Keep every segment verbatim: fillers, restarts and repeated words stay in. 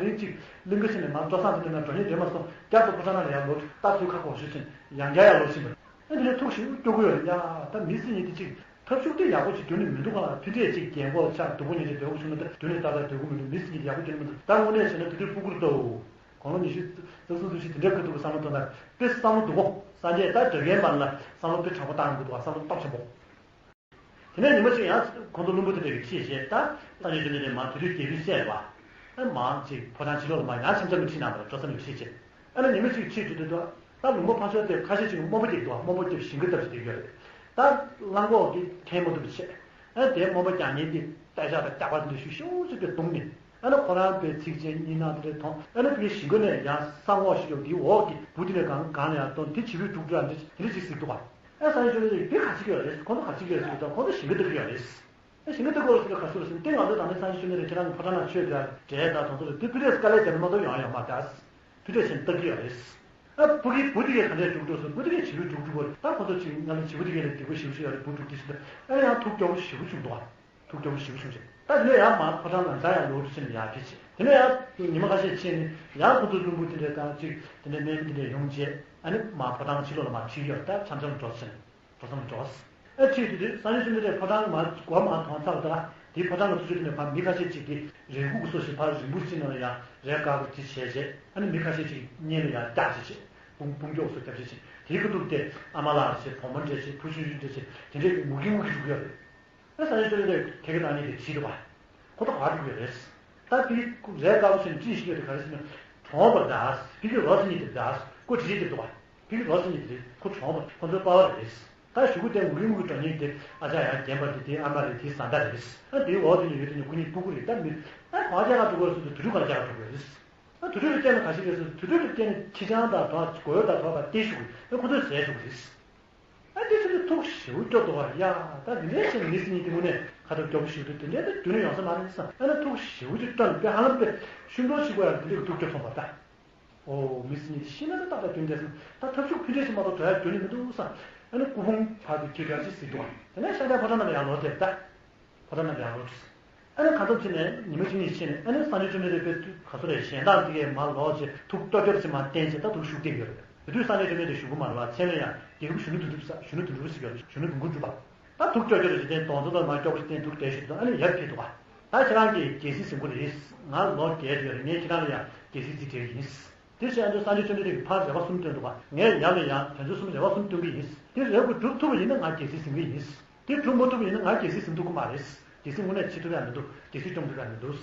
རིང་གཅིག་གླིང་ག་ཕྱིན་ནས་མར་སྤྲོ་བསང་དེ་འདྲ་ན་འགྲོ་ཉེན་དེ་མ་སོང་། བསྐྱར་དུ་ཕོ་བྲང་ནང་ལ་ཡར་ལོག་སྟབས་ཚུར་ཁ་སྐོར་ཞུ་ཕྱིན་ཡང་བསྐྱར་ཡར་ལོག་ཕྱིན་པ། ཨ་འདི་ནས་ཐུགས་ཞེ་པོ་སྐྱོ་གི་ཡོད་རེད་ཡ། ད་མི་སེར་གཉིས་དེ་གཅིག་ཐབས་ཤུགས་དེ་ཡག་པོ་ཅིག་རྒྱུན་ནས་མི་འདུག་ག་ཕི་འདྲས་ཅིག་རྒན་གོག་ཆགས་སྡུག་པོ་ཉེན་ཆེ་བདེ་པོ་བྱུང་ན་ད་རྒྱུན་ནས་ཏག་ཏག་སྡོད་ཀྱི་མི་འདུག་མི་སེར་གཉིས་དེ་ཡག་པོ་རྒྱུན་ནས་མི་འདུག་ད་དངོས་གནས་བྱས་ན་དེ་དུས་སྤུ་གུར་ལྟ་འོ། དགུང་ལོ་ཉི་ཤུ་རྩ་གསུམ་རྩ་བཞི་དེ་འདྲའི་ཁ་ཐུག་གི་བསམ་བློ་གཏོང་ན་དཔེ་བསམ་བློ་སྡུག་གོ། སངས་རྒྱས་ད་དོལ་རྒྱལ་མ་ལ་བསམ་བློ་དཔེ་དྲང་པོ་བཏང་དགོས་འདུག་བསམ་བློ་སྟོབས་ཆེན་པོ། དེ་ནས་ཉི་མ་གཅིག་ཡང་ཁོང་ཚོ་བློན་པོ་དེ་འདྲ་གི་ཁྲིད་བྱས་ད་སངས་རྒྱས་བཅོམ་ལྡན་འདས་མར་དེ་དུས་རྒྱལ་པོའི་སྲས་རེད་བ། ཨ་མར་ཅིག་ཕོ་བྲང་ཕྱི་ལོགས་ལ་མར་ཡང་འཆམ་འཆམ་གྱི་ཁྲིད་གནང་བ་རེད། སྤྲོ་བསམ་ཡོད་ཤས་ཆེ། ཨ་ནི་ཉི་མ་གཅིག་ཁྲིད་དུས་དུས་ད་ལུང་པ་ཕར་ཕྱོགས་དེ་ཁ་ཤས་ཅིག་རྨོ་མོ་སྐྱེས་འདུག་རྨོ་མོ་སྐྱེས་ཞིང་ཁ་བཏབ་བྱས་བསྡད་ཡོད་རེད། ད་གླང་གོག་གིས་འཐེན་མ་ཐུབ་པ་བྱས། ཨ་དེ་རྨོ་མོ་རྒྱག་ཉེན་དེ་ཏའི་ཤག་དང་སྐྱག་པ་དེ་འདྲ་ཤུགས་ཤུགས་ཅིག་དེ་བརྡུངས་ནས། ཨ་ནི་ཁོ་རང་པའི་ཚིགས་ཆེན་གཉིས་སྣང་དེ་འདྲ་མཐོང་། ཨ་ནི་དེ་གའི་ཞིང་ཁ་ནས་ཡང་ས་ངོགས་ཤིག་ཡོད་དེའི་འོག་གི་སྦུག་དེ་ནས་གང་གང་ལ་ཡང་བརྡུངས་དེ་བྱི་བས་དཀྲུགས་དཀྲུགས་དེ་འདྲ་ཅིག་ཟེར་འདུག་བ། ཨ་སངས་རྒྱས་བཅོམ་ལྡན་འདས་དེ་ག་ཅིག་ཡོད་རེད། ཁོང་ཚོ་ག་ཅིག་ཡོད་རེད་ཟེར་དུས་ད་ཁོང་ཚོ་ཞིང་ཁ་བཏབ་ཀྱི་ཡོད་རེད། ཨ་ཞིང་ཁ་བཏབ་དགོས་ཟེར་དུས་ག་ཟེར་ཟེར་ན་དེ་ང་ཚོ་ད་ནི་སངས་རྒྱས་བཅོམ་ལྡན་འདས་ཁྱེད་རང་གི་ཕོ་བྲང་ནང་ཆོས་དེ་འབྲས་དང་དོང་ཚོ་དེ་ཕུ་ཏྲས་དཀའ་ལས་བརྒྱབ་ན་མ་གཏོགས་ཡོང་ཡོང་མ་རེད། ཕུ་ཏྲས་བྱས་ནས་བཏབ་ཀྱི་ཡོད་རེད། ཨ་བུ་གི་བུ་དེ་གས་ག་འདྲས་དཀྲུག་དཀྲུག་སོང་། བུ་དེ་གས་བྱི་བས་དཀྲུག་དཀྲུག་གོ། ད་ཁོ་ཚོ་ཅིག་ང་ལ་བྱི་བ་དེ་གས་ལ་སྡིག་པ་ཞེ་པོ་ཅིག་ཡོད་རེད། བུ་དཀྲུག་དེ་ཟེར་དུས་ཨ་ཡང་ཐུགས་སྐྱོ་པོ་ཞེ་པོ་བྱུང་འདུག་བ། ཐུགས་སྐྱོ་པོ་ཞེ་པོ་བྱུང་རྗེས་ད་དེ་ནས་ཡང་མར་ཕོ་བྲང་ནང་ཡང་ལོག་འགྲོ་ཕྱིན་ནས་ཡར་ཕེབས་བྱས། དེ་ནས་ཡང་ཉི་མ་ཁ་ཤས་ཕྱིན་ནས་ཡང་ཁོ་ཚོའི་བློན་པོ་དེ་འདྲས་དང་ཅིག་དེ་འདྲས་རྣལ་མ་དེ་འདྲས་ཡོང་རྗེས་ཨ་ནི་མར་ཕོ་བྲང་ཕྱི་ལོགས་ལ་མར་ཁྲིད་ཡོད། ད་འཆམ་འཆམ་འགྲོ་ཕྱིན། འགྲོ་བསམ་འགྲོ། ཨ་ཁྲིད་དུས་དུས་སངས་རྒྱས་བཅོམ་ལྡན་འདས་ཕོ་བྲང་མར་སྒོ་མར་ཐོན་ཚར་བ་དང་དེའི་ཕོ་བྲང་གི་ཚུར་ཕྱོགས་དེ་ནས་ཕར་མི་ཁ་ཤས་ཅིག་གིས་རས་ཁུག་གི་བཟོ་ཞིག་ཕར་རིང་པོ་ཅིག་ནང་ལ་ཡང་རས་དཀར་པོ་དེ་བྱས་བྱས། ཨ་ནི་མི་ཁ་ཤས་ཅིག་གཉེན་ལ་ཡང་བཀྱག་བྱས་བྱས། དཔུང་དཔུང་རྒྱོག་སོགས་བརྒྱབ་བྱས་བྱས། དེའི་ཁ་ཐུག་དེ་ཨ་མ་ལགས་བྱས། བུ་མོ་འདྲ་བྱས། བུ་ཆུང་ཆུང་འདྲ་བྱས། དེ་འདྲས་ངུ་གིན་ངུ་གིན་བཞུགས་ཡོད་རེད། ཨ་སངས་རྒྱས་བཅོམ་ལྡན་འདས་ཐད་ཀར་བཏང་ནས་དེ་བྲིས་འདུག་བ། ཁོ་ཐག་ག་འགྲོ་གི་རེད། ད་ཕི་གི་རས་དཀར་པོ་ཞིག་ནས་ཅི་ཞིག་ཡོད་དེ་ག་རེ་ཟེར་ན། གྲོངས་པར་གདའ། ཕི་གི་རོ་ཟེར་མཁན་དེ་གདའ། ཁོ་བྲིས་བྲིས་འདུག་བ། ཕི་གི་རོ་ཟེར་མཁན་དེ་ཁོ་གྲོངས་པ་ཁོ་ཚོའི་པ་ཕ་རེད། ད་གཞུག་གུ་དེ་ངུ་གིན་ངུ་གིན་འགྲོ་མཁན་དེ་ཨ་ཅག་ཡང་རྒན་པ་རེད། དེ་ཨ་མ་རེད། དེ་བཟའ་ཟླ་རེད། ཨ་དེའི་འོག་དེ་ནས་ཡོད་དེ་ནི་ཁོ་གཉིས་སྤུ་གུ་རེད། ད་མི་ཨ་གང་ཅག་ག་འགྲོ་དགོས་ཟེར་དུས་དུས་རུ་གང་ཅག་ག་འགྲོ་དགོས་རེད། ཨ་དུད་འགྲོ་ལ་བརྟེན་ན་ག་ཞིག་རེད་ཟེར་དུས་དུད་འགྲོ་ལ་བརྟེན་ནས་ཁྱི་སྤྱང་དང་དོ་མགོ་ཡོ་དང་དོ་དང་སྟེར་ཞུགས་ཀྱི་ཨ་ཁོ་ཚོས་ཟས་ཞུགས་ཀྱི་རེད། ཨ་འདི་ཚོ་ནི་ཐུགས་ཞེ་པོ་སྐྱོ་འདུག་བ། ཡ་ད་འདི་འདྲའི་ཆེ་ནི་མི་སྲིད་གཉིས་དེ་དངོས་གནས་ཁ་ཐུག་སྐྱོ་པོ་ཞིག་འདུག་དེ་འདྲའི་ད་རྒྱུན་ནས་ཡོང་ས་མ་རེད་བསམ། ཨ་ན་ཐུགས་ཞེ་པོ་ཅིག་སྐྱོ་ནས་དཔེ་ཧ་ལམ་དཔེ་ཤུན་ཏོག་ཞིག་གོ་ཡང་འདི་འདྲའི་ཐུགས་སྐྱོ་སོང་བ་ད། ཨོ་མི་སྲིད་གཉིས་དེ་ཤི་ན་ད་ཏག་ཏག་རྒྱུན་འདས་སོང་། ད་ཐབས་ཤུགས་ཕུད་འདྲེ་ཞིག་མ་གཏོགས་འགྲོ་ཡ་རྒྱུན་ནས་མི་འདུག་བསམ། ཨ་ན་སྐུ་ཕུང་བར་དུ་ཁྱེད་ག་ཅིག་གཟིགས་འདུག་བ། དེ་ནས་ཤར་རྒྱག་ཕོ་བྲང་ནང་ལ་ཡར་ལོག་དེ་ད། ཕོ་བྲང་ནང་ལ་ཡར་ལོག་དུས། ཨ་ནི་གང་འཚམ་ཕྱིན་ནས་ཉི་མ་གཅིག་གཉིས་ཕྱིན་ནས་ཨ་ནི་སངས་རྒྱས་བཅོམ་ལྡན་འདས་དཔེ་ག་ཚོད་རེད་གཞན་དག་འདི་གས་མར་ལོག་བྱས་ཐུགས་སྐྱོ་སྐྱོ་ཅིག་མར་བསྟན་བྱས་ད་ཐུགས་ཤུགས་བསྟན་ཡོད་རེད། དེ་དུས་སངས་རྒྱས་བཅོམ་ལྡན་འདས་བཞུགས་ཀྱི་མ་རེད་བ། མཚན་ལ་ཡང་རྒྱལ་པོ་གཞོན་ནུ་དོན་གྲུབ་ཟེར། གཞོན་ནུ་དོན་གྲུབ་ཟེར་གྱི་ཡོད་རེད། གཞོན་ནུ་དོན་གྲུབ་ཟེར། ད་ཐུགས་སྐྱོ་སྐྱོ་རེད། འཇིག་རྟེན་གདོང་བརྩེགས་ལ་མར་སྐྱོ་པོ་ཅིག་བསྟན། ཐུགས་བདེ་ཞིག་འདུག་ཨ་ནི་ཡར་ཕེབས་འདུག་བ། ད་ཁྱེད་རང་གིས་རྒྱལ་སྲིད་ཟིན་གྱི་རེད། ང་ལོ་རྒས་ཡོད་རེད། ངས་ཁྱེད་རང་ལ་ཡང་རྒྱལ་སྲིད་རྩིས་སྤྲད་ཀྱི་ཡིན། དེ་བྱས་ཨ་མདོ་སངས་རྒྱས་བཅོམ་ལྡན་འདས་ཀྱིས་ཕར་རེ་བ་གསུམ་བཏོན་འདུག་ག་ངས་ཡབ་ལ་ཡང་དེ་ཚོ་གསུམ་རེ་བ་གསུམ་བཏོན་གྱི་ཡིན། དེ་རེ་བ་གྲུབ་ཐུབ་པ་ཡིན་ན་ང་རྒྱལ་སྲིད་ཟིན་གྱི་ཡིན། དེ་གྲུབ་མ་ཐུབ་པ་ཡིན་ན་ང་རྒྱལ་སྲིད་ཟིན་ཐུབ་ཀྱི་མ་རེད། རྒྱལ་སྲིད་དངོས་གནས་བྱེད་ཐུབ་ཡག་མི་འདུག་རྒྱལ་སྲིད་སྐྱོང་ཐུབ་ཡག་མི་འདུག་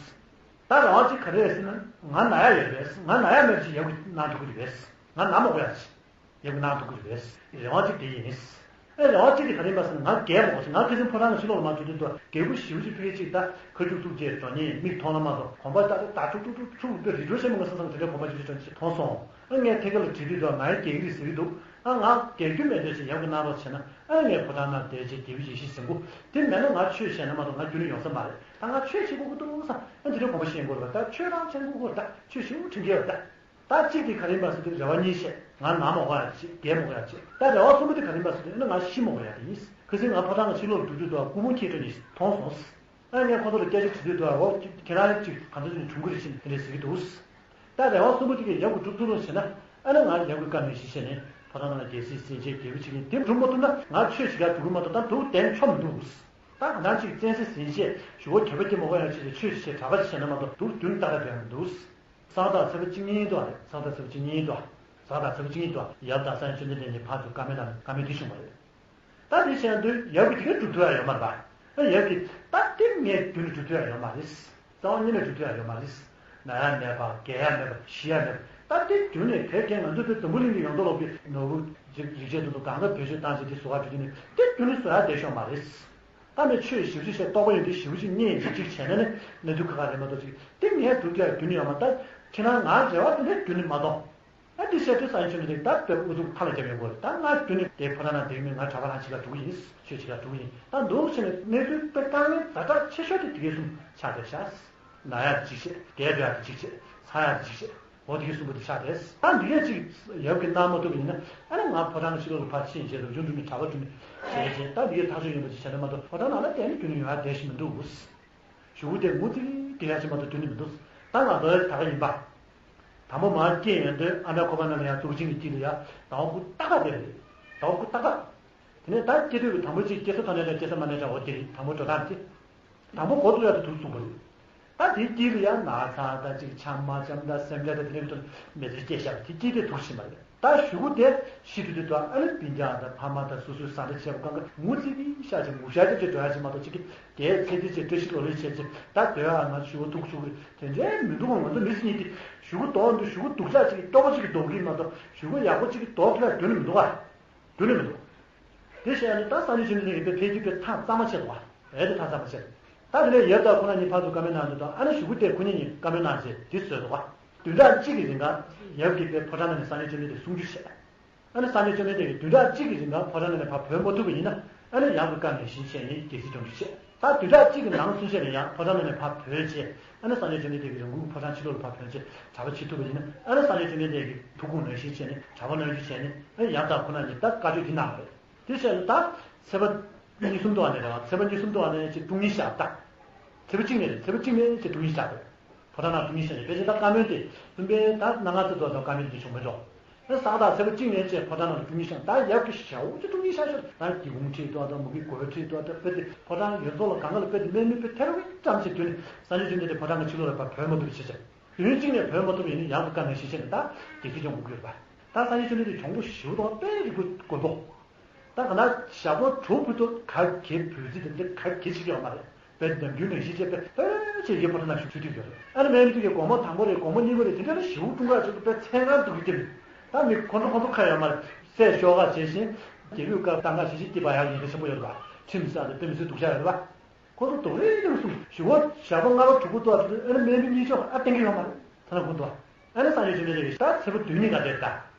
ད་རེ་བ་གཅིག་ག་རེ་རེད་ཟེར་ན་ང་ན་ཡག་ཡོད་རེད། ང་ན་ཡག་མེད་པ་ཞིག་ཡབ་ཀྱིས་གནང་ཐུབ་ཀྱི་རེད། ང་ན་མ་དགོས་ཡག་ཅིག་ཡབ་ཀྱིས་གནང་ཐུབ་ཀྱི་རེད། རེ་བ་གཅིག་དེ་ཡིན། ཨེ་རེ་བ་གཅིག་དེ་ག་རེ་ཡིན་པ་ཟེར་ན་ང་རྒས་མ་དགོས་ཟེར། ང་ཁ་སང་ཕོ་བྲང་ནང་ཕྱི་ལོགས་ལ་མར་འགྲོ་དུས་དུ་རྒད་པོ་ཞེ་པོ་ཅིག་ཕ་གི་གཅིག་ད་ཁ་རྒྱུག་ཐུག་རྗེས་འགྲོ་ཉེན་མིག་མཐོང་ན་མ་གཏོགས་གོམ་པ་ཏག་ཏག་ཏག་ཁྲུག་ཁྲུག་ཁྲུག་ཁྲུག་དཔེ་རི་བྲོ་ཆེན་པོ་ང་ས་སང་དེ་འདྲའི་གོམ་པ་ཞིག་ཆེ་ཆེ་མཐོང་སོང་། ཨ་ངས་ཐད་ཀར་ལ་དྲིས་དུས་དུ་ང་ཡང་རྒས་ཀྱི་རེད་ཟེར་གྱི་འདུག་ཨ་ང་རྒས་རྒྱུ་མེད་འདོད་ཅིག་ཡབ་ཀྱིས་གནང་རོགས་བྱས་ན་ཨ་ངས་ཕོ་བྲང་ནང་བསྡད་རྗེས་རྒྱལ་པོའི་ཡེ་ཤེས་ཟིན་གོ། དེ་མེད་ན་ང་ཆོས་བྱས་ན་མ་གཏོགས་ང་རྒྱུན་ནས་ཡོང་ས་མ་རེད། ད་ང་ཆོས་བྱེད་དགོས་ཀྱི་འདུག་བསམ། ཨ་འདི་འདྲའི་གོམ་པ་ཤེས་དགོས་རེད་པ། ད་ཆོས་རང་བྱེད་དགོས་ཀྱི་རེད། ད་ཆོས་ཞེ་པོ་དྲན་གྱི་ཡོད་ད། ད་གཅིག་དེ་ག་རེ་ཡིན་པ་ཟེར་དུས་རེ་བ་གཉིས་བཤད། ང་ན་མ་དགོས་ཡག་ཅིག་རྒས་མ་དགོས་ཡག་ཅིག་ད་རེ་བ་གསུམ་པ་དེ་ག་རེ་ཡིན་པ་ཟེར་དུས་ཨ་ནི་ང་ཤི་མ་དགོས་ཡག་དེ་ཡིན། ཁ་སང་ང་ཕོ་བྲང་གི་ཕྱི་ལོགས་ལ་འགྲོ་དུས་དུ་སྐུ་ཕུང་འཁྱེར་འགྲོ་མཁན་ཞིག་མཐོང་སོང་། ཨ་ངས་ཁོ་ཚོ་ལ་སྐད་ཆ་དྲིས་དུས་དུ་ཨ་འོ་ཁྱེད་རང་ཅིག་གང་འདྲ་ཅིག་ནས་བྱུང་གི་རེད་ཟེར་དེ་འདྲས་ཟེར་གྱི་འདུག་ད་རེ་བ་གསུམ་པ་དེ་གས་ཡབ་ཀྱིས་སྒྲུབ་ཐུབ་རོགས་བྱས་ན་ཨ་ནི་ང་ཡབ་ཀྱི་བཀའ་མོལ་ཞིག་བྱས་ནས་ཕོ་བྲང་ནང་ལ་རྒྱལ་སྲིད་ཟིན་བྱས་རྒྱལ་པོ་བྱེད་ཀྱི་ཡིན། དེ་སྒྲུབ་མ་ཐུབ་ན་ང་ཆོས་བྱེད་གར་འགྲོ་གི་མ་གཏོགས་ད་འདུག་བསྡད་ཆོག་མི་འདུག་ད་གང་ལྟར་ཅིག་བཙན་ས་ཟིན་བྱས་ཞུ་བ་གྱོད་པ་སྐྱེ་མ་དགོས་ཡག་ཅིག་ལ་ཆོས་ཞིག་བྱས་གྲྭ་པ་ཞིག་བྱས་ན་མ་གཏོགས་འདུག་རྒྱུན་ཏག་ཏག་འགྲོ་ཡག་མི་འདུག་གཟའ་ཟླ་ཚེས་པ་གཅིག་གཉིས་འདུག་ཨ་རེད། གཟའ་ཟླ་ཚེས་པ་གཅིག་གཉིས་འདུག་གཟའ་ཟླ་ཚེས་པ་གཅིག་གཉིས་འདུག་ཡབ་དང་སངས་རྒྱས་བཅོམ་ལྡན་འདས་གཉིས་ཕར་ཚུར་བཀའ་མོལ་གནང་ནས་བཀའ་མོལ་འདི་བྱུང་བ་རེད། ད་འདི་བྱས་ན་དུས་ཡབ་ཀྱིས་དེ་ག་སྒྲུབ་ཐུབ་ཡག་ཡོད་མ་རེད་པ། ཨ་ཡབ་ཀྱིས་ད་དེ་ངས་རྒྱུན་ནས་སྒྲུབ་ཐུབ་ཡག་ཡོད་མ་རེད། རྩ་བ་ཉིད་ནས་སྒྲུབ་ཐུབ་ཡག་ཡོད་མ་རེད། ན་ཡག་མེད་པ། རྒས་ཡག་མེད་པ། ཤི་ཡག་མེད་པ། ད་དེ་རྒྱུན་ནས་དེ་རྐྱེན་ང་ཚོ་དེ་འཛམ་བུ་གླིང་གི་ཡོངས་གྲགས་ལོག་པའི་ནོར་བུ་རིགས་རིགས་ཆད་དུ་དུ་གང་ག་བེད་སྤྱོད་བཏང་བྱས་དེ་བཟོ་ག་འགྲོ་རྒྱུ་ནི་དེ་རྒྱུན་ནས་བཟོ་ཡག་བསྡད་ཤོག་མ་རེད། ད་མི་ཆོས་ཞིབ་ཞིབ་བྱས་རྟོགས་པ་ཡོད་དེ་ཞིབ་ཞིབ་གཉིས་ཡིན་གཅིག་བྱས་ན་ནི་གནས་ཚུལ་ཁ་ཁ་རེད་མ་གཏོགས་ཅིག་དེ་ངས་སྒྲུབ་ཐུབ་ཡག་རྒྱུན་ནས་ཡོད་མ། ད་ཁྱེད་རང་ང་རེ་བ་དེ་འདྲ་རྒྱུན་ནས་མ་གཏོང་། ཨ་འདི་བཤད་དུས་སངས་རྒྱས་བཅོམ་ལྡན་འདས་ད་དཔེ་ཨུ་ཚུགས་ཕར་ལ་རྒྱབ་ཡོང་གི་རེད། ད་ང་རྒྱུན་ནས་དེ་ཕོ་བྲང་ནང་བསྡད་མིན་ང་གྲྭ་པ་རང་ཕྱི་ལ་འགྲོ་གི་ཡིན། ཆོས་བྱེད་ལ་འགྲོ་གི་ཡིན། ད་འདུག་བྱས་ནས་གནས་ཚུལ་དཔེ་དཀའ་ངལ་ཛ་དྲག་ཆེ་ཤོས་དེ་དེ་གའི་གསུམ་ཆགས་བསྡད་ཤག་ན་ཡག་གཅིག་བྱས། རྒས་འགྲོ་ཡག་གཅིག་བྱས། ཚ་ཡག་གཅིག་བྱས། འོ་དེ་གའི་གསུམ་པོ་དེ་ཆགས་བསྡད། ད་འདི་གས་ཅིག་ཡབ་ཀྱིས་གནང་མ་ཐུབ་པ་ཡིན་ན་ཨ་ནི་ང་ཕོ་བྲང་ཕྱི་ལོགས་ལ་ཕར་ཕྱིན་བྱས་རོགས་སྐྱོར་འགྲོ་ནས་གྲྭ་པ་འགྲོ་ནས་བྱས་བྱས་ད་འདི་གས་ཐག་གཅོད་ཡིན་པ་ཅིག་བྱས་ན་མ་གཏོགས་ཕོ་བྲང་ནང་ལ་བསྡད་ནས་རྒྱུན་ནས་ཡོང་ཡག་བསྡད་ཤེས་མི་འདུག་ཞུ་བོ་དེ་ངུ་ཙིག་དེ་ཡག་ཅིག་མ་གཏོགས་དོན་ནི་མི་འདུག་ད་ང་ཚོ་ད་ག་ཡིན་པ། དང་པོ་མར་སྐྱེས་ཡོང་དུས་ཨ་མྲ་ཁོ་པ་ན་ལ་ཡང་གཙུག་ཆེན་གྱི་དཀྱིལ་ལ་ཡང་ཟླ་བ་དགུ་ཏག་ཏག་དེ་རེད། ཟླ་བ་དགུ་ཏག་ཏག་དེ་ནས་ད་སྐྱེ་དུས་ཀྱི་དང་པོ་གཅིག་སྐྱེ་ས་ཐོག་ནས་ལས་སྐྱེ་ས་མ་ནས་འདྲ་བོ་དེ་རེད། དང་པོ་འགྲོ་སྟངས་དེ། དང་པོ་འགོ་ཚུགས་ཡག་དེ་དུག་བཙུགས་པ་རེད། ད་དེའི་དཀྱིལ་ལ་ཡང་ན་ཚ་ད་ཅིག་ཆམ་མ་ཆམ་ད་སེམས་ཁྲལ་ད་དེ་འདྲའི་ཐོག་མེ་ཚེར་སྐྱེས་ཤག་དེ་དཀྱིལ་དེ་དུག་ཕྱིན་པ་རེད། ད་གཞུག་གུ་དེ་ཤི་དུས་དེ་དུ་ཨ་ནི་སྤུན་ཀྱག་དང་ཕ་མ་དང་སོ་སོའི་བཟའ་ཟླ་བྱས་པ་གང་ག་ངུ་ཚིག་གི་ཤ་ཅིག་ངུ་ཤ་ཅིག་ཅིག་འགྲོ་ཡག་ཅིག་མ་གཏོགས་ཅིག་གི་དེའི་ཚེ་འདི་ཅིག་བཀྲ་ཤིས་ལོ་ལོན་བྱས་ཅིག་ད་སྡོད་ཡག་ན་གཞུག་གུ་དུག་ཆུ་གི་དེ་འདྲའི་མི་འདུག་ང་ཚོ་མི་ཚེ་གཉིས་དེ་གཞུག་གུ་ལྡོག་འདུག་གཞུག་གུ་སྡུག་ཅག་ཅིག་གི་སྐྱོ་པོ་ཅིག་གི་ལྡོག་གི་མ་གཏོགས་གཞུག་གུ་ཡག་པོ་ཅིག་གི་ལྡོག་གི་ལ་སྡོད་ནི་མི་འདུག་ག་སྡོད་ནི་མི་འདུག་དེ་བཤད་ན་ད་སངས་རྒྱས་བཅོམ་ལྡན་འདས་ཀྱིས་དཔེ་ཕལ་སྐྱེས་པའི་ཐག་གཙང་མ་བཅད་འདུག་ག་ཨེ་དེ་ཐག་གཙང་མ་བཅད། ད་དེ་ནས་ཡབ་དང་ཁོ་ན་གཉིས་ཕར་ཚུར་བཀའ་མོལ་གནང་དུས་དང་ཨ་ནི་གཞུག་གུ་དེ་ཁོ་གཉིས་གཉིས་བཀའ་མོལ་གནང་རྗེས་འདི་བཟོས་འདུག་ག་བདུན་ཕྲག་གཅིག་གི་རིང་ག་ཡབ་ཀྱིས་དཔེ་ཕོ་བྲང་ནང་ནས་སངས་རྒྱས་བཅོམ་ལྡན་འདས་སུམ་ཅུ་བཤད། ཨ་ནི་སངས་རྒྱས་བཅོམ་ལྡན་འདས་ཀྱིས་བདུན་ཕྲག་གཅིག་གི་རིང་ག་ཕོ་བྲང་ནང་ནས་ཕར་བྲོས་མ་ཐུབ་པ་ཡིན་ན་ཨ་ནི་ཡབ་ཀྱི་བཀའ་ངེས་ཤེས་བྱས་ནས་རྒྱལ་སྲིད་སྐྱོང་རྒྱུ་བྱས། ད་བདུན་ཕྲག་གཅིག་གི་ནང་སུམ་ཅུ་ནས་ཡང་ཕོ་བྲང་ནང་ནས་ཕར་བྲོས་རྗེས་ཨ་ནི་སངས་རྒྱས་བཅོམ་ལྡན་འདས་ཀྱིས་རང་ཁོངས་ཕོ་བྲང་ཕྱི་ལོགས་ལ་ཕར་བྲོས་རྗེས་གྲྭ་པ་བྱེད་ཐུབ་པ་ཡིན་ན་ཨ་ནི་སངས་རྒྱས་བཅོམ་ལྡན་འདས་ཀྱིས་ཐུགས་དགོངས་ལེགས་ཤིག་བྱས་ནས་གྲྭ་པ་ལོན་རྒྱུ་བྱས་ནས་ཨ་ནི་ཡབ་དང་ཁོ་ན་གཉིས་ད་བཀའ་ཆོས་འདི་གནང་བ་རེད། དེ་བྱས་ན་ད་ཚེས་པ་གཉིས་གསུམ་དུ་བ་ནས་རེད་བ། ཚེས་པ་གཉིས་གསུམ་དུ་བ་ནས་ཅིག་དཀྲུག་ཉེས་བཞག་ད། ཚེས་པ་གཅིག་ནས་རེད། ཚེས་པ་གཅིག་ནས་ཅིག་དཀྲུག་ཉེས་བཞག་རེད། ཕོ་བྲང་ནང་དཀྲུག་ཉེས་བཞག་ནས་ཕལ་ཆེར་ད་བཀའ་མོལ་དེ་བཙུན་པས་ད་གནངས་ཚེ་དུ་བ་དང་བཀའ་མོལ་དེ་བྱུང་མེད་འགྲོ། ཨ་ས་ག་ཟླ་ཚེས་པ་གཅིག་ནས་ཅིག་ཕོ་བྲང་ནང་དུ་དཀྲུག་ཉེས་བཞག་ད་ཡབ་ཀྱི་ཞའོ་ཅིག་དཀྲུག་ཉེས་བཞག་ཤོག་ད་སྒེའུ་ཁུང་ཁྲིད་དུ་བ་དང་མུ་གེ་གོས་ཁྲིད་དུ་བ་དང་དཔེ་དེ་ཕོ་བྲང་ཡོངས་རྫོགས་ལ་གང་ག་ལ་དཔེ་དེ་དམན་མི་དཔེ་ཐེ་རུ་ཙམ་ཞིག་དུས་ནས་སངས་རྒྱས་བཅོམ་ལྡན་འདས་ཕོ་བྲང་གི་ཕྱི་ལོགས་ལ་ཕར་བྲོས་མ་ཐུབ་པ་ཞིག་བྱས། དུས་ཡུན་གཅིག་ནས་བྲོས་མ་ཐུབ་པ་ཡིན་ན་ཡབ་ཀྱི་བཀའ་ངེས་ཤེས་བྱས་ནས་ད་རྒྱལ་སྲིད་སྐྱོང་དགོས་ཀྱི་ཡོད་རེད་པ། ད་སངས་རྒྱས་བཅོམ་ལྡན་འདས་གྱོང་པོ་ཞེ་པོ་འདུག་དཔེ་རིག་པ་དགོས་འདུག་ད་ག་ན་ཞག་པོ་དྲུག་བར་དུ་གར་གྱི་བུ་རྫི་དེ་འདྲ་གར་གྱི་ཞིག་ཡོད་མ་རེད། དཔེ་ནམ་རྒྱུན་ནང་བཞིན་བྱས་པས་དཔེ་ཆེ་ཡོད་པ་ན་ཞུ་ཚུལ་དེ་ཡོད་རེད། ཨ་ནི་སྨན་དུས་ཀྱི་དགོང་མོ་དང་པོ་རེད། དགོང་མོ་གཉིས་པ་རེད། དེ་འདྲ་ལ་ཞེ་པོ་ཀྲུང་གར་ཆུ་ཚོད་དཔེ་མཚན་གང་འདུག་གི་དེ་རེད། ད་མི་ཁོ་ཚོ་ཁོ་ཚོ་ཁ་ཡོད་མ་རེད། སྲས་ཤོག་ཁ་བྱེད་བཞིན་རྒྱལ་པོའི་བཀའ་བཏང་ག་བྱེད་བཞིན་སྐྱིད་པ་ཡག་ཡིན་ག་ཆེན་པོ་ཡོད་རེད་པ། ཁྲིམས་བསགས་ཏེ་དཔེ་མི་སྲིད་སྡུག་ཅག་ཡོད་རེད་པ། ཁོ་ཚོ་དུག་རེ་རེ་གསུམ་ཞུ་བ་ཞག་པོ་སྔ་རོ་དྲུག་པོ་ཏོག་ཙམ་ཨ་ནི་སྨན་པ་གཉིས་ཆོག་ཨ་བསྟན་གྱི་ཡོད་མ་རེད། ཐ་ན་ཁོ་ཚོ་ཨ་ནི་སངས་རྒྱས་བཅོམ་ལྡན་འདས་ཀྱིས་ད་ཚེས་པ་བདུན་ཉིན་ག་དེར་ད།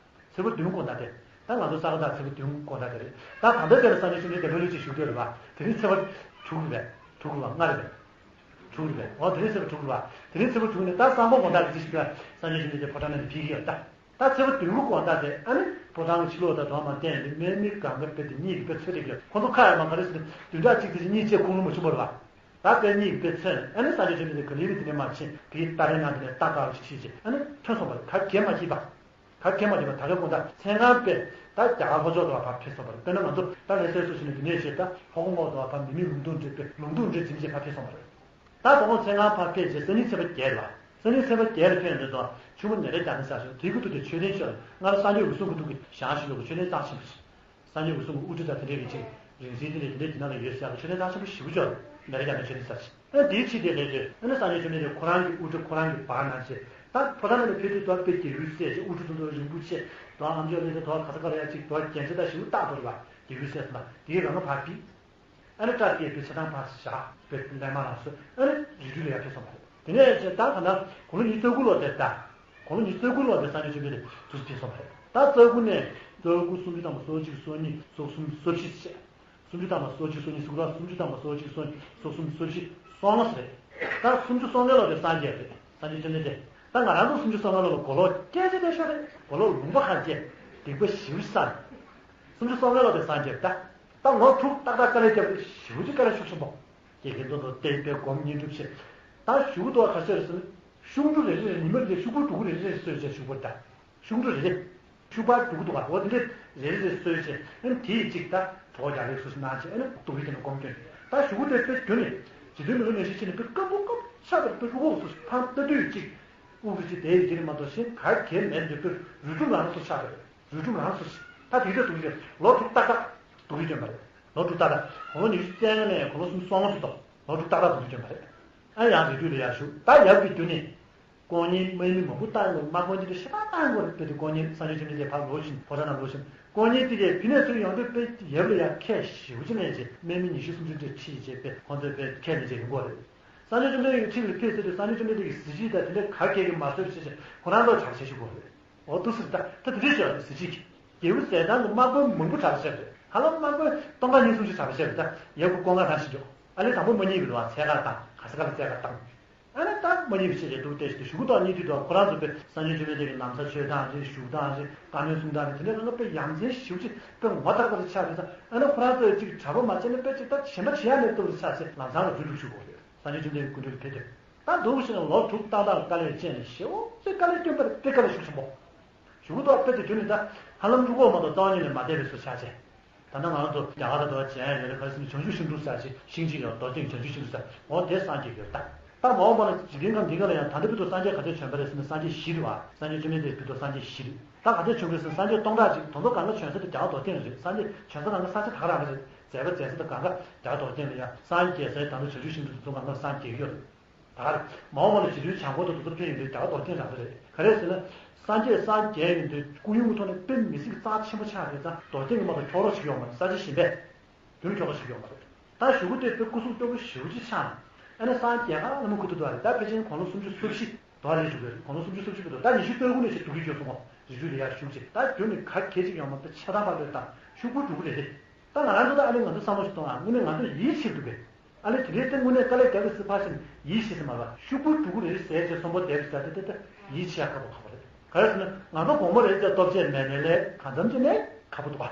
ཚེས་པ་བདུན་དགོང་དག་དེ། ད་ང་ཚོ་ས་ག་ཟླ་ཚེས་པ་བདུན་དགོང་དག་དེ་རེད། ད་ད་ལྟ་དེར་སངས་རྒྱས་བཅོམ་ལྡན་འདས་ལྷོད་ལྷོད་ཅིག་བཞུགས་བསྡད་རེད་པ། དེ་རིང་ཚེས་པ་དྲུག་རེད་པས། དྲུག་རེད་པ། ལྔ་རེད་པས། དྲུག་རེད་པས། འོ་དེ་རིང་ཚེས་པ་དྲུག་རེད་པ། དེ་རིང་ཚེས་པ་དྲུག་ནས་ད་སང་དགོང་དགོང་དག་གི་ཅི་ཞིག་ད་སངས་རྒྱས་བཅོམ་ལྡན་འདས་ཕོ་བྲང་ནང་ནས་ཕེབས་ཀྱི་ཡོད་ད། ད་ཚེས་པ་བདུན་གྱི་དགོང་དག་དེ་ཨ་ནི་ཕོ་བྲང་གི་ཕྱི་ལོགས་ད་དོང་མ་བསྟན་ཏེ་སྨན་མི་གང་ག་དཔེ་དེ་གཉིད་ཀྱི་དཔེ་ཚོད་དེ་གི་ཁོ་ཚོ་ཁ་ཡ་མ་ག་རེ་ཟེར་ཏེ་བདུན་ཕྲག་གཅིག་དེ་ཅིག་གཉིད་ཆད་ཁུག་ལུང་མ་བྱུང་བ་རེད་པ། ད་དཔེ་གཉིད་ཀྱི་དཔེ་ཚོད་ཨ་ནི་སངས་རྒྱས་བཅོམ་ལྡན་འདས་ག་ལེ་བའི་དེ་ནས་མར་ཕྱིན་དེའི་ཏཱ་རེ་ནང་དེ་ནས་རྟ་དཀར་བ་ཞིག་ཤེས་བྱས་ཨ་ནི་ཐོན་སོང་བ་རེད། གར་གྱེས་མ་སྐྱེས་པ། གར་གྱེས་མ་སྐྱེས་པ་ད་གའི་དགོང་དག་མཚན་གང་དཔེ་ད་རྒྱ་གར་ལྷོ་ཕྱོགས་དུ་བ་ཕར་ཕེབས་སོང་བ་རེད། དཔེར་ན་ང་ཚོ་ད་ལྷ་སའི་སོ་ཞིག་ནས་དེ་ནས་བྱས་ད་ཧོ་ཀོང་ལོགས་དུ་བ་ཕར་མི་མེད་ལུང་སྟོང་འདྲེ་དཔེ་ལུང་སྟོང་འདྲེ་འཛིན་བྱས་ཕར་ཕེབས་སོང་བ་རེད། ད་དགོང་དག་མཚན་གང་ཕར་ཕེབས་རྗེས་སང་ཉིན་ཚེས་པ་བརྒྱད་ལ། སང་ཉིན་ཚེས་པ་བརྒྱད་ལ་ཕེབས་ཡོང་དུས་དང་ཆུ་མོ་ནེ་ར་རྒྱ་ནི་ས་ཞོག་དེའི་ཁུ་ཐུག་དེ་མཆོད་རྟེན་ཤོག་སྔར་སངས་རྒྱས་འོད་སྲུང་ཁུ་ཐུག་གི་ཞང་ཞིག་ལོག་གི་མཆོད་རྟེན་གཙང་ཆེན་པོ་ཞིག་སངས་རྒྱས་འོད་སྲུང་གི་དབུ་སྐྲ་དང་དེ་འདྲས་ཀྱི་ཅིག་རིང་བསྲེལ་དེ་འདྲས་དེ་འདྲས་དེ་ནང་ལ་ཡོད་ཟེར་ཡག་གི་མཆོད་རྟེན་གཙང་ཆེན་པོ་ཞེ་པོ་ཅིག་ཡོད་རེད། ནེ་ར་རྒྱ་ནི་མཆོད་རྟེན་ས་ཞིག་ཨ་ནི་དེའི་ཕྱི་དེ་ལས་དེ་ཨ་ནི་སངས་རྒྱས་བཅོམ་ལྡན་འདས་ཁོ་རང་གི་དབུ་སྐྲ་ཁོ་རང་གི་བར་ན་བྱས་ད་ཕོ་བྲང་ནང་ལ་ཕེབས་དུས་དོ་དཔེ་རྒྱལ་པོའི་སྲས་ཅིག་དབུ་སྐྲ་ཐུང་ཐུང་རིང་པོ་བྱས་དོ་ཨམ་ཅོག་ལས་དེ་དོ་ག་ས་ག་ལ་ཡ་ཅིག་དོ་རྒྱན་ཆ་ད་ཞེ་པོ་བཏགས་འདུག་རེད་པ། རྒྱལ་པོའི་སྲས་སུ་ལ་དེའི་རང་ང་བར་ཕིག་ཨ་ནི་སྐྲ་དེ་ཕྱི་ཐང་ཕར་བཞག་པའི་ལན་མ་ལངས་སོ། ཨ་ནི་རི་ཁྲོད་ལ་ཡར་ཕེབས་སོང་བ་རེད། དེ་ནས་ད་ག་ན་དགུང་ལོ་ཉི་ཤུ་རྩ་དགུ་ལོ་དེར་ད། དགུང་ལོ་ཉི་ཤུ་རྩ་དགུ་ལོ་དེར་སངས་རྒྱས་བཅོམ་ལྡན་འདས་དུས་སུ་ཕེབས་སོང་བ་རེད། ད་རྩ་དགུ་ནས་རྩ་དགུ་སུམ་ཅུ་ཐམ་པ་སོ་གཅིག་སོ་གཉིས་སོ་གསུམ་སོ་བཞི་བྱས། སུམ་ཅུ་ཐམ་པ་སོ་གཅིག་སོ་གཉིས་སོ་དྲུག་སུམ་ཅུ་ཐམ་པ་སོ་གཅིག་སོ་གཉིས་སོ་གསུམ་སོ་བཞི་སོ་ལྔ་རེད། ད་སུམ་ཅུ་སོ་ལྔའི་ལོ་དེར་སངས་རྒྱས་རེད། སངས་རྒྱས་བཅོམ་ལྡན་འདས། ད་ང་རང་ཚོ་སུམ་ཅུ་སོ་ལྔའི་ལོ་ལ་མགོ་ལོག་སྐད་ཆ་བཤད་ཤོག་རེད། མགོ་ལོག་ལུང་པ་ཁ་སྐྱེས། སྡིག་པ་ཞེ་པོ་བསགས། སུམ་ཅུ་སོ་ལྔའི་ལོ་དེར་སངས་རྒྱས་རེད་ད། ད་ལོ་དྲུག་ཏག་ཏག་དཀའ་ལས་བརྒྱབ་རེད། ཞེ་པོ་ཅིག་དཀའ་ལས་ཤུགས་ཆེན་པོ། དགེ་རྒན་ཚོ་ཚོ་བསྟེན་པའི་སྒོམ་བསྙེན་སྒྲུབ་བྱས། ད་ཞུ་གུ་དུ་བ་ཁ་ཤས་རེད་ཟེར་ན། ཤུགས་འགྲོ་རེ་རེ་རེ་ཉི་མ་རེ་ཤུག་པ་དྲུག་རེ་རེ་གསོས་བྱས་ཤུག་པ་ད། ཤུགས་འགྲོ་རེ་རེ། ཤུག་པ་དྲུག་འདུག་ག་འོ་དེ་འདྲས་རེ་རེ་རེ་གསོས་བྱས་ཨ་ནི་དེ་ཡི་གཅིག་ད་གྲོགས་རྒྱག་ལེགས་སོ་ཞིག་གནང་བྱས་ཨ་ནི་སྡུག་གི་དེ་ནས་སྒོམ་སྐྱོན། ད་ཞུ་གུ་དེ་དཔེ་རྒྱུ་ནས་རྗེ་བཙུན་མི་ལ་ནས་ཤི་ཕྱིན་ནས་དཔེ་སྐམ་པོ་སྐམ་ཤ་དེར་དཔེ་ཤུག་འོག་སོ་ཞིག་ཕར་ལྟ་དུས་ཡི་གཅིག་དབུགས་རིག་ཅིག་དེ་ཡི་དེ་ནས་མ་གཏོགས་གཞན་གར་གྱེས་མེད་འདོད་དཔེ་རུས་སྒྲུམ་རང་སོ་ཆགས་པ་རེད། རུས་སྒྲུམ་རང་སོ་ཞིག་ད་དེ་འདྲས་སྡུག་གི་ལོ་དྲུག་ཏག་ཏག་སྡུག་གི་སྐྱོན་པ་རེད། ལོ་དྲུག་ཏག་ཏག་དགུང་ལོ་ཉི་ཤུ་རྩ་ལྔ་ནས་དགུང་ལོ་སུམ་ཅུ་སོ་ལྔ་ཚོ་ཏོག་ལོ་དྲུག་ཏག་ཏག་སྡུག་གི་སྐྱོན་པ་རེད། ཨ་ཡང་རི་ཁྲོད་ལ་ཡར་བཞུགས་ད་ཡབ་ཀྱི་རྒྱུ་ནས། དཀོན་གཉེར་དམག་མི་མང་པོ་བཏང་དགོས་དམག་དཔོན་གྱི་ཞེ་དྲག་བཏང་དགོས་རེད། དཔེ་དེ་དཀོན་གཉེར་སངས་རྒྱས་བཅོམ་ལྡན་འདས་ཕར་ལོག་བཞིན་ཕོ་བྲང་ནང་ལོག་བཞིན་དཀོན་གཉེར་དེ་གས་ཕི་ནས་ཚུར་ཡོང་དུས་དཔེ་ཡབ་ལ་ཡང་ཁས་ཞེ་པོ་ཅིག་ལེན་བྱས་དམག་མི་ཉི་ཤུ་སུམ་ཅུ་འདྲ་ཁྲིད་བྱས་དཔེ་ཁོང་ཚོས་དཔེ་ཁས་ལེན་བྱས་ཡོང་གི་རེད། སངས་རྒྱས་བཅོམ་ལྡན་འདས་ཀྱི་ཁྲི་ལ་ཕེབས་ཟེར་དུས་སངས་རྒྱས་བཅོམ་ལྡན་འདས་ཀྱི་གཟི་བརྗིད་དང་དེ་འདྲ་ག་གེ་གི་མ་བཟོད་བྱས་བྱས་ཁོ་རང་ཚོ་གྲགས་ཆེ་ཞུ་དགོས་རེད། འོ་འདུག་ཟེར་ད་ད་དེ་འདྲས་བྱས་གཟི་བརྗིད་ཀྱི་རྒྱལ་པོ་ཟས་གཙང་གི་དམག་དཔོན་མང་པོ་གྲགས་བྱས་རེད། ཧ་ལམ་དམག་དཔོན་སྟོང་ཕྲག་གཉིས་གསུམ་ཞིག་གྲགས་བྱས་རེད། ད་ཡབ་ཀྱི་ཀོང་ཀ་རང་བཞིན་འགྲོ་ཨ་ལས་དང་པོ་མ་རྙེད་པའི་དུས་བ་ཚད་ག་བཏང་ག་ས་ག་ལ་ཚད་ག་བཏང་། ཨ་ནི་ད་མ་རྙེད་པའི་ཆེད་དུ་འདུག་བལྟས་ཤིག་ཞུ་གུ་དང་གཉིས་དུས་དུ་ཁོ་རང་ཚོ་དཔེ་སངས་རྒྱས་བཅོམ་ལྡན་འདས་ཀྱི་ན་བཟའ་མཆོད་སྟངས་རེད། བཞུགས་སྟངས་རེད། བཀའ་མོལ་གསུང་སྟངས་རེད། དེ་འདྲ་ལ་དཔེ་ཡ་མཚན་ཞེ་པོ་ཅིག་དཔེ་ངོ་ཐག་པ་རེ་ཆགས་རེད། ད་ཨ་ནི་ཁོ་རང་ཚོས་ཅིག་གྲྭ་པ་མ་བྱས་ན་དཔེ་ཅིག་ད་གཞན་པ་བྱེད་ཡ་མེད་སྟོབས་རེ་ཆགས་ཚེ་ལམ་སང་ལ་འགྲོ་འདུག་ཞུ་དགོས་རེད། སངས་རྒྱས་བཅོམ་ལྡན་འདས་སྐུ་མདུན་ལ་ཕེབས་དུས། ད་འདུག་ཕྱིན་ལོ་དྲུག་ཏག་ཏག་དཀའ་ལས་སྤྱད་ནས་ཞེ་པོ་ཅིག་དཀའ་ལས་བསྐྱོན་པ་རེད། དཔེ་དཀའ་ལས་ཤུགས་ཆེན་པོ། གཞུག་གུ་ཐོག་དཔེ་དེ་དུས་ནི་ད་ཧ་ལམ་ལྷུག་པོ་མ་གཏོགས་རྩ་བ་ཉིད་ནས་མ་བསྡད་པའི་བཟོ་ཆགས་བྱས། ད་ལྟ་ང་རང་ཚོ་རྒྱ་གར་དུ་འགྲོ་བ་བྱས་ཡོད་རེད། ག་རེ་ཟེར་ན་བྱང་ཆུབ་ཤིང་དྲུང་ཟེར་ཅིག་ཤིང་གཅིག་ཡོད། རྡོ་རྗེ་བྱང་ཆུབ་ཤིང་དྲུང་ཟེར། འོ་དེ་སངས་རྒྱས་ཡོད་ད། ད་མ་འོངས་པ་ལ་འཇིག་རྟེན་ཁམས་འདི་ག་ལ་ཡང་ད་ལྟ་བར་དུ་སངས་རྒྱས་ག་ཚོད་བྱོན་པ་རེད་ཟེར་ན་སངས་རྒྱས་བཞི་རེད་བ། སངས་རྒྱས་བཅོམ་ལྡན་འདས་བར་དུ་སངས་རྒྱས་བཞི་རེད། ད་ག་ཚོད་བྱོན་པ་རེད་ཟེར་ན་སངས་རྒྱས་སྟོང་ཕྲག་གཅིག་དེ་ཚོ་གང་ག་བྱོན་ས་དེ་རྒྱ་གར་རྡོ་རྗེ་གདན་རེད། སངས་རྒྱས་བྱོན་ས་གང་ག་ས་ཆ་ད་ག་རང་རེད། མཛད་པ་མཛད་ས་དེ་གང་ག་རྒྱ་གར་རྡོ་རྗེ་གདན་རེད། ཡང་སངས་རྒྱས་ས་ད་ལྟ་བྱང་ཆུབ་ཤིང་དྲུང་དེ་ཚོ་གང་ག་སངས་རྒྱས་ཡོད་རེད། ད་ག་རེད། མ་འོངས་པ་ལ་རྗེ་བཙུན་བྱམས་མགོན་དང་དེ་ཚོ་ཕེབས་ཡོང་དུས་རྒྱ་གར་རྡོ་རྗེ་གདན་རང་རེད། ག་རེ་ཟེར་ན། སངས་རྒྱས་སངས་རྒྱས་ཡིན་དུས་སྐུ་ཡོན་གྱི་ཐོག་ནས་དཔེ་མི་སྲིད་ཀྱི་རྩ་ཆེན་པོ་ཆགས་རེད། ད་རྡོ་རྗེ་གི་མ་གཏོགས་ཁྱོག་རོགས་ཤིག་ཡོད་མ་རེད། ས་ཆ་གཞན་པས་མདུན་ཁྱོག་པ་ཞིག་ཡོད་མ་རེད། ད་གཞུག་གུ་དེ་དཔེ་སྐུ་གཟུགས་སྟོབས་པོ་ཞེ་པོ་ཅིག་ཆགས་ནས་ཨ་ནི་སངས་རྒྱས་ག་ལ་མོ་ཁུ་ཐུག་ཐུག་རེད། ད་ཕལ་ཆེར་དགུང་ལོ་སུམ་ཅུ་སོ་བཞི་དོ་ལས་འགྲོ་གི་རེད། དགུང་ལོ་སུམ་ཅུ་སོ་བཞི་བར་དུ་ད་ཉི་ཤུ་རྩ་དགུ་ནས་ཞིག་སྡུག་གི་སྐྱོ་སོང་ངོ་། རིགས་རུས་ལ་ཡར་ཞུགས་ཅིག་ད་རྒྱུ་ནི་ག་གེ་ཅིག་ཡོང་མ་ད་ཆ་ཚང་པ་ལོས་དང་ཤུགས་པོ་འགྲོ་གི་རེད་དེ། ད་ང་རང་ཚོ་ད་ཨ་ནི་ང་ཚོ་བསམ་བློ་ཞིག་གཏོང་ཨ། དངོས་གནས་ང་ཚོ་ཡིད་ཆེས་འདུག་གས། ཨ་ནི་དེ་འདྲའི་ཏེ་དངོས་གནས་དཀའ་ལས་རྒྱག་གི་སྲིད་ཕར་ཕྱིན་ཡིད་ཆེས་སྲིད་མ་རེད་པ། ཤུགས་པོ་འགྲོ་གི་རེད་ཟེར་བྱས་གསོན་པོ་བསྡད་པ་ཟེར་ཏེ་ཏེ་ཏེ་ཡིད་ཆེས་ཡག་ཁག་པོ་ཁག་པོ་རེད། ག་རེ་ཟེར་ན་ང་ཚོ་དགོང་མོ་རེད་ཟེར་ལྟོ་ཆས་མེད་ནས་ལས་གང་འཚམ་ཅིག་ནས་ཁག་པོ་འདུག་པ།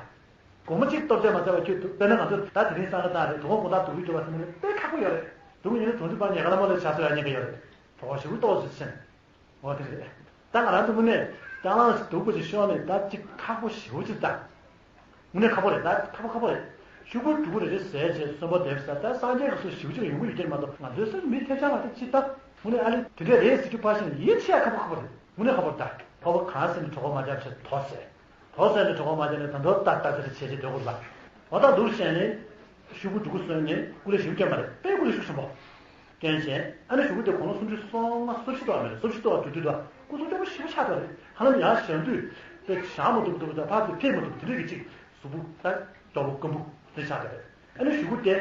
དགོང་མོ་གཅིག་ལྟོ་ཆས་མ་ཟ་བ་ཁྱོད་འདུག་དཔེར་ན་ང་ཚོ་ད་དེ་རིང་གསང་སྔགས་བཏང་རེད། དོ་དགོང་དགོང་དག་སྡུག་གི་འདུག་པ་ཟེར་ན་དཔེ་ཁག་པོ་ཡོད་རེད། སྡུག་ཡིན་ན་དོན་དུ་བར་ཉལ་ཁ་ལ་མོ་ལ་ཆ་ཚོད་ཡ་ཉེན་ཁ་ཡོད་རེད། གྲོགས་ཞེ་པོ་ཏོག་ཙམ་ཕྱིན། འོ་དེ་རེད། ད་ང་རང་ཚོ་དངོས་གནས་སྤྱང་ལངས་ཤིག་སྡུག་པོ་ཞིག་ཤོར་ནས་ད་ཅིག་ཁག་པོ་ཞེ་པོ་ཅིག་ད། དངོས་གནས་ཁག་པོ་རེད། ད་ཁག་པོ་ཁག་པོ་རེད། ཤུགས་པོ་འགྲོ་གི་རེད་རེད་ཟེར་བྱས་གསོན་པོ་བསྡད་ས་ད་སངས་རྒྱས་ཀྱི་སོ་ཞེ་པོ་ཅིག་ཡོང་གི་ཡོད་ཀྱི་མ་གཏོགས་ང་ཚོའི་སེམས་མི་ཐེབས་ཆག་མ་ཐེབས་ཅི་ད། དངོས་གནས་ཨ་ནི་དེ་འདྲས་རེད་ཟེར་རྒྱུ་ཕར་ཕྱིན་ཡིད་ཆེས་ཁག་པོ་ཁག་པོ་རེད། དངོས་གནས་ཁག་པོ་རེད། ད་ཁོ་བོ་གང་ཟེར་ནས་གྲོགས་པོ་མ་རྒྱབ་བྱས་དོ་ཟེར། དོ་ཟེར་ནས་གྲོགས་པོ་མ་རྒྱབ་ནས་ད་དོ་ཏག་ཏག་དེ་རེད་བྱས་བྱས་སྡོད་དགོས་ལ། འོ་ད་འདུག་བྱས་ནས། ཤུགས་པོ་འགྲོ་གི་སོང་ནས་སྐུ་ལས་ཞིབ་སྐྱོན་མ་རེད། དཔེ་སྐུ་ལས་ཤུགས་ཆེན་པོ། སྐྱོན་བྱས་ཨ་ནི་གཞུག་གུ་དེ་དགུང་ལོ་སུམ་ཅུ་སོ་ལྔ་སོ་བཞི་ཐོག་མ་རེད། སོ་བཞི་ཐོག་འགྲོ་དུས་དོ་སྐུ་གཟུགས་སྐྱོ་པོ་ཞེ་པོ་ཆགས་འགྲོ་རེད། ཧ་ལམ་ཡང་ཞག་དུས་དཔེ་བཞག་མ་ཐུབ་ཐུབ་ད་ཕར་ཚུར་ཕེབས་མ་ཐུབ་དེ་འདྲ་གི་ཅིག་གཟུགས་པོ་ད་སྐྱོ་པོ་སྐམ་པོ་དེ་ཆགས་འགྲོ་རེད། ཨ་ནི་གཞུག་གུ་དེ་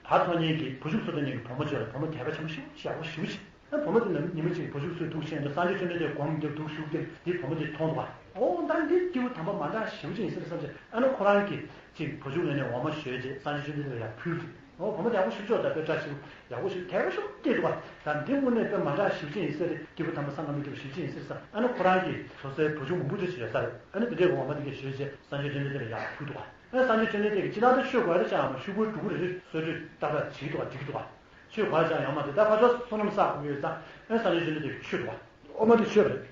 བར་ཐོག་ཉིན་གྱི་བུ་ཕྲུག་ཚོ་དང་ཉིན་གྱི་བུ་མོ་ཚོ་ལ་བུ་མོ་དད་པ་ཆེན་པོ་ཞེ་པོ་ཞེ་པོ་ཞེ་པོ་ཆེ། ཨ་བུ་མོ་དེ་ནམ་ཉི་མ་གཅིག་བུ་ཕྲུག་ཚོས་འདུག་བཤད་འདུག་སངས་རྒྱས་བཅོམ་ལྡན་འདས་སྒོམ་འདུག་འདུག་བཞུགས་ཏེ་འདི་བུ་མོ་དེ་མཐོང་འདུག་པ། ཨོ་ད་འདི་སྐྱེས་བུ་དམ་པ་མ་འདྲ་ཞེ་པོ་ཅིག་ཡིན་ཟེར་བསམ་བྱས་ཨ་ནི་ཁོ་རང་གིས་གཅིག་བུ་ཕྲུག་ལ་ནས་འོ་མ་བཞོས་རྗེས་སངས་རྒྱས་བཅོམ་ལྡན་འདས་ལ་ཡར་ཕུལ་ཏེ། ཨོ་བུ་མོ་དེ་ཡག་པོ་ཞིག་ཆོག་ད་དཔེ་བཀྲ་ཤིས་ཡག་པོ་ཞིག་དད་པ་ཞིག་སྐྱེས་འདུག་པ། ད་འདི་དངོས་གནས་དཔེ་མ་འདྲ་ཞེ་པོ་ཅིག་ཡིན་ཟེར་སྐྱེས་བུ་དམ་པ་སངས་རྒྱས་བཅོམ་ལྡན་འདས་ཞེ་པོ་ཅིག་ཡིན་ཟེར་བསམ་ཨ་ནི་ཁོ་རང་གིས་སོ་སོའི་བུ་ཕྲུག་མང་པོ་ཅིག་ཡོད་ས་རེད། ཨ་ནི་དེ་འདྲའི་འོ་མ་དེ་གས་བཞོས་རྗེས་སངས་རྒྱས་བཅོམ་ལྡན་འདས་ལ་ཡར་ཕུལ་འདུག་པ། ཨ་སངས་རྒྱས་བཅོམ་ལྡན་འདས་ཀྱིས་ཅི་ལྟར་དུ་ཆོས་གོ་ཡ་ཅང་མ་ཤུགས་པོའི་འགྲོ་གི་རེད་གསོལ་གྲོས་ཏག་ཏག་བྱེད་ཀྱི་འདུག་པ་བྱེད་ཀྱི་འདུག་པ། ཆོས་གོ་ཡ་ཅང་ཡོད་མ་རེད། ད་ཕར་ཕྱོགས་བསོད་ནམས་བསགས་དགོས་ཡོད་ཙང་ཨ་སངས་རྒྱས་བཅོམ་ལྡན་འདས་ཀྱིས་མཆོད་འདུག་པ། འོ་མ་དེ་མཆོད་པ་རེད།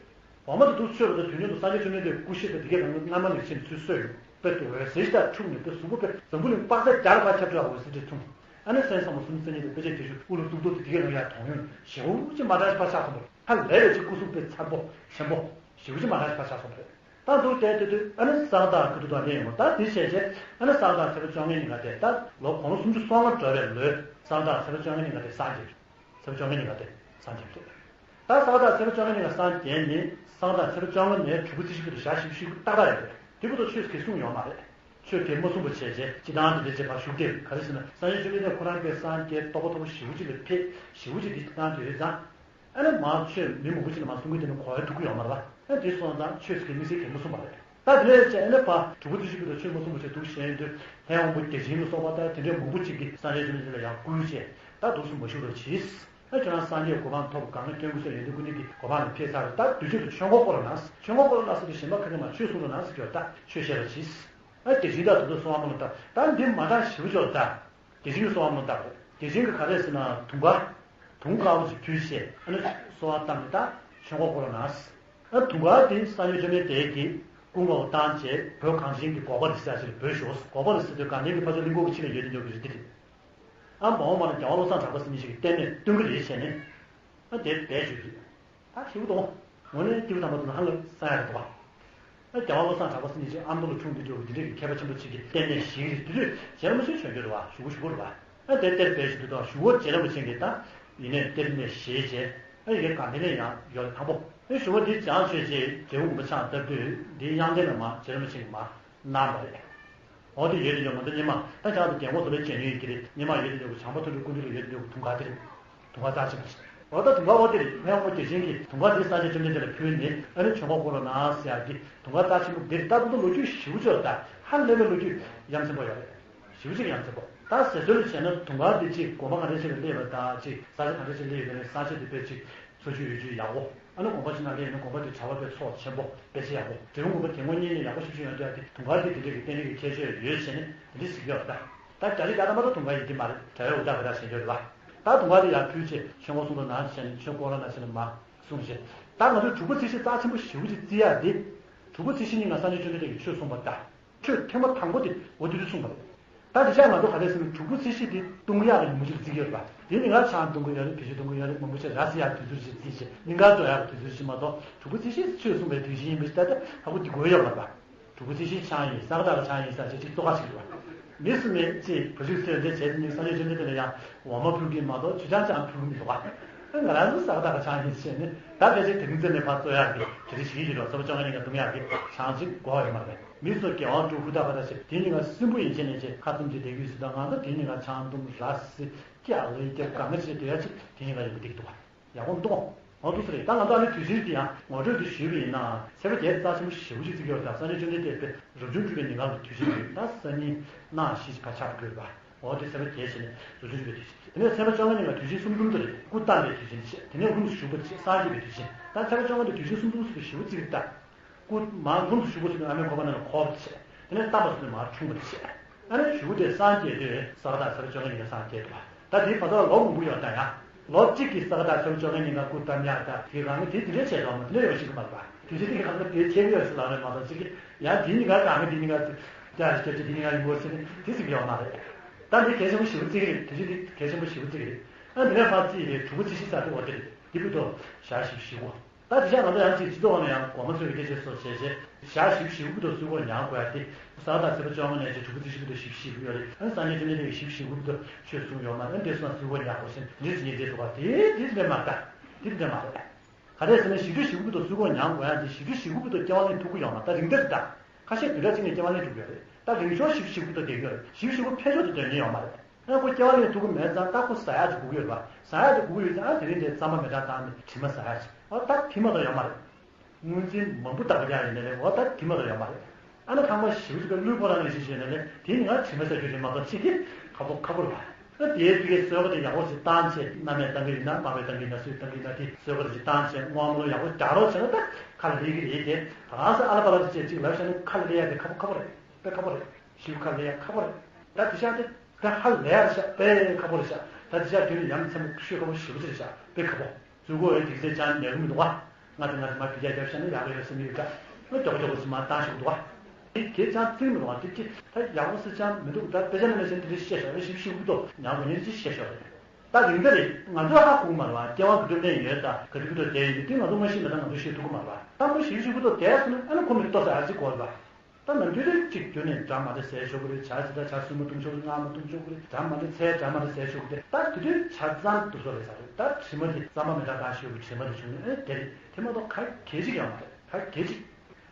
འོ་མ་དེ་འདུག་མཆོད་པ་དང་དུས་མཉམ་དུ་སངས་རྒྱས་བཅོམ་ལྡན་འདས་སྐུ་གཤེགས་དང་དེ་གའི་ནང་སྔ་མ་ནས་ཕྱིན་ཚུལ་གསོལ་ཡོང་དཔེ་དུ་འོད་ཟེར་ཞིག་དང་འཁྲུགས་ནས་དེ་གཟུགས་པོ་དཔེ་འཛམ་བུ་གླིང་དཔག་ཚད་བརྒྱར་ཕར་ཁྱབ་འགྲོ་བའི་འོད་ཟེར་དེ་མཐོང་། ཨ་ནི་སེམས་བསམ་པ་སུམ་ཅུ་རྩ་གཉིས་དང་དཔེ་བྱད་བརྒྱད་ཅུ་དབུ་ལ་གཏུག་གཏུག་དེ་དེ་གའི་ནང་ཡར་དོང་ཡོང་ཞེ་པོ་ཅིག་མ་འདྲ་ཞིག་ཕར་ཆགས་སོང་བ་རེད། ཧ་ལས་པའི་ཅིག་སྐུ་གཟུགས་དཔེ་མཚར་པོ་ཞིམ་པོ་ཞེ་པོ་ཅིག་མ་འདྲ་ཞིག་ཕར་ཆགས་སོང་བ་རེད། ད་འདུག་བསྡད་དེ་དུས་ཨ་ནི་གསང་བདག་ཁུ་ཐུ་དང་ལྷན་ཡོང་བ་ད་དེ་བྱས་རྗེས་ཨ་ནི་གསང་བདག་ཚེས་པ་བཅོ་ལྔའི་ཉིན་ཀ་དེ་ད་ལོ་དགུང་ལོ་སུམ་ཅུ་སོ་ལྔ་འགྲོ་བའི་ལོའི་གསང་བདག་ཚེས་པ་བཅོ་ལྔའི་ཉིན་ཀ་དེ་སངས་རྒྱས། ཚེས་པ་བཅོ་ལྔའི་ཉིན་ཀ་དེ་སངས་རྒྱས་རེད། ད་གསང་བདག་ཚེས་པ་བཅོ་ལྔའི་ཉིན་ཀ་སངས་རྒྱས་ནི་གསང་བདག་ཚེས་པ་བཅོ་ལྔ་ནས་དྲུག་པ་བརྩི་ཞིབ་ཏུ་ཞག་བཞི་བཅུ་ཞིག་ཏག་ཏག་རེད། དེ་བར་དུ་ཆོས་གང་གསུངས་ཡོད་མ་རེད། ཆོས་གང་མ་གསུངས་པ་བྱས་རྗེས་སྤྱི་བཏང་དེ་འདྲ་བྱས་པ་བཞུགས་ཏེ་ག་རེ་ཟེར་ན་སངས་རྒྱས་བཅོམ་ལྡན་འདས་ཁོ་རང་དཔེ་སངས་རྒྱས་རྟོགས་པ་མཐོ་པོ་ཞེ་པོ་ཅིག་ལ་ཕེབས་ཞེ་པོ་ཅིག་འདི་བཏང་དུ་ཡོད་ཙང་། ཨ་ནི་མ་ཆོས་མི་མང་པོ་ཅིག་ལ་མ་གསུང་གི་དེ་ནི་གོ་བ་ཐུག་གི་ཡོད་མ་རེད་པ། ཨ་དེ་སོང་ཙང་ཆོས་ཀྱི་དམིགས་བསལ་གང་མ་གསུངས་པ་རེད། ད་དེ་ནས་བྱས་ཨ་ནི་ཕ་དྲུག་པ་བརྩི་ཞིབ་ཏུ་ཆོས་མ་གསུངས་པ་བྱས་འདུག་བཞིན་དུ་ལྷའི་དབང་པོ་བརྒྱ་བྱིན་ལ་སོགས་པ་ད་དེ་འདྲའི་མང་པོ་ཅིག་གིས་སངས་རྒྱས་བཅོམ་ལྡན་འདས་ལ་ཡང་བསྐུལ་བྱས་ད་འདུག་སེ་མ་བཞུགས་པར་བྱས། ཨ་ཁྱོད་རང་སངས་རྒྱས་གོ་འཕང་ཐོབ་གང་ག་སྐྱོན་ཀུན་ཟད་ཡོན་ཏན་ཀུན་ལྡན་གྱི་གོ་འཕང་ལ་ཕེབས་ཚར་རེད། ད་དུས་ཚོད་དུ་ཆོས་འཁོར་བསྐོར་རོགས་གནང་། ཆོས་འཁོར་བསྐོར་རོགས་གནང་ཟེར་དུས་གཞན་པ་ཁ་ཁ་མ་ཆོས་གསུང་རོགས་གནང་ཟེར་གྱི་ཡོད། ད་ཆོས་བཤད་པར་གྱིས། ཨ་དེ་བཞིན་ད་དུ་དུ་སོང་བ་མ་ལ་ད་ད་འདི་མ་འདྲ་ཞིབ་ཅོག་ད། དེ་བཞིན་གྱི་གསོལ་བ་མ་ལ་ད་རེད། དེ་བཞིན་གྱི་ག་རེ་ཟེར་ན་དུང་དཀར། དུང་དཀར་པོ་ཅིག་ཕུལ་བྱས་ཨ་ནི་གསོལ་བ་བཏབ་ནས་ད་ཆོས་འཁོར་བསྐོར་རོགས་གནང་། ཨ་དུང་དཀར་དེ་སངས་རྒྱས་བཅོམ་ལྡན་འདས་ཀྱིས་སྐུ་ངོ་བོ་བཏང་བྱས་བོད་གངས་ཅན་གྱི་འགོག་པ་རི་ཟེར་ཞིག་ལ་འབོད་ཤོག་འགོག་པ་རི་ཟེར་དུས་དགའ་ལྡན་གྱི་ཕ་ཚོ་གླིང་སྐོར་གྱི་ཕྱི་ལ་ཡོད་དེ་འདྲ་གི་རི་དེ་རེད། ཨ་མ་འོངས་པ་ན་རྒྱལ་བ་བློ་བཟང་གྲགས་པ་ཟེར་མི་ཞིག་གིས་བསྟན་ནས་སྟོན་གྱི་རེད་བྱས་ནས། ཨ་དེ་སྦས་བཅུག་རེད། ད་ཞིབ་ཏུ་དངོས་གནས་སྐྱེས་བུ་དམ་པ་ཚོ་ཧ་ལས་ས་ཡ་རེད་འདུག་པ། ཨ་རྒྱལ་བ་བློ་བཟང་གྲགས་པ་ཟེར་མི་ཞིག་ཨ་མདོ་ལ་འཁྲུངས་དུས་འདྲ་བོ་འདི་འདྲ་གི་མཁས་པ་ཆེན་པོ་ཅིག་གིས་བསྟན་ནས་ཞིག་རེད། དེ་དུས་རྗེ་རིན་པོ་ཆེ་བྱོན་རྒྱུ་རེད་བ། ཞུ་བོ་ཞུ་བོ་རེད་བ། ཨ་དེ་གཏེར་སྦས་བཞིན་དུ་དང་ཞུ་བོ་རྗེ་རིན་པོ་ཆེ་གིས་ད་ཡིན་ནས་གཏེར་ནས་བཞེས་བྱས་ཨ་ཡི་གེ་དགའ་ལྡན་ལས་ཡང་ཡོད་དང་པོ། ཨ་ཞུ་བོ་འདི་བྱང་ཆོས་རྗེ་རྒྱལ་བུ་དགོངས་པ་ཆང་བཏབ་དུས་འདི་དབྱངས་ལྡན་ལ་མ་རྗེ་རིན་པོ་ཆེ་གིས་མ་གནང་བ་རེད། འོ་དེ་ཡོད་དེ་ཡོད་མ་འདི་སྙེ་མ་ད་ཁྱེད་ཚོ་རྒན་གོག་ཚོ་ལས་བྱེད་ཉན་ཡོད་ཀྱི་རེད། སྙེ་མ་ཡོད་དེ་ཡོད་གི་བྱང་པ་མཐོ་རིས་ཀུན་གྱི་ལ་ཡོད་དེ་ཡོད་གི་དུང་དཀར་དེ་རེད། དུང་དཀར་རྩ་ཆེན་པོ་ཞིག་འོ་ད་དུང་དཀར་འོ་དེ་རེད། ལྷའི་དབང་པོ་བརྒྱ་བྱིན་གྱིས་དུང་དཀར་འདི་སངས་རྒྱས་བཅོམ་ལྡན་འདས་ལ་ཕུལ་ནས་ཨ་ནི་ཆོས་འཁོར་བསྐོར་རོགས་གནང་ཟེར་ཡག་གི་དུང་དཀར་རྩ་ཆེན་པོ་འདི་རེད། ད་དུང་དུ་ལོ་རྒྱུས་ཞིབ་ཅོག་ད་ཧ་ལས་པའི་ལོ་རྒྱུས་ཡ་མཚན་པོ་ཡོད་རེད། ཞིབ་ཅིག་ཡ་མཚན་པོ་ད་ཟེར་སྲོལ་ལ་བྱས་ན་དུང་དཀར་འདི་ཅིག་དགོན་པ་ག་འདྲ་ཞིག་ལ་སླེབས་པ་ད་ཅིག་ས་ཆ་ག་འདྲ་ཞིག་སླེབས་ཡོད་པ་ནས་ས་ཆ་དེ་དཔེ་ཅིག་འཚོ་བཅུད་ཡོད་རྒྱུ་ཡག་པོ། ཨ་ནི་དགོན་པ་ཕྱི་ནང་སླེབས་ཡོང་ན་དགོན་པ་དེ་གྲྭ་པ་དཔེ་ཚོགས་ཆེན་པོ་དཔེ་ཆ་ཡག་པོ། འབྲི་གུང་དགོན་པ་དེ་སྔོན་གཉེན་ཉེ་ཡག་པོ་ཞིབ་ཞིབ་ཡོང་དུས་ཨ་དེ་དུང་དཀར་དེ་དེ་འདྲས་ཀྱི་རྟེན་རིགས་ཀྱི་ཁྱད་ཆོས་ཡོད་བྱས་ནས་དེ་འདྲས་གཟིགས་ཡོད་རེད་ད། ད་རྒྱ་རིགས་ད་ལྟ་མ་གཏོགས་དུང་དཀར་ཡིན་གྱི་མ་རེད། དྲ་བའི་འུར་ཐག་བ་ཐག་བྱེད་འདོད་རེད་བ། ད་དུང་བ་དེ་ཡར་ཕུལ་བྱས་ཆོས་འཁོར་གསུམ་ལ་ནང་བྱས་ནས་ཆོས་འཁོར་ལ་ནང་བྱས་ནས་མར་གསུངས་བྱས། ད་ང་ཚོས་དྲུག་པ་ཚེས་བཞི་རྩ་ཆེན་པོ་ཞེ་པོ་ཅིག་བརྩི་ཡག་འདི། དྲུག་པ་ཚེས་བཞི་ཉིན་ང་སངས་རྒྱས་བཅོམ་ལྡན་འདས་ཀྱིས་ཆོས་གསུངས་པ་ལྟར། ཆོས་ཐེངས་མ་དང་པོ་དེ་འོ་དེ་དུས་གསུངས་པ་རེད། ད་དེ་ཤག་ང་ཚོ་ག་རེ་ཟེར་ན་དྲུག་པ་ཚེས་བཞི་དེ་བཏུང་ཡག་གི་ཉིན་མོ་ཞིག་བརྩི་གི་ཡོད་རེད་པ། དེ་ཉིན་ང་ཆང་འཐུང་གི་ཡོད་རེད། བེད་སྤྱོད་གཏོང་གི་ཡོད་རེད། མང་པོ་ཞིག་ར་བཟི་ཡག་དུས་ཚོད་ཞིག་བརྩིས་བྱས་སྙིང་ག་རྫོགས་ཡག་གི་དུས་ཚོད་ཞིག་མ་གཏོགས། དྲུག་པ་ཚེས་བཞི་ཆོས་གསུངས་པའི་དུས་ཆེན་ཡིན་པ་ཞིག་ད་ལྟ་ཧ་གོ་འདི་དགོས་ཡོད་མ་རེད་པ། དྲུག་པ་ཚེས་བཞི་ཆང་ཡིན་ས་ག་ཟླ་གི་ཆང་ཡིན་ས་བྱས་ཅིག་བཙོག་ཁ་ཞིག་རེད་པ། མི་སུ་མེད་ཅེས་བུ་ཕྲུག་ཚོས་འདི་བྱས་དེ་ཉིན་སངས་རྒྱས་བཅོམ་ལྡན་འདས་ལ་ཡང་འོ་མ་ཕུལ་གྱི་མ་གཏོགས་ཆུ་ཆང་ཅང་ཕུལ་གྱི་མི་འདུག་ག་ང་རང་ཚོ་ས་ག་ཟླ་གི་ཆང་ཡིན་ཟེར་ནས་ད་ཕལ་ཆེར་དེ་རིང་ཚེ་ནས་ཕར་བཙོག་ཡག་གི་གྲ་སྒྲིག་བྱེད་ཀྱི་ཡོད་རེད། ཚེས་པ་བཅོ་ལྔ་ཉིན་ཀ་བཏུང་ཡག་གི་ཆང་ཅིག་དགོས་ཡོད་མ་རེད། མི་ཚོ་རྒྱལ་དབང་སྤྲུལ་སྐུ་ད་བར་ད་ཆེ་དེ་ཉིན་ཀ་སྲིན་པོ་ཡན་ཆད་ནས་ཆེ་ཁ་བཙུམ་གྱི་བསྡད་ཀྱི་ཡོད་ཟེར། ད་ང་ཚོ་དེ་ཉིན་ཀ་ཆང་འཐུང་ར་བཟི་སྐྱ་ལེ་རྒྱབ་གང་ག་བྱེད་སྡོད་ཡ་ཆེ་དེ་ཉིན་ཀ་ཡོང་གི་བསྡད་ཀྱི་འདུག་ག་ཡག་པོ་མི་འདུག་ག་འོ་འདུག་ཟེར་རེད། ད་ང་ཚོ་ཨ་ནི་དུས་ཆེན་འདི་ཡང་ངོ་སྤྲོད་དུ་ཞུས་པ་ཡིན་ན་ཚེས་པ་བརྒྱད་རྩ་ཆེན་པོ་ཞེ་པོ་ཅིག་བརྩི་གི་ཡོད། ད་སངས་རྒྱས་བཅོམ་ལྡན་འདས་དཔེ་རབ་བྱུང་བཅུ་པའི་ཉིན་གང་གི་དུས་ཆེན་རེད། ད་སང་ཉིན་གནངས་ཤིག་ཕར་ཆགས་དགོས་པ། འོ་དེ་ཚེས་པ་བརྒྱད་བྱས་ནས་རབ་བྱུང་བཅུ་པའི་དུས་ཆེན། དེ་ནས་ཚེས་པ་བཅོ་ལྔ་ཉིན་ཀ་དུས་ཆེན་གསུམ་འཛོམས་དེ་རེད། སྐུ་བལྟམས་པའི་དུས་ཆེན་བྱས། དེ་ནས་ལྷུམས་སུ་ཞུགས་པ་བྱས། སངས་རྒྱས་པའི་དུས་ཆེན། ད་ཚེས་པ་བཅོ་ལྔ་དེ་དུས་ཆེན་གསུམ་འཛོམས་སུ་ཞེ་པོ་བརྩི་གི་རེད་ད། སྐུ་མར་ལྷུམས་སུ་ཞུགས་པ་ཚོ་ནི་ཨ་མའི་ཁོག་པ་ནང་ལ་འཁོར་བ་བྱས། དེ་ནས་བལྟམས་པ་ཚོ་ནི་མར་འཁྲུངས་པ་བྱས། ཨ་ནི་ཞུ་དེ་སངས་རྒྱས་དེ་ས་ག་ཟླ་ཚེས་པ་བཅོ་ལྔ་ཉིན་ཀ་སངས་རྒྱས་འདུག་བ། ད་དེའི་བར་ཐག་ལོ་མང་པོ་ཡོད་ད་ཡ། ལོ་གཅིག་གི་ས་ག་ཟླ་ཚེས་པ་བཅོ་ལྔ་ཉིན་ཀ་སྐུ་བལྟམས་ཡག་ད་དེ་རང་ནི་དེ་དེ་འདྲའི་བྱས་ཡོད་མ་དེ་འདྲ་ཡོད་ཤེས་ཀྱི་མ་རེད་པ། དུས་ཚོད་དེ་གི་རང་ནི་དེ་ཁྱད་ཡོད་ཤེས་ལ་རེད་མ་གཏོགས་ཅིག་གི་ཡ་དེ་ཉིན་ཀ་རང་ནི་དེ་ཉིན་ཀ་ཅིག་ཡ་སྐྱབས་རྗེ་དེ་ཉིན་ཀ་ཡིན་དགོས་ཟེར་ནི་དེ་ཟིག་ཡོད་མ་རེད། ད་དེ་གལ་ཆེན་པོ་ཞེ་པོ་བརྩི་གི་རེད། དུས་ཚོད་དེ་གལ་ཆེན་པོ་ཞེ་པོ་བརྩི་གི་རེད། ཨ་འདི་ནས་ཕར་བརྩིས་རེད། དྲུག་པ་ཚེས་བཞི་ཚར་དུས་འོ་དེ་རེད། དེ་བར་དུ་ཞག་བཞི་བཅུ་ཞེ་དགུ། ད་དེ་ཆ་ང་ཚོ་ཡང་ཅིག་སྤྱི་ཚོགས་ནང་ཡང་སྒོར་མོ་ཚོས་ཀྱི་སྐད་ཆ་སོགས་བྱས་རྗེས་ཞག་བཞི་བཅུ་ཞེ་དགུ་དུ་གསོལ་ཕོགས་མྱངས་དགོས་ཡ་དེ་ས་ག་ཟླ་ཚེས་པ་བཅོ་ལྔ་ནས་བྱས་དྲུག་པ་ཚེས་བཞི་བར་དུ་ཞག་བཞི་བཅུ་ཞེ་དགུ་ཡོད་རེད། ཨ་ནི་སངས་རྒྱས་བཅོམ་ལྡན་འདས་ཀྱིས་ཞག་བཞི་བཅུ་ཞེ་དགུ་བར་དུ་ཆོས་གསུངས་ཡོད་མ་རེད། ཨ་ནི་དེ་སོང་ན་གསོལ་ཕོགས་མྱངས་དགོས་ཟེར་འདི་ཟེར་ཉེས་འཛེག་འདུག་ག་དེ་དེ་འདྲ་མ་རེད། དེ་འདྲ་མ་རེད། ག་རེ་ཟེར་ན་ཞག་བཞི་བཅུ་ཞེ་དགུ་བར་དུ་གསོལ་ཕོགས་མྱངས་དགོས་ཡ་དེ་ཞག་བཞི་བཅུ་ཞེ་དགུ་བར་དུ་སྐྱེ་བ་ལེན་ཐུབ་ཀྱི་ཡོད་མ་རེད། ད་རིང་འདིར་ད། ཁ་ཤས་བདུན་ཕྲག་གཅིག་ནས་སྐྱེ་བ་ལེན་ཐུབ་ཀྱི་ཡོད་རེད། ད་རིང་ཤོག་བཞི་བཅུ་ཞེ་དགུ་བར་དུ་བསྡད་ཀྱི་ཡོད་རེད། ཞག་བཞི་བཅུ་ཕལ་ཆེར་དུ་སྡོད་མཁན་ཡོད་མ་རེད། ཨ་ཁོ་སྐྱེ་བ་ལེན་ཐུབ་ཀྱི་མེད་ཙང་ད་ཁོ་ཟ་ཡག་ཅིག་དགོས་ཀྱི་ཡོད་རེད་པ། ཟ་ཡག་ཅིག་དགོས་ཀྱི་ཡོད་ཙང་ཨ་དེ་རིང་དེ་རྩམ་པ་མེ་སྲེག་བཏང་ནས་དྲི་མ་ཟ་ཡག་ཅིག་འོ་ད་དེ་མ་གཏོགས་ཡོད་མ་རེད། དངུལ་འཛིན་མང་པོ་བཏང་པ་ཡང་ཡིན་ནའི་རེད། འོ་ད་དེ་མ་གཏོགས་ཡོད་མ་རེད། ཨ་ནི་ཁང་པ་ཞེ་པོ་ཅིག་གི་གློའི་ཕོ་བྲང་ནང་བཞིན་བྱས་ནའི་དེ་ནི་ང་དྲི་མ་ཟ་རྒྱུ་རེད་མ་གཏོགས་ཅིག་གི་ཁ་པོ་ཁ་པོ་རེད་པ། ཨ་དེའི་དུས་ཀའི་གསོལ་ཁ་དེ་ཡག་པོ་ཞིག་བཏང་བྱས་མནའ་མས་བཏང་གི་ཡིན་ན་མ་མས་བཏང་གི་ཡིན་ན་སུས་བཏང་གི་ཡིན་ན་དེ་གསོལ་ཁ་དེ་ཞིག་བཏང་བྱས་བསྔོ་སྨོན་ཡག་པོ་རྒྱག་རོགས་བྱས་ན་ད་ཁ་ལ་སླེབས་ཀྱི་རེད་དེ། ད་གང་ཟེར་ཨ་ལ་པ་ལ་དེ་བྱས་ཅིག་ལབ་བྱས་ན་ཁ་ལ་སླེབས་ཡག་དེ་ཁ་པོ་ཁ་པོ་རེད། དཔེ་ཁ་པོ་རེད། ཞེ་པོ་ཁ་ལ་སླེབས་ཡག་ཁ་པོ་རེད། ད་དེ་ཤག་དེ་ད་ཧ་ལས་ཡག་ཤག་དཔེ་ཁ་པོ་རེད་ཤག་ད་དེ་ཤག་དེ་ནི་ཡ་མཚན་མོ་ཤོད་ཁ་པོ་ཞེ་པོ་ཅིག་རེད་ཤག་དཔེ་ཁ་པོ། གཙོ་བོ་འོས་དེ་ཚེ་ཅང་ཉལ་གི་མི་འདུག་བ། ང་དང་ང་དང་མ་ཕི་རྒྱ་རྒྱབ་བཞག་ན་ཡག་གི་ཡོད་སེམས་ཡོད་འདྲ། ང་མགྱོགས་མགྱོགས་སུ་མ་བཏང་ཞིག་འདུག་བ། དེ་གས་ཅང་བརྩི་མི་འདུག་བ། དེ་གས་ད་ཡག་པོ་སུ་ཅང་མི་འདུག་ད་དཔེ་ཆ་ནང་ནས་བཤད་དེ་འདྲ་བཤད་ཤོག་རེ་ཞིབ་ཞིབ་འདུག་ཉག་གོ་ཉིན་ཅི་བཤད་ཤོག་རེད། ད་རིང་འདི་རེད། ང་ཚོ་ཧ་གོ་མ་རེད་བ། སྐྱེ་བ་ག་དུས་ལེན་ཡོད་ད་ག་དུས་ག་དུས་བསྡད་ཡོད་དེ་ང་ཚོ་མ་ཤེས་ན་ད་ང་ཚོ་ཤེས་ཐུབ་ཀྱི་མ་རེད་བ། ད་ཁོ་ཞིབ་ཞིབ་འདུག་བསྡད་སོང་ན་ཨ་ནི་ཁོ་མི་ལྟོ་ཟ་ཡ་ཅིག་གོ་རེད་བ། ད་ནམ་རྒྱུན་དུ་གཅིག་རྒྱུ་ནས་འདྲ་མ་འདྲ་ཟས་ཤོག་གི་རེད། ཇ་ཟི་ད་ཇ་སྲུབ་མ་བཏུང་ཤོག་གི་རེད། སྔ་མ་བཏུང་ཤོག་གི་རེད། ཇ་མ་འདྲ་ཚལ་ཇ་མ་འདྲ་ཟས་ཤོག་གི་རེད། ད་དེ་དུས་ཇ་རྩམ་དུ་བཟོ་རེད་ཟ་རེད། ད་དྲི་མ་དེ་རྩམ་པ་མེ་སྲེག་བཏང་ཤོག་གི་དྲི་མ་དེ་བྱུང་ནས་ཨེ་དེ་རེད། དེ་མ་གཏོགས་ག་གེ་ཅིག་ཡོད་མ་རེད། ག་གེ་ཅིག་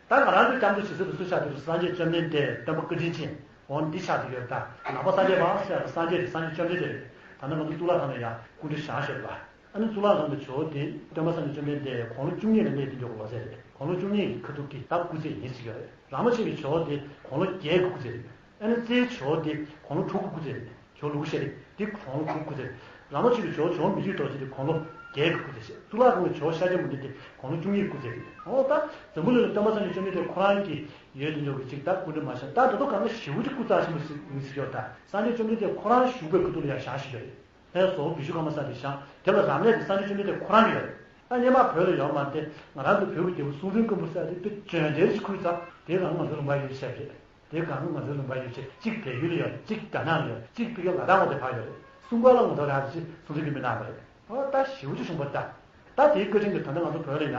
ད་ང་རང་ཚོའི་སྐྱབས་འགྲོ་ཇི་སྲིད་དུ་སུ་ཆགས་དུས་སུ་སངས་རྒྱས་བཅོམ་ལྡན་འདས་སྟོན་པ་བཀའ་དྲིན་ཅན་འོ་འདི་ཆགས་ཀྱི་ཡོད། ད་ནང་པ་སངས་རྒྱས་པ་ཟེར་ཡག་སངས་རྒྱས་དེ་སངས་རྒྱས་བཅོམ་ལྡན་འདས་རེད། ད་ནི་ང་ཚོ་གཙུག་ལག་ཁང་ལ་ཡང་སྐུ་འདྲ་བཞེངས་ཤོག་ལ། ཨ་ནི་གཙུག་ལག་ཁང་དུ་ཇོ་བོ་དེ་སྟོན་པ་སངས་རྒྱས་བཅོམ་ལྡན་འདས་དགུང་ལོ་བཅུ་གཉིས་ལ་གནས་དེ་འཇོག་གི་ལོ་ཚད་རེད། དགུང་ལོ་བཅུ་གཉིས་ཀྱི་ཁ་ཐུག་གི་ད་སྐུ་ཚེ་ཡིན་ཟེར་གྱི་ཡོད་རེད། ར་མོ་ཆེ་གི་ཇོ་བོ་དེ་དགུང་ལོ་བརྒྱད་ཀྱི་སྐུ་ཚེ་རེད། ཨ་ནི་རྩེའི་ཇོ་བོ་དེ་དགུང་ལོ་དྲུག་གི་སྐུ་ཚེ་རེད། ཇོ་བོ་ལུག་ཤ་རེད་དེ་དགུང་ལོ་དྲུག་གི་སྐུ་ཚེ་རེད། ར་མོ་ཆེ་གི་ཇོ་བོ་ཇོ་བོ་མི་བསྐྱོད་རྡོ་རྗེ་དེ་དགུང་ལོ་བརྒྱད་ཀྱི་སྐུ་ཚེ་རེད། གཙུག་ལག་ཁང་གི་ཇོ་བོ་ཤཱཀྱ་མུ་ནེ་དེ་དགུང་ལོ་བཅུ་གཉིས་སྐུ་ཚེ་རེད། འོ་ད་འཛམ་བུ་གླིང་ལ་སྟོན་པ་སངས་རྒྱས་བཅོམ་ལྡན་འདས་ཁོ་རང་གི་ཡོད་དེ་འཇོག་གི་ཅིག་ད་སྐུ་འདྲ་མ་བཞེངས། ད་ད་དུང་གང་ག་ཞེ་པོ་ཅིག་སྐུ་རྩ་ཆེན་པོ་ཞིག་ཡིན་ཟེར་གྱི་ཡོད། ད་སངས་རྒྱས་བཅོམ་ལྡན་འདས་ཁོ་རང་བཞུགས་པའི་ཁ་ཐུག་ལ་ཡང་བཞེངས་ཤིག་ཡོད་རེད། ལྷའི་ཟོར་བི་ཤྭ་ཀརྨ་ས་དེ་བཞེངས། དེ་ལ་རབ་གནས་དེ་སངས་རྒྱས་བཅོམ་ལྡན་འདས་ཁོ་རང་གི་ཡོད་རེད། ད་སྔོན་མ་བོད་ལ་ཡོད་མ་རེད། ང་རང་ཚོ་བོད་ཀྱི་རྒྱལ་པོ་སྲོང་བཙན་སྒམ་པོ་ཟེར་དེ་དཔེ་འཇོན་སྡེར་ཞིག་ཁུར་ཚར། དེ་གང་ང་ཚོའི་ལུང་པ་ཡོད་ཆེད་རེད། དེ་གང་ང་ཚོའི་ལུང་པ་ཡོད་ཆེད་གཅིག་བལ་ཡུལ་ལ་ཡོད། གཅིག་རྒྱ་ནག་ལ་ཡོད། གཅིག་ཕ་གི་ལ་དྭགས་འོག་དེ་ཕར་ཡོད་རེད། སུམ་ཀ་ལ་ང་ཚོ་རང་རེད་ཅེས་སྲོང་བཙན་སྒམ་པོས་གནང་བ་རེད། ཨོ་ད་ཞེ་པོ་ཅིག་བྱུང་བ་ད། ད་དེའི་བཀའ་དྲིན་གྱིས་ད་ལྟ་ང་ཚོ་བོད་ལ་ཡང་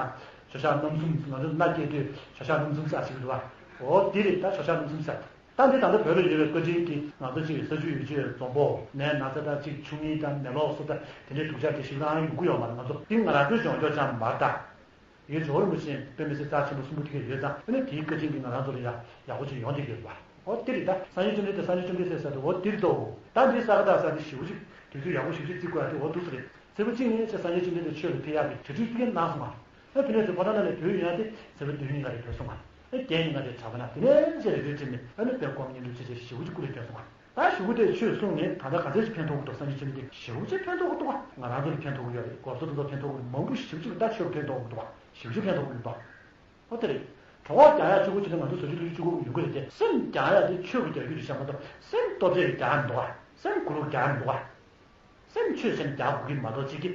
ཇོ་ཤཱཀ་རྣམ་གསུམ། ང་ཚོ་མནའ་སྐྱེལ་དུས་ཇོ་ཤཱཀ་རྣམ་གསུམ་ཟེར་ཞིག་འདུག་བ། ཨོ་དེ་རེད། ད་ཇོ་ཤཱཀ་རྣམ་གསུམ་ཟེར། ད་འདི་ད་ལྟ་བོད་ལ་ཡོད་པའི་བཀའ་དྲིན་གྱིས་ང་ཚོ་ཅིག་ས་ཆུ་ཡུལ་ཆུའི་འཛོམས་པོ་ནས་ན་ཚ་དང་ཅིག་ཆུ་ངན་དང་ནད་ལོག་སོགས་དང་དེ་འདྲའི་སྡུག་ཅག་དེ་ཞིག་རང་ཡོང་གི་ཡོད་མ་རེད། ང་ཚོ་འདི་ང་རང་ཚོའི་སྦྱོང་སྐྱོར་ཅང་མ་རེད་ད། ཡིན་ཇོ་བོ་རིན་པོ་ཆེ་དཔེ་མི་སྲིད་རྩ་ཆེན་པོ་གསུང་གི་ཡོད་ཙང་ཨ་ནི་དེའི་བཀའ་དྲིན་གྱིས་ང་རང་ཚོ་ལ་ཡ་ཡག་པོ་ཅིག་ཡོང་བསྡད་ཀྱི་ཡོད་པ། ཨོ་དེ་རེད། ད་སངས་རྒྱས་བཅོམ་ལྡན་འདས་སངས་རྒྱས་བཅོམ་ལྡན་འདས་ཟེར་ས་དེ་ཨོ་དེ་རེད་དོ། ད་འདི་ས་ག་ཟླ་ས་དེ་ཞེ་པོ་ཅིག་དུས་ཚོད་ཡག་པོ་ཞེ་པོ་ཅིག་བརྩི་དགོས་ཡ་དེ་ཨོ་འདུག་ས་རེད། ཚེས་པ་གཅིག་ནས་ཅིག་སངས་རྒྱས་བཅོམ་ལྡན་འདས་ཆོས་ལ་ཕེབས་ཡག་གི་གྲ་སྒྲིག་དེ་གནང་སོང་ང་། ཨ་དེ་ནས་ཚེ་ཕོ་བྲང་ནང་ནས་བུད་ཡོང་ཡ་དེ་ཚེས་པ་བདུན་ཉིན་ག་རེ་བུད་སོང་ང་། ཨ་བརྒྱད་ཉིན་ག་རེ་གྲྭ་པ་ན་དེ་ནས་ཅིག་རེ་རེ་བྱས་ནས་ཨ་ནི་དཔེ་སྐོམ་ཉིན་དུ་ཅིག་ཅིག་ཞེ་པོ་ཅིག་སྐུ་ལས་བསྟན་སོང་ང་། ད་ཞེ་པོ་དེ་ཆོས་གསུངས་ནས་ད་ལྟ་ག་ཚད་ཅིག་ཕན་ཐོགས་ཀྱི་འདུག་སངས་རྒྱས་བཅོམ་ལྡན་འདས་ཞེ་པོ་ཅིག་ཕན་ཐོགས་ཀྱི་འདུག་བ། ང་རང་ཚོ་ལ་ཕན་ཐོགས་ཀྱི་ཡོད་རེད། གོ་ས་དེ་ཚོ་ཕན་ཐོགས་ཀྱི་མང་པོ་ཞེ་པོ་ཅིག་ད་ཆོས་ལ་ཕན་ཐོགས་ཀྱི་འདུག་བ། ཞེ་པོ་ཅིག་ཕན་ཐོགས་ཀྱི་འདུག་བ། ཨོ་དེ་རེད། གྲོད་ཁོག་རྒྱགས་ཡག་གཅིག་པོ་བྱས་ན་ང་ཚོ་ཟ་རྒྱུ་འཐུང་རྒྱུ་གཅིག་པོ་ཡོང་གི་རེད་དེ། སེམས་རྒྱགས་ཡག་དེ་ཆོས་ཀྱིས་རྒྱགས་རྒྱུ་རེད་བཤད་མ་གཏོགས་སེམས་སྟོབས་ཆེ་གིས་རྒྱགས་ཡག་མི་འདུག་བ། སེམས་གུ་རུ་རྒྱགས་ཡག་མི་འདུག་བ། སེམས་ཆོས་ཅན་རྒྱག་དགོས་ཀྱི་མ་གཏོགས་ཅིག་གི།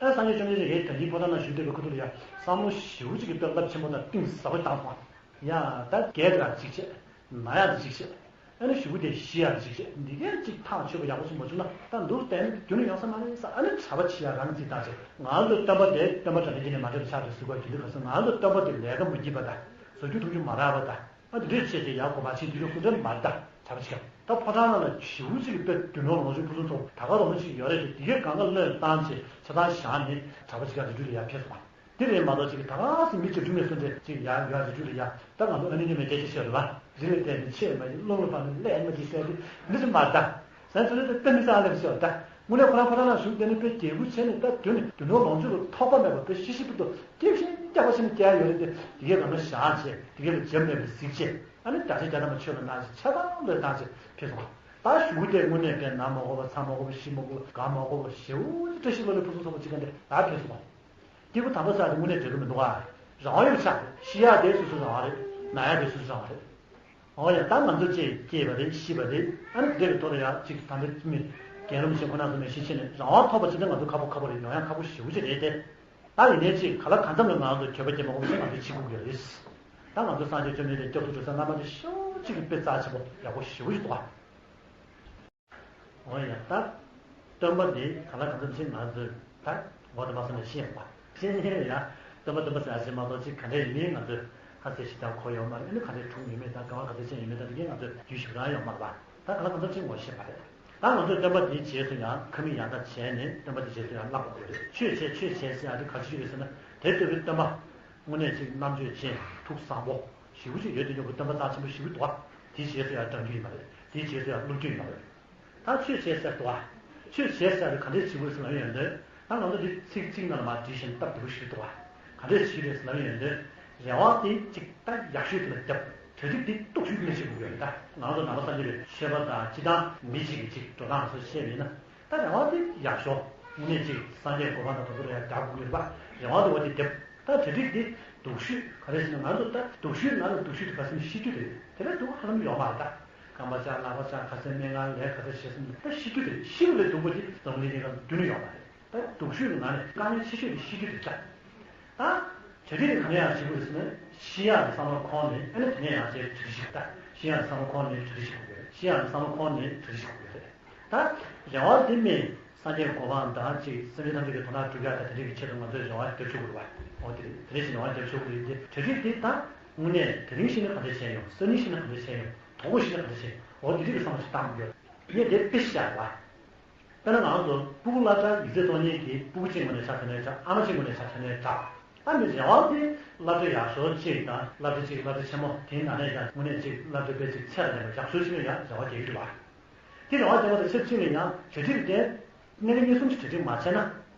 ཨ་སངས་རྒྱས་བཅོམ་ལྡན་འདས་ཀྱིས་དྲན་རྒྱུའི་ཕོ་བྲང་ནང་བཞུགས་བསྡད་པའི་ཁུ་ཐུག་ལ་ཡ་བསམ་བློ་ཞེ་པོ་ཅིག་གི་དཔེ་རླབས་ཆེན་པོ་དང་གཏིང་ཟབ་པོ་བཏང་སོང་། ཡ་ད་རྒས་དེ་རང་ཅིག་བྱེད། ན་ཡ་དེ་ཅིག་བྱེད། ཨ་ནི་གཞུག་གུ་དེ་ཤི་ཡ་དེ་ཅིག་བྱེད། འདི་གས་ཅིག་ཐག་ཆོད་པ་ཡག་པོ་ཞིག་མ་བྱུང་ན་ད་འདུག་བསྡད་ན་རྒྱུན་ནས་ཡོང་ས་མ་རེད་ས། ཨ་ནི་གྲྭ་པ་བྱེད་ཡ་རང་ཅིག་བཏང་བྱེད། ང་ཚོ་སྟོན་པ་དེ་སྟོན་པ་དྲང་བདེན་གྱི་ནི་མ་འདྲེས་པ་ཆགས་འདུག་ཟེར་དགོས་རྒྱུ་འདུག་ག་ས། ང་ཚོ་སྟོན་པ་དེ་ལས་ཀ་མ་བགྱིས་པ་དང་བཟོ་རྒྱུ་ཐུབ་རྒྱུ་མ་རག་པ་དང་། ཨ་འདི་འདྲས་བྱས་ཏེ་ཡར་གོ་བ་ཕྱིན་དུས་ཀྱང་སུ་འདྲ་མ་རེད་ད། བྱ་བ་བྱེད་ཀྱང་ད་ཕོ་བྲང་ནང་ལ་ཞེ་པོ་ཅིག་གི་དཔེ་རྒྱུ་ནོར་ལོངས་སྤྱོད་ཕུན་སུམ་ཚོགས་ད་ག་རང་མ་ཅིག་ཡོད་རེད་དེ། དེ་གའི་གང་ག་བློས་བཏང་བྱས་ཆ་ཚང་བཞག་ནས་གྲྭ་པ་ཅིག་ཡར་རི་ཁྲོད་ལ་ཡར་ཕེབས་སོང་བ། དེ་རེད་མ་གཏོགས་ཅིག་གི་ད་ག་སེ་མི་བྱ་ཁྲུ་མེད་སུ་འདྲས་ཅིག་ཡར་ཡར་རི་ཁྲོད་ལ་ཡར་ད་ང་ཚོ་ཨ་ནེ་མཉམ་མེད་སྐད་ཆ་བཤད་རེད་བ། རི་ལ་བལྟས་ནས་ཆེ་མ་ཡིན་རླུང་ལ་བབས་ནས་ཀླད་མ་ཅིག་བསད་དེ་འདི་ཅིག་མ་རེད་ད། ཟན་ཚོད་ལས་ད་མི་ཚང་ལས་ཤོག་ད། དངོས་གནས་ཁོ་རང་ཕོ་བྲང་ནང་བཞུགས་བསྡད་ནས་དཔེ་རྒྱལ་བུ་བྱས་ནས་ད་དོན་ནི་རྒྱུ་ནོར་ལོངས་སྤྱོད་ལ་ཐོགས་པ་མེད་པ་དཔེ་ཤི་ཤི་པོ་ཏོ་སྐྱེ་ཤིང་རྒྱག་པ་ཤིང་རྒྱག་ཡོད་རེད་དེ། དེ་གའི་རང་ལ་བཞག་བྱས་དེ་གའི་ལ་འཇབ་མེད་པ་གཟིགས་བྱས། ཨ་ནི་བརྒྱ་ཆ་བརྒྱ་ཐམ་པ་ཆོས་ལ་གནང་བྱས་ཆ་ཚང་ལོས་བཏང་བྱས་ཕེབས་སོང་། ད་གཞུག་གུ་དེ་དངོས་གནས་དཔེ་ན་མ་དགོས་པ་ཚ་མ་དགོས་པ་ཤི་མ་དགོས་པ་དགའ་མ་དགོས་པ་ཞེ་པོ་ཅིག་བཀྲ་ཤིས་ལོ་ལེགས་ཕུན་སུམ་ཚོགས་པ་ཅིག་ག་འདྲ་ད་ཕེབས་སོང་། སྐྱེས་བུ་དམ་པ་ཚོ་ཨ་དེ་དངོས་གནས་འགྲིག་གི་མི་འདུག་ཨ། རང་དབང་ཡོད་ཆགས་ཤི་ཡག་དེ་སོ་སོའི་རང་དབང་རེད། ན་ཡག་དེ་སོ་སོའི་རང་དབང་རེད། འོ་ཡ་ད་ང་ཚོ་ཅིག་སྐྱེས་པ་རེད་ཤི་བ་རེད། ཨ་ནི་བསྡད་པའི་ཐོག་ལ་ཡ་ཅིག་ད་འདི་མི་རྒན་རབས་ཆེན་ཁོ་ན་ཚོ་ནས་ཤི་ཆེ་ནས་རང་དབང་ཐོབ་པ་ཅི་འདྲ་ང་ཚོ་ཁག་པོ་ཁག་པོ་རེད། ཡོང་ཡག་ཁག་པོ་ཞེ་པོ་ཅིག་རེད་དེ། ད་ཡིན་ནའི་ཅིག་ག་ལ་གང་འཚམ་ལ་ང་ཚོ་འགྱོད་པ་སྐྱེ་མ་དགོས་པ་ང་ཚོ་བྱེད་དགོས་ཀྱི་རེད། ད་ང་ཚོ་སངས་རྒྱས་བཅོམ་ལྡན་འདས་སྐྱབས་སུ་འགྲོ་ས་རྣམ་པ་ཚོ་ཞེ་པོ་ཅིག་གི་དཔེ་རྩ་ཆེན་པོ་ཡག་པོ་ཞེ་པོ་ཞིག་འདུག་ཨ། འོ་ཡ་ད། སྟོན་པ་འདི་གང་ལ་གང་འཚམ་ཞིག་ང་ཚོས་ད་འོ་དེ་མ་སོང་ནས་ཤེས་ཡོང་བ། ཤེས་ཉེན་ཡ། སྟོན་པ་སྟོན་པ་ཟེར་ཡ་ཞིག་མ་གཏོགས་ཅིག་ག་འདྲ་ཡིན་མིན་ང་ཚོས་ཁ་གསལ་ཞིག་ཀྱང་གོ་ཡོད་མ་རེད། ཨ་ནི་ག་འདྲའི་དྲུང་ཡོད་མེད་དང་ག་བ་ག་ཚོད་ཅན་ཡོད་མེད་དང་དེ་གའི་ང་ཚོས་རྒྱུས་ཞིབ་རང་ཡོད་མ་རེད་པ། ད་གང་ལ་གང་འཚམ་ཞིག་ངོ་ཤེས་པ་རེད། ད་ང་ཚོས་སྟོན་པ་འདིའི་རྗེས་སུ་ཡང་ཁ་མིག་ཡང་དག་བྱས་ནས་སྟོན་པ་འདིའི་རྗེས་སུ་ཡང་བསླབ་དགོས་རེད། ཆོས་བྱེད་ཆོས་བྱེད་ཟེར་ཡ་འདི་ག་ཅི་ཞིག་རེད་ཟེར་ན་དེ་ལྟ་བུའི་སྟོན་པ་དངོས་གནས་ཅིག་རྣམ་དཔྱོད་ཅན་ཐུགས་བཟང་པོ་ཞེ་པོ་ཅིག་ཡོད་དེ་ཡོད་པའི་སྟོན་པ་རྩ་ཆེན་པོ་ཞེ་པོ་འདུག་བ། དེའི་རྗེས་སུ་ཡང་འབྲང་རྒྱུ་ཡིན་པ་རེད། དེའི་རྗེས་སུ་ཡང་སློབ་རྒྱུ་ཡིན་པ་རེད། ད་ཆོས་བྱེད་ཟེར་དུས། ཆོས་བྱེད་ཟེར་དུས་ག་འདྲས་བྱེད་དགོས་ཟེར་ལབ་ཡོང་དུས། ད་ང་ཚོ་འདི་ཚིག་གཅིག་ནང་ལ་མར་བྲིས་ཤིང་སྟབས་བདེ་པོ་ཞིག་འདུག་བ། ག་འདྲས་བྱེད་རེད་ཟེར་ལབ་ཡོང་དུས། རེ་བ་དེ་གཅིག་ད་ཡག་ཤོས་དེ་ལ་བརྒྱབ། གྲ་སྒྲིག་དེ་སྡུག་ཤོས་དེ་ལ་བྱེད་དགོས་ཡོད་རེད། ད་ང་ཚོ་ནང་པ་སངས་རྒྱས་པའི་ཆོས་པ་དང་སྤྱི་བཏང་མི་གཅིག་གིས་གཅིག་འགྲོ་སྟངས་སོགས་བཤད་པ་ཡིན་ན། ད་རེ་བ་དེ་ཡག་ཤོས་དངོས་གནས་གཅིག་སངས་རྒྱས་གོ་འཕང་དང་དེ་ཚོ་ལ་ཡང་བདག་དགོས་ཀྱི་རེད་པ། རེ་བ་དེ་འོ་དེ་བརྒྱབ། ད་གྲ་སྒྲིག་དེ་སྡུག་ཤོས་ག་རེ་ཟེར་ན་ང་ཚོ་ད་སྡུག་ཤོས་ནང་ལ་སྡུག་ཤོས་དེ་ག་ཟེར་ན་ཤི་རྒྱུ་རེད། དེ་ལས་སྡུག་ཧ་ལམ་ཡོད་མ་རེད་ད། རྐང་པ་བཅག་ལག་པ་བཅག་ག་ཚད་སྨན་ཁང་ལས་ག་ཚད་བྱས་སོང་ན་ད་ཤི་རྒྱུ་དེ་རེད། ཤི་བ་ལས་སྡུག་པ་དེ་འཛམ་བུ་གླིང་གནས་སྐབས་རྒྱུན་ནས་ཡོད་མ་རེད། ད་སྡུག་ཤོས་ཀྱི་ནང་ནས་དཀའ་ངལ་ཆེ་ཤོས་དེ་ཤི་རྒྱུ་རེད་ད། ད་གྲ་སྒྲིག་དེ་ག་ནས་ཡང་བྱེད་དགོས་ཟེར་ན་ཤི་ཡག་གི་བསམ་བློ་འཁོར་ནས་ཨ་ནི་དེ་ནས་ཡང་བྱས་གྲ་སྒྲིག་བྱེད་དགོས་ད། ཤི་ཡག་གི་བསམ་བློ་འཁོར་ནས་གྲ་སྒྲིག་བྱེད་དགོས་རེད། ཤི་ཡག་གི་བསམ་བློ་འཁོར་ནས་གྲ་སྒྲིག་བྱེད་དགོས་རེད། ད་རེ་བ་དེ་མིན་སངས་རྒྱས་གོ་འཕང་དང་གཅིག་སེམས་ཅན་ཐམས་ཅད་ཀྱི་དོན་དག་སྒྲུབ་ཡག་དང་དེ་འདྲ་གི་ཆེད་དུ་ང་ཚོས་རེ་བ་བརྒྱབ་ཆོག་གི་རེད་བ། འོ་དེ་རེད། དེ་རེད་ཞེས་རེ་བ་བརྒྱབ་ཆོག་གི་རེད་དེ། གྲ་སྒྲིག་དེ་ད་དངོས་གནས་དེ་རིང་ཤི་ན་ག་འདྲ་བྱས་ཡོང་། སང་ཉིན་ཤི་ན་ག་འདྲ་བྱས་ཡོང་། དོ་དགོང་ཤི་ན་ག་འདྲ་བྱས་ཡོང་། འོ་དེ་རིགས་ཀྱི་བསམ་བློ་ཞིག་བཏང་དགོས། ངས་དེ་དཔེ་ཞིག་བཞག་པ། དཔེར་ན་ང་ཚོ་སྤུ་གུ་སློབ་གྲྭ་ཡིག་ཚད་གཏོང་མཁན་གྱི་སྤུ་གུ་གཅིག་ངོས་ནས་ཆ་བཞག་ནའི་འདྲ། ཨ་མ་གཅིག་ངོས་ནས་ཆ་བཞག་ནའི་འདྲ། ཨ་མའི་རེ་བ་དེ་སློབ་གྲྭ་ཡག་ཤོས་གཅིག་དང་སློབ་གྲྭ་གཅིག་སློབ་གྲྭ་ཆེན་མོ་དེའི་ནང་ནས་ཀྱང་དངོས་གནས་གཅིག་སློབ་གྲྭ་དཔེ་གཅིག་ཚད་ལ་ལྡན་པ་ཡག་ཤོས་ཤིག་ལ་ཡང་རེ་བ་རྒྱག་གི་འདུག་བ། དེ་རེ་བ་རྒྱག་པ་དང་ཆབས་ཅིག་ལ་ཡང་གྲ་སྒྲིག་དེ་གནད་འགག་གཉིས་གསུམ་གྱི་གྲ་སྒྲིག་མ་བྱས་ན།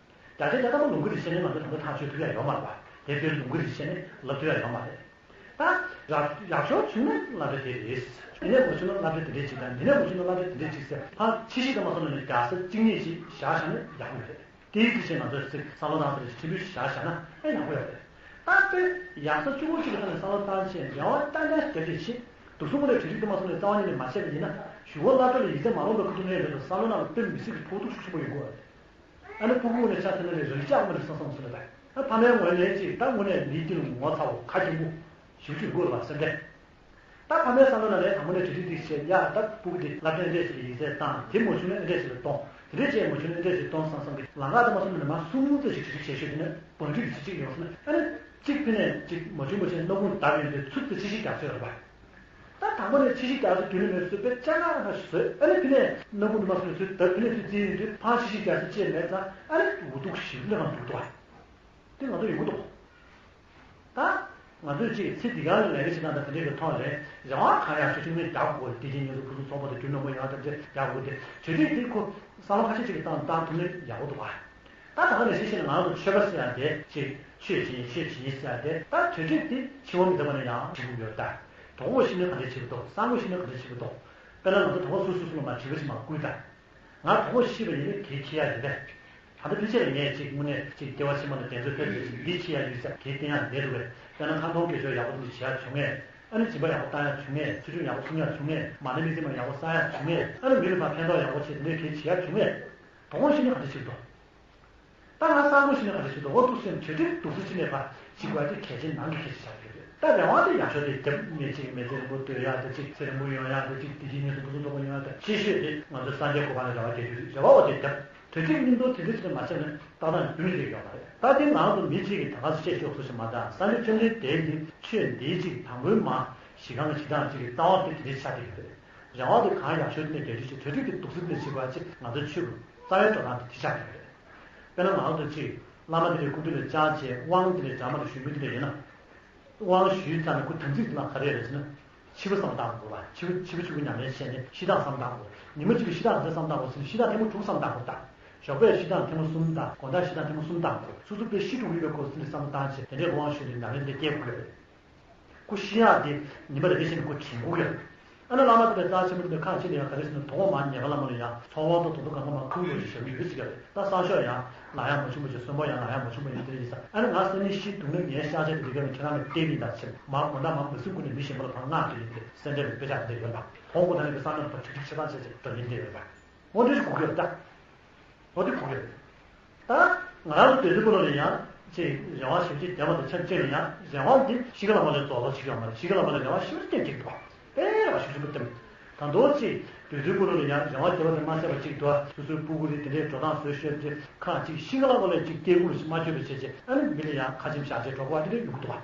བརྒྱ་ཆ་བརྒྱ་ཐམ་པ་ལོངས་སྐུ་དེ་བྱས་ནས་ང་ཚོ་ད་ལྟ་ཐག་གཅོད་ཐུབ་ཡ་ཡོད་མ་རེད་པ། དེ་དཔེར་ལོངས་སྐུ་དེ་བྱས་ནས་ལབ་ཐུབ་ཡ་ཡོད་མ་རེད། ད་ཡག་ཡག་ཤོས་བྱུང་ན་སློབ་གྲྭ་དེ་རེད། འདི་ནས་མ་བྱུང་ན་སློབ་གྲྭ་དེ་འདྲས་ཅིག་དང་འདི་ནས་མ་བྱུང་ན་སློབ་གྲྭ་དེ་འདྲས་ཅིག་ཟེར་ཕར་ཕྱི་བཤིག་དང་མ་སོང་ནས་བརྒྱ་ཆ་གཅིག་གཉིས་ཅིག་བཞག་བཞག་ན་ཡག་པོ་ཡོད་རེད། དེའི་དུས་ཆེན་ང་ཚོས་ཚིག་བསམ་བློ་བཏང་ས་རེ་ཕྲན་བུ་ཞིག་བཞག་བཞག་ན་ཨེ་ཡག་པོ་ཡོད་རེད། ད་དཔེ་ཡག་ས་གཅིག་པོ་གཅིག་གི་ཐོག་ནས་བསམ་བློ་བཏང་བྱས་རེ་བ་ཏན་ཏན་ཞིག་བརྒྱབ་བྱས་ཕྱིན། འདུག་སེ་དངོས་གནས་གྲ་སྒྲིག་དེ་མ་སོང་ནས་རྩ་བ་ཉིད་ནས་མ་བྱས་པ་ཡིན་ན་གཞུག་གུ་སློབ་གྲྭ་ལ་ཡིག་ཚད་མ་ལོངས་པའི་ཁུ་ཐུག་ནས་རེད་དོ་བསམ་བློ་ནང་ལ་དཔེ་མི་སྲིད་ཀྱི་ཕོག་ཐུག་ཤུགས་ཆེན་པོ་ཡོང་གི་རེད། ཨ་ནི་སྤུ་གུ་ངོས་ནས་ཆ་མཚོན་ན་རེ་རང་ཅག་ངོས་ནས་བསམ་བསམ་ཟེར་ལ་ད། ཨ་ཕ་མའི་ངོས་ནས་ཅིག་ད་དངོས་གནས་ལས་རྒྱུ་ལ་ངོ་ཚ་བོ་ཁ་སྐྱེངས་པོ་ཞིག་ཅིག་དགོས་ལ་སེམས་ཁྲལ། ད་ཕ་མའི་བསམ་བློ་ནང་ལས་དང་པོ་ནས་གྲ་སྒྲིག་འདི་བྱས་ཡ་ད་སྤུ་གུ་འདི་སློབ་གྲྭ་འདྲས་ཞིག་ལ་ཡིག་ཚད་བཏང་དེ་མ་བྱུང་ན་འདྲས་ཞིག་ལ་གཏོང་དེ་འདྲས་བྱས་མ་བྱུང་ན་འདྲས་ཞིག་ལ་གཏོང་བསམ་བསམ་གི་ལམ་ཁ་དུ་མ་སོང་ན་མ་སུམ་ཙམ་ཞིག་གྲ་སྒྲིག་བྱས་ཤོད་དེ་ནས་བང་སྒྲིག་གི་ཅིག་ཡོང་སོང་ན་ཨ་ནི་གཅིག་ཕི་ནས་གཅིག་མ་བྱུང་མ་བྱུང་སྣ་ཁུང་བརྡབས་ཡོང་དུས་ཚུར་དེ་ཕྱི་བཤིག་རྒྱག་ཚོད་རེད་པ། ད་དང་པོ་ནས་ཕྱི་བཤིག་རྒྱག་ཚོད་རྒྱུན་ནས་མེད་བཟོས་པའི་ལྕགས་ནག་རང་ཞིག་བཟོས། ཨ་ནི་དེ་ནས་སྣ་ཁུང་དུ་མ་སོང་ནས་ཚུར་ད་དེ་ནས་ཚུར་རྩིས་ཡོང་དུས་ཕར་ཕྱི་བཤིག་རྒྱག་ཚོད་ཅེས་མེད་ཙང་ཨ་ནི་འུ་ཐུག་ཞིག་འདྲ་གང་འདུག་ཏོ། དེ་ང་ཚོ་ཡོང་གི་འདུག་ད་ང་ཚོས་ཅིག་ཚེ་འདི་ག་ལ་ལས་ཀ་བྱེད་སྟངས་དང་དེ་འདྲའི་གི་ཐོག་ལས་རེ་བ་གང་ཡག་ཤོས་ཅིག་ནི་རྒྱག་དགོས་དེ་རྗེས་ཉིན་གུང་ཕུན་སུམ་ཚོགས་པ་དང་རྒྱུ་ནོར་མང་པོ་ཡོང་བ་དང་དེ་རྒྱག་དགོས་དེ་གྲ་སྒྲིག་དེ་ཁོ་བསམ་བློ་ཁ་ཤས་ཅིག་གི་བཏང་བཏང་ཐུབ་ན་ཡག་པོ་འདུག་ཨ། ད་ད་ག་ནས་ཤེས་ཤེས་ན་ང་ཚོ་ཆོས་པ་ཟེར་ཡ་དེ་ཅིག་ཆོས་བྱེད་ཉིན་ཆོས་བྱེད་ཉིན་ཟེར་ཡ་དེ་ད་གྲ་སྒྲིག་དེ་འཆི་བ་མི་རྟག་པ་ནས་ཡང་བྱེད་དགོས་ཡོད་ད། གྲོགས་པོ་ཤི་ན་ག་འདྲ་བྱེད་ཀྱི་འདུག་སང་ཉིན་ཤི་ན་ག་འདྲ་བྱེད་ཀྱི་འདུག་དཔེར་ན་ང་ཚོ་གྲོགས་པོ་སུ་སུ་སུ་ལ་མ་བྱིས་པ་ཞིག་མ་བསྐུལ་ད། ང་གྲོགས་པོ་ཤི་བ་ཡིན་ན་གེ་ཁྱེར་ཡག་ཡོད་པས། ད་ལྟ་ཕལ་ཆེར་ངས་ཅིག་དངོས་གནས་ཅིག་སྐྱེ་བ་ཕྱི་མ་ལ་གདེང་ཚོད་ཐེབས་ཏེ་ཅིག་འདི་ཁྱེར་ཡག་ཡོད་ཟེར་གེ་བསྟན་ཡག་མེད་འདུག་པས། དཔེར་ན་ཁ་འཐོར་སྐད་ཅོར་ཡག་པོ་འདི་བྱེད་ཡག་བྱུང་ངས། ཨ་ནི་སྦྱིན་པ་ཡག་པོ་བཏང་ཡག་བྱུང་ངས། ཚུལ་ཁྲིམས་ཡག་པོ་སྲུང་ཡག་བྱུང་ངས། མ་ཎི་མི་ཚེ་མ་ཡག་པོ་བསག་ཡག་བྱུང་ངས། ཨ་ནི་མི་ལ་ཕར་ཕན་ཐོགས་ཡག་པོ་བྱེད་དེ་འདྲའི་གེ་བྱེད་ཡག་བྱུང་ངས། དོ་དགོང་ཤི་ནས་ག་འདྲ་ཞིག་འདུག་ད་ང་སང་དགོང་ཤི་ནས་ག་འདྲ་ཞིག་འདུག་འོ་འདུག་སེམས་གྲ་སྒྲིག་འདུག་སེ་ཕྱི་ནས་ཕར་ཞིག་པ་དེ་གལ་ཆེན་ནང་གི་གལ་ཆེ་ཆགས་ཡོད་རེད། ད་རང་དབང་དེ་ཡག་ཤོས་དེ་རྒྱབ་མེད་ཅིག་མེ་ཚེ་རིང་པོ་སྡོད་ཡག་དེ་ཅིག་ཚེ་རིང་པོ་ཡོང་ཡག་དེ་ཅིག་བདེ་སྐྱིད་ཉེར་ཟུང་ཕུན་སུམ་ཚོགས་པོ་ཡོང་ཡག་དེ་ཆེ་ཤོས་དེ་ང་ཚོ་སངས་རྒྱས་གོ་འཕང་ལ་རེ་བ་རྒྱག་རྒྱུ་རེད། རེ་བ་འོ་དེ་རྒྱབ། གྲ་སྒྲིག་སྙིང་སྟོབས་དེ་འདྲ་ཞིག་ལ་མ་བྱས་ན་ལྟ་སྟངས་རྒྱུན་རིང་ཡོད་མ་རེད། ད་དེ་ནང་དུ་མི་གཅིག་གིས་ད་ག་སེ་བཤད་ཆོག་ཟེར་མ་ད་སངས་རྒྱས་བཅོམ་ལྡན་འདས་ཀྱི་ཆོས་འདིའི་གཅིག་དང་པོའི་མ་གཞི་རྐང་གི་གཞི་གྲངས་གཅིག་གི་རྩ་བ་དེ་དེ་འདྲའི་ཆ་དེ་ཡོད་རེད། རང་དབང་དེ་གང་ཡག་ཤོས་དེ་ནས་རྒྱ་ཆེ་ཆེ་གྲ་སྒྲིག་དེ་འདུག་སེ་དེ་ནས་བྱེད་པ་ཅིག་ང་ཚོ་ཆོས་ཀྱི་རྩ་བའི་འགྲོ་སྟངས་དེ་དེ་ཆགས་ཡོད་རེད། དཔེར་ན་ང་ཚོ་གཅིག་བླ་མ་དེ་འདྲའི་སྐུ་མདུན་ལ་བཅར་བྱས་དབང་དེ་འདྲའི་སྦྲགས་མ་དང་ཞུ་མི་དེ་འདྲ་ཡིན་ན། དབང་ཞུས་ཚར་ནས་ཁོ་དམ་ཚིག་དེ་ལ་ག་རེ་རེད་ཟེར་ན། ཕྱི་པོ་བསམ་བཏང་དགོས་པ། ཕྱི་པོ་ཕྱི་པོ་ཆུ་བོ་ཉམས་ལེན་བྱས་ནས་ཤི་སྟངས་བསམ་བཏང་དགོས། ཉི་མ་གཅིག་གི་ཤི་སྟངས་ག་ཚོད་བསམ་བཏང་དགོས་ཟེར་ན་ཤི་སྟངས་ཐེངས་མ་དྲུག་བསམ་བཏང་དགོས་ད། ཞོགས་པའི་ཤི་སྟངས་ཐེངས་མ་གསུམ་དང་དགོང་དག་ཤི་སྟངས་ཐེངས་མ་གསུམ་བཏང་དགོས། སོ་སོ་དཔེ་ཤི་འགྲོ་གི་ཡོད་པའི་སྐོར་ཚུལ་འདི་བསམ་བློ་བཏང་བྱས་དེ་འདྲའི་དབང་ཞུས་ནས་ཉམས་ལེན་དེ་སྐྱེལ་དགོས་ཀྱི་ཡོད་རེད། ཁོ་ཤི་ཡག་དེ་ཉི་མ་རེ་རེ་བཞིན་ཁོ་དྲན་དགོས་ཀྱི་ཡོད་རེད། ཨ་ནི་བླ་མ་དེ་འདྲ་རྩ་ཆེན་པོ་དེ་འདྲ་ཁག་ཆེ་ནས་ཡང་ག་རེ་ཟེར་ན་དོ་དགོང་མར་ཉལ་ཁ་ལ་མ་ལ་ཡང་ཚོགས་དབང་དང་དོ་དོ་གང་ག་མར་ཁུག་ཡོད་ཞེས་ཞུ་ཡོད་ཅིག་ཡོད་རེད། ད་སང་ཞོགས་ཡང་ལ་ཡག་མ་བྱུང་བ་ཅིག་གསོན་པོ་ཡང་ལ་ཡག་མ་བྱུང་བ་ཡིན་དེ་འདྲ་ཡིན་ས། ཨ་ནི་ང་སང་ཉིན་ཤི་འདུག་ན་ངའི་ཤག་ཆ་དེ་དེ་ག་ནས་ཁྱེད་རང་ལ་སྟེར་གི་ཡིན་ད་ཟེར་མར་དགོང་དག་མར་མ་གསོན་ཁུག་ནས་མི་གཞན་པ་ལ་ཕར་མངགས་དེ་ཡིན་དེ་སེ་འབྲས་ལ་དཔེ་ཆ་དེ་འདྲ་ཡོད་པ་དོ་དགོང་དག་ནས་ཀྱི་སང་ཉིན་ལ་ཕར་གྲ་སྒྲིག་ཆེ་ཐག་ཆོད་ཅིག་འགྲོ་ཡིན་དེ་ཡོད་པ། འོ་འདི་ཞིག་གོ་གི་ཡོད་ད། འོ་འདི་གོ་གི་ཡོད། ད་ང་རང་ཚོ་སྡོད་དུས་ཀུན་ལ་ཡང་ཅིག་རང་དབང་ཞེ་པོ་ཅིག་ལྡན་པ་དང་ཆབས་ཅིག་ལ་ཡང་རང་དབང་འདི་གཤིས་ཀ་ལ་མ་ལས་རྫོགས་པ་ཞིག་ཡོད་མ་རེད། གཤིས་ཀ་ལ་མ་ལས་རང་དབང་ཞེ་པོ་ཅིག་སྟེར་གྱི་འདུག་དཔེ་རང་དབང་ཞེ་པོ་ཅིག་མ་སྟེར། ད་མདོ་ཅིག་སྡོད་དུས་ཀུན་ལ་ཡང་རང་དབང་རྒྱབ་པ་དེ་མ་ཟད་པ་ཅིག་འདུག་སོ་སོའི་སྤུ་གུ་རེད་དེ་འདྲའི་འགྲོ་སྟངས་བཟོ་ཤེས་ཅིག་ཁག་ཅིག་གཤིས་ཀ་ལ་མ་ལས་ཅིག་སྟེར་ཁུལ་ཞིག་མ་ཐོས་པ་བྱས་བྱས་ཨ་ནི་མི་ལ་ཡང་ཁ་ཆེམས་བཞག་བྱས་འགྲོ་དགོས་པ་དེ་འདྲ་ཡོང་གི་འདུག་བ།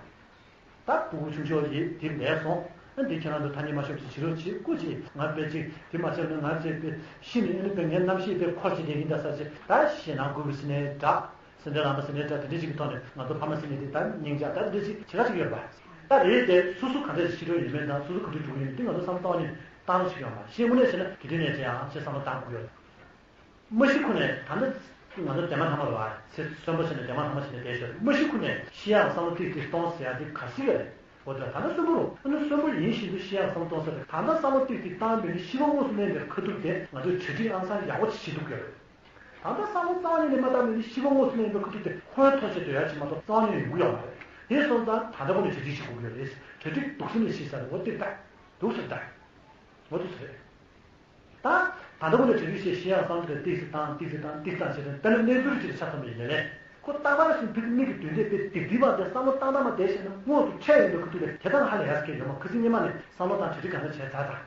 ད་སྤུ་གུ་ཆུང་ཆུང་ཡིན་དེ་ལས་སོང་། ཨ་འདི་ཁྱེད་རང་ཚོ་ཐ་སྙད་མ་ཤོར་ཅིག་བྱེད་རོགས་བྱེད་སྐུ་མཁྱེན། ང་དཔེ་ཅིག་དེ་མ་བྱས་ན་ང་ཚོས་དཔེ་ཤི་ནས་ཨ་ནི་དཔེ་ངའི་རྣམ་ཤེས་དཔེ་འཁོར་ཅིག་བསྡད་ཀྱིན་ད་ས་ཆེ་ད་ཞེད་སྣང་དགོས་པའི་སེམས་ནས་འདྲ། སེམས་ཁྲལ་ལངས་པ་སེམས་ནས་འདྲ་དེ་འདྲ་ཅིག་གི་ཐོག་ནས་ང་ཚོ་ཕ་མ་ཟེར་མཁན་དེ་ད་སྙིང་རྗེ་ད་དེ་འདྲ་ཅིག་བྱེད་ཁ་ཅིག་ཡོད་པ། ད་རེད་དེ་སོ་སོ་ག་འདྲ་ཞིག་ཤི་འགྲོ་ཡིན་མིན་དང་སོ་སོ་ག་འདྲ་འགྲོ་གི་ཡིན་མིན་དེ་ང་ཚོ་བསམ་བློ་གཏོང་ནས་བཏང་རོགས་ཞིག་ཡོང་བ་ཤེས་དངོས་གནས་བྱས་ན་དེ་དུས་ནས་བྱས་ཡང་ཅེས་བསམ་བློ་བཏང་དགོས་ཡོད། མ་ཤི་ཁུ་ནས་ད་ལྟ་ང་ཚོ་དེ་མ་ཐ་མ་རེད་བ། ཚེ་གསོན་པོ་བྱས་ནས་དེ་མ་ཐ་མ་བྱས་ནས་བསྡད་ཤོག་མ་ཤི་ཁུ་ནས་ཤི་ཡག་བསམ་བློ་ཏིག་ཏིག་གཏོང་ཟེར་ཡག་དེ་ག་སྲིད་རེད། འོ་ད་ད་ལྟ་གསོན་པོ་རུ་ཨ་ནི་གསོན་པོ་ཡིན་བཞིན་དུ་ཤི་ཡག་བསམ་བློ་གཏོང་ཟེར་ཏེ་ད་ལྟ་བསམ་བློ་ཏིག་ཏིག་བཏང་བས་ནི་ཤི་བ་དངོས་སུ་གནས་པའི་ཁ་ཐུག་དེ་ང་ཚོས་གྲ་སྒྲིག་ཨང་གསར་ཡག་པོ་ཅིག་བྱེད་ཐུབ་ཀྱི་རེད། ད་ལྟ་བསམ་བློ་རྩ་བ་ཉིད་ནས་མ་བཏང་བས་ནི་ཤི་བ་དངོས་སུ་གནས་པའི་ཁ་ཐུག་དེ་ཧོན་ཐོར་བྱེད་སྡོད་ཡག་ཅིག་མ་གཏོགས་རྩ་བ་ཉིད་ནས་ཡོང་གི་ཡོད་མ་རེད། དེ་སོང་ཙང་ད་ལྟ་ཁོ་ནས་གྲ་སྒྲིག་བྱེད་དགོས་ཀྱི་རེད། གྲ་སྒྲིག་འདུག་སེ་ནས་བྱེད་ས་རེད། འོ་དེ་ལྟ་འདུག་སེ་ལྟ་འོ་འདུག་སེ་རེད། ད་ད་ལྟ་ཁོ་ནས་གྲ་སྒྲིག་བྱེད་ཤེས་ཡག་བསམ་བློ་དེ་ཏིག་ཙམ་བཏང་ཏིག་ཙམ་བཏང་ཏིག་ཙམ་བྱས་ཏེ་དཔེར་ན་གནས་ཚུལ་ཅིག་ཆ་ཚང་བ་ཡིན་ནའི་ལས་ཁོ་རྟག་པར་ཞིག་ཕི་ཏི་མིག་གི་མདུན་དེ་དཔེ་སྡིག་སྡིག་པ་དེ་བསམ་བློ་བཏང་བཏང་མ་བསྡད་བྱས་ན་དངོས་སུ་འཕྲད་ཡོང་པའི་ཁ་ཐུག་ལས་དེ་ལྟར་ཧ་ལས་ཡག་གི་ཡོད་མ་ཁ་སང་སྔོན་མ་ནས་བསམ་བློ་བཏང་གྲ་སྒྲིག་གང་འདྲ་བྱས་ཚར་ཚར།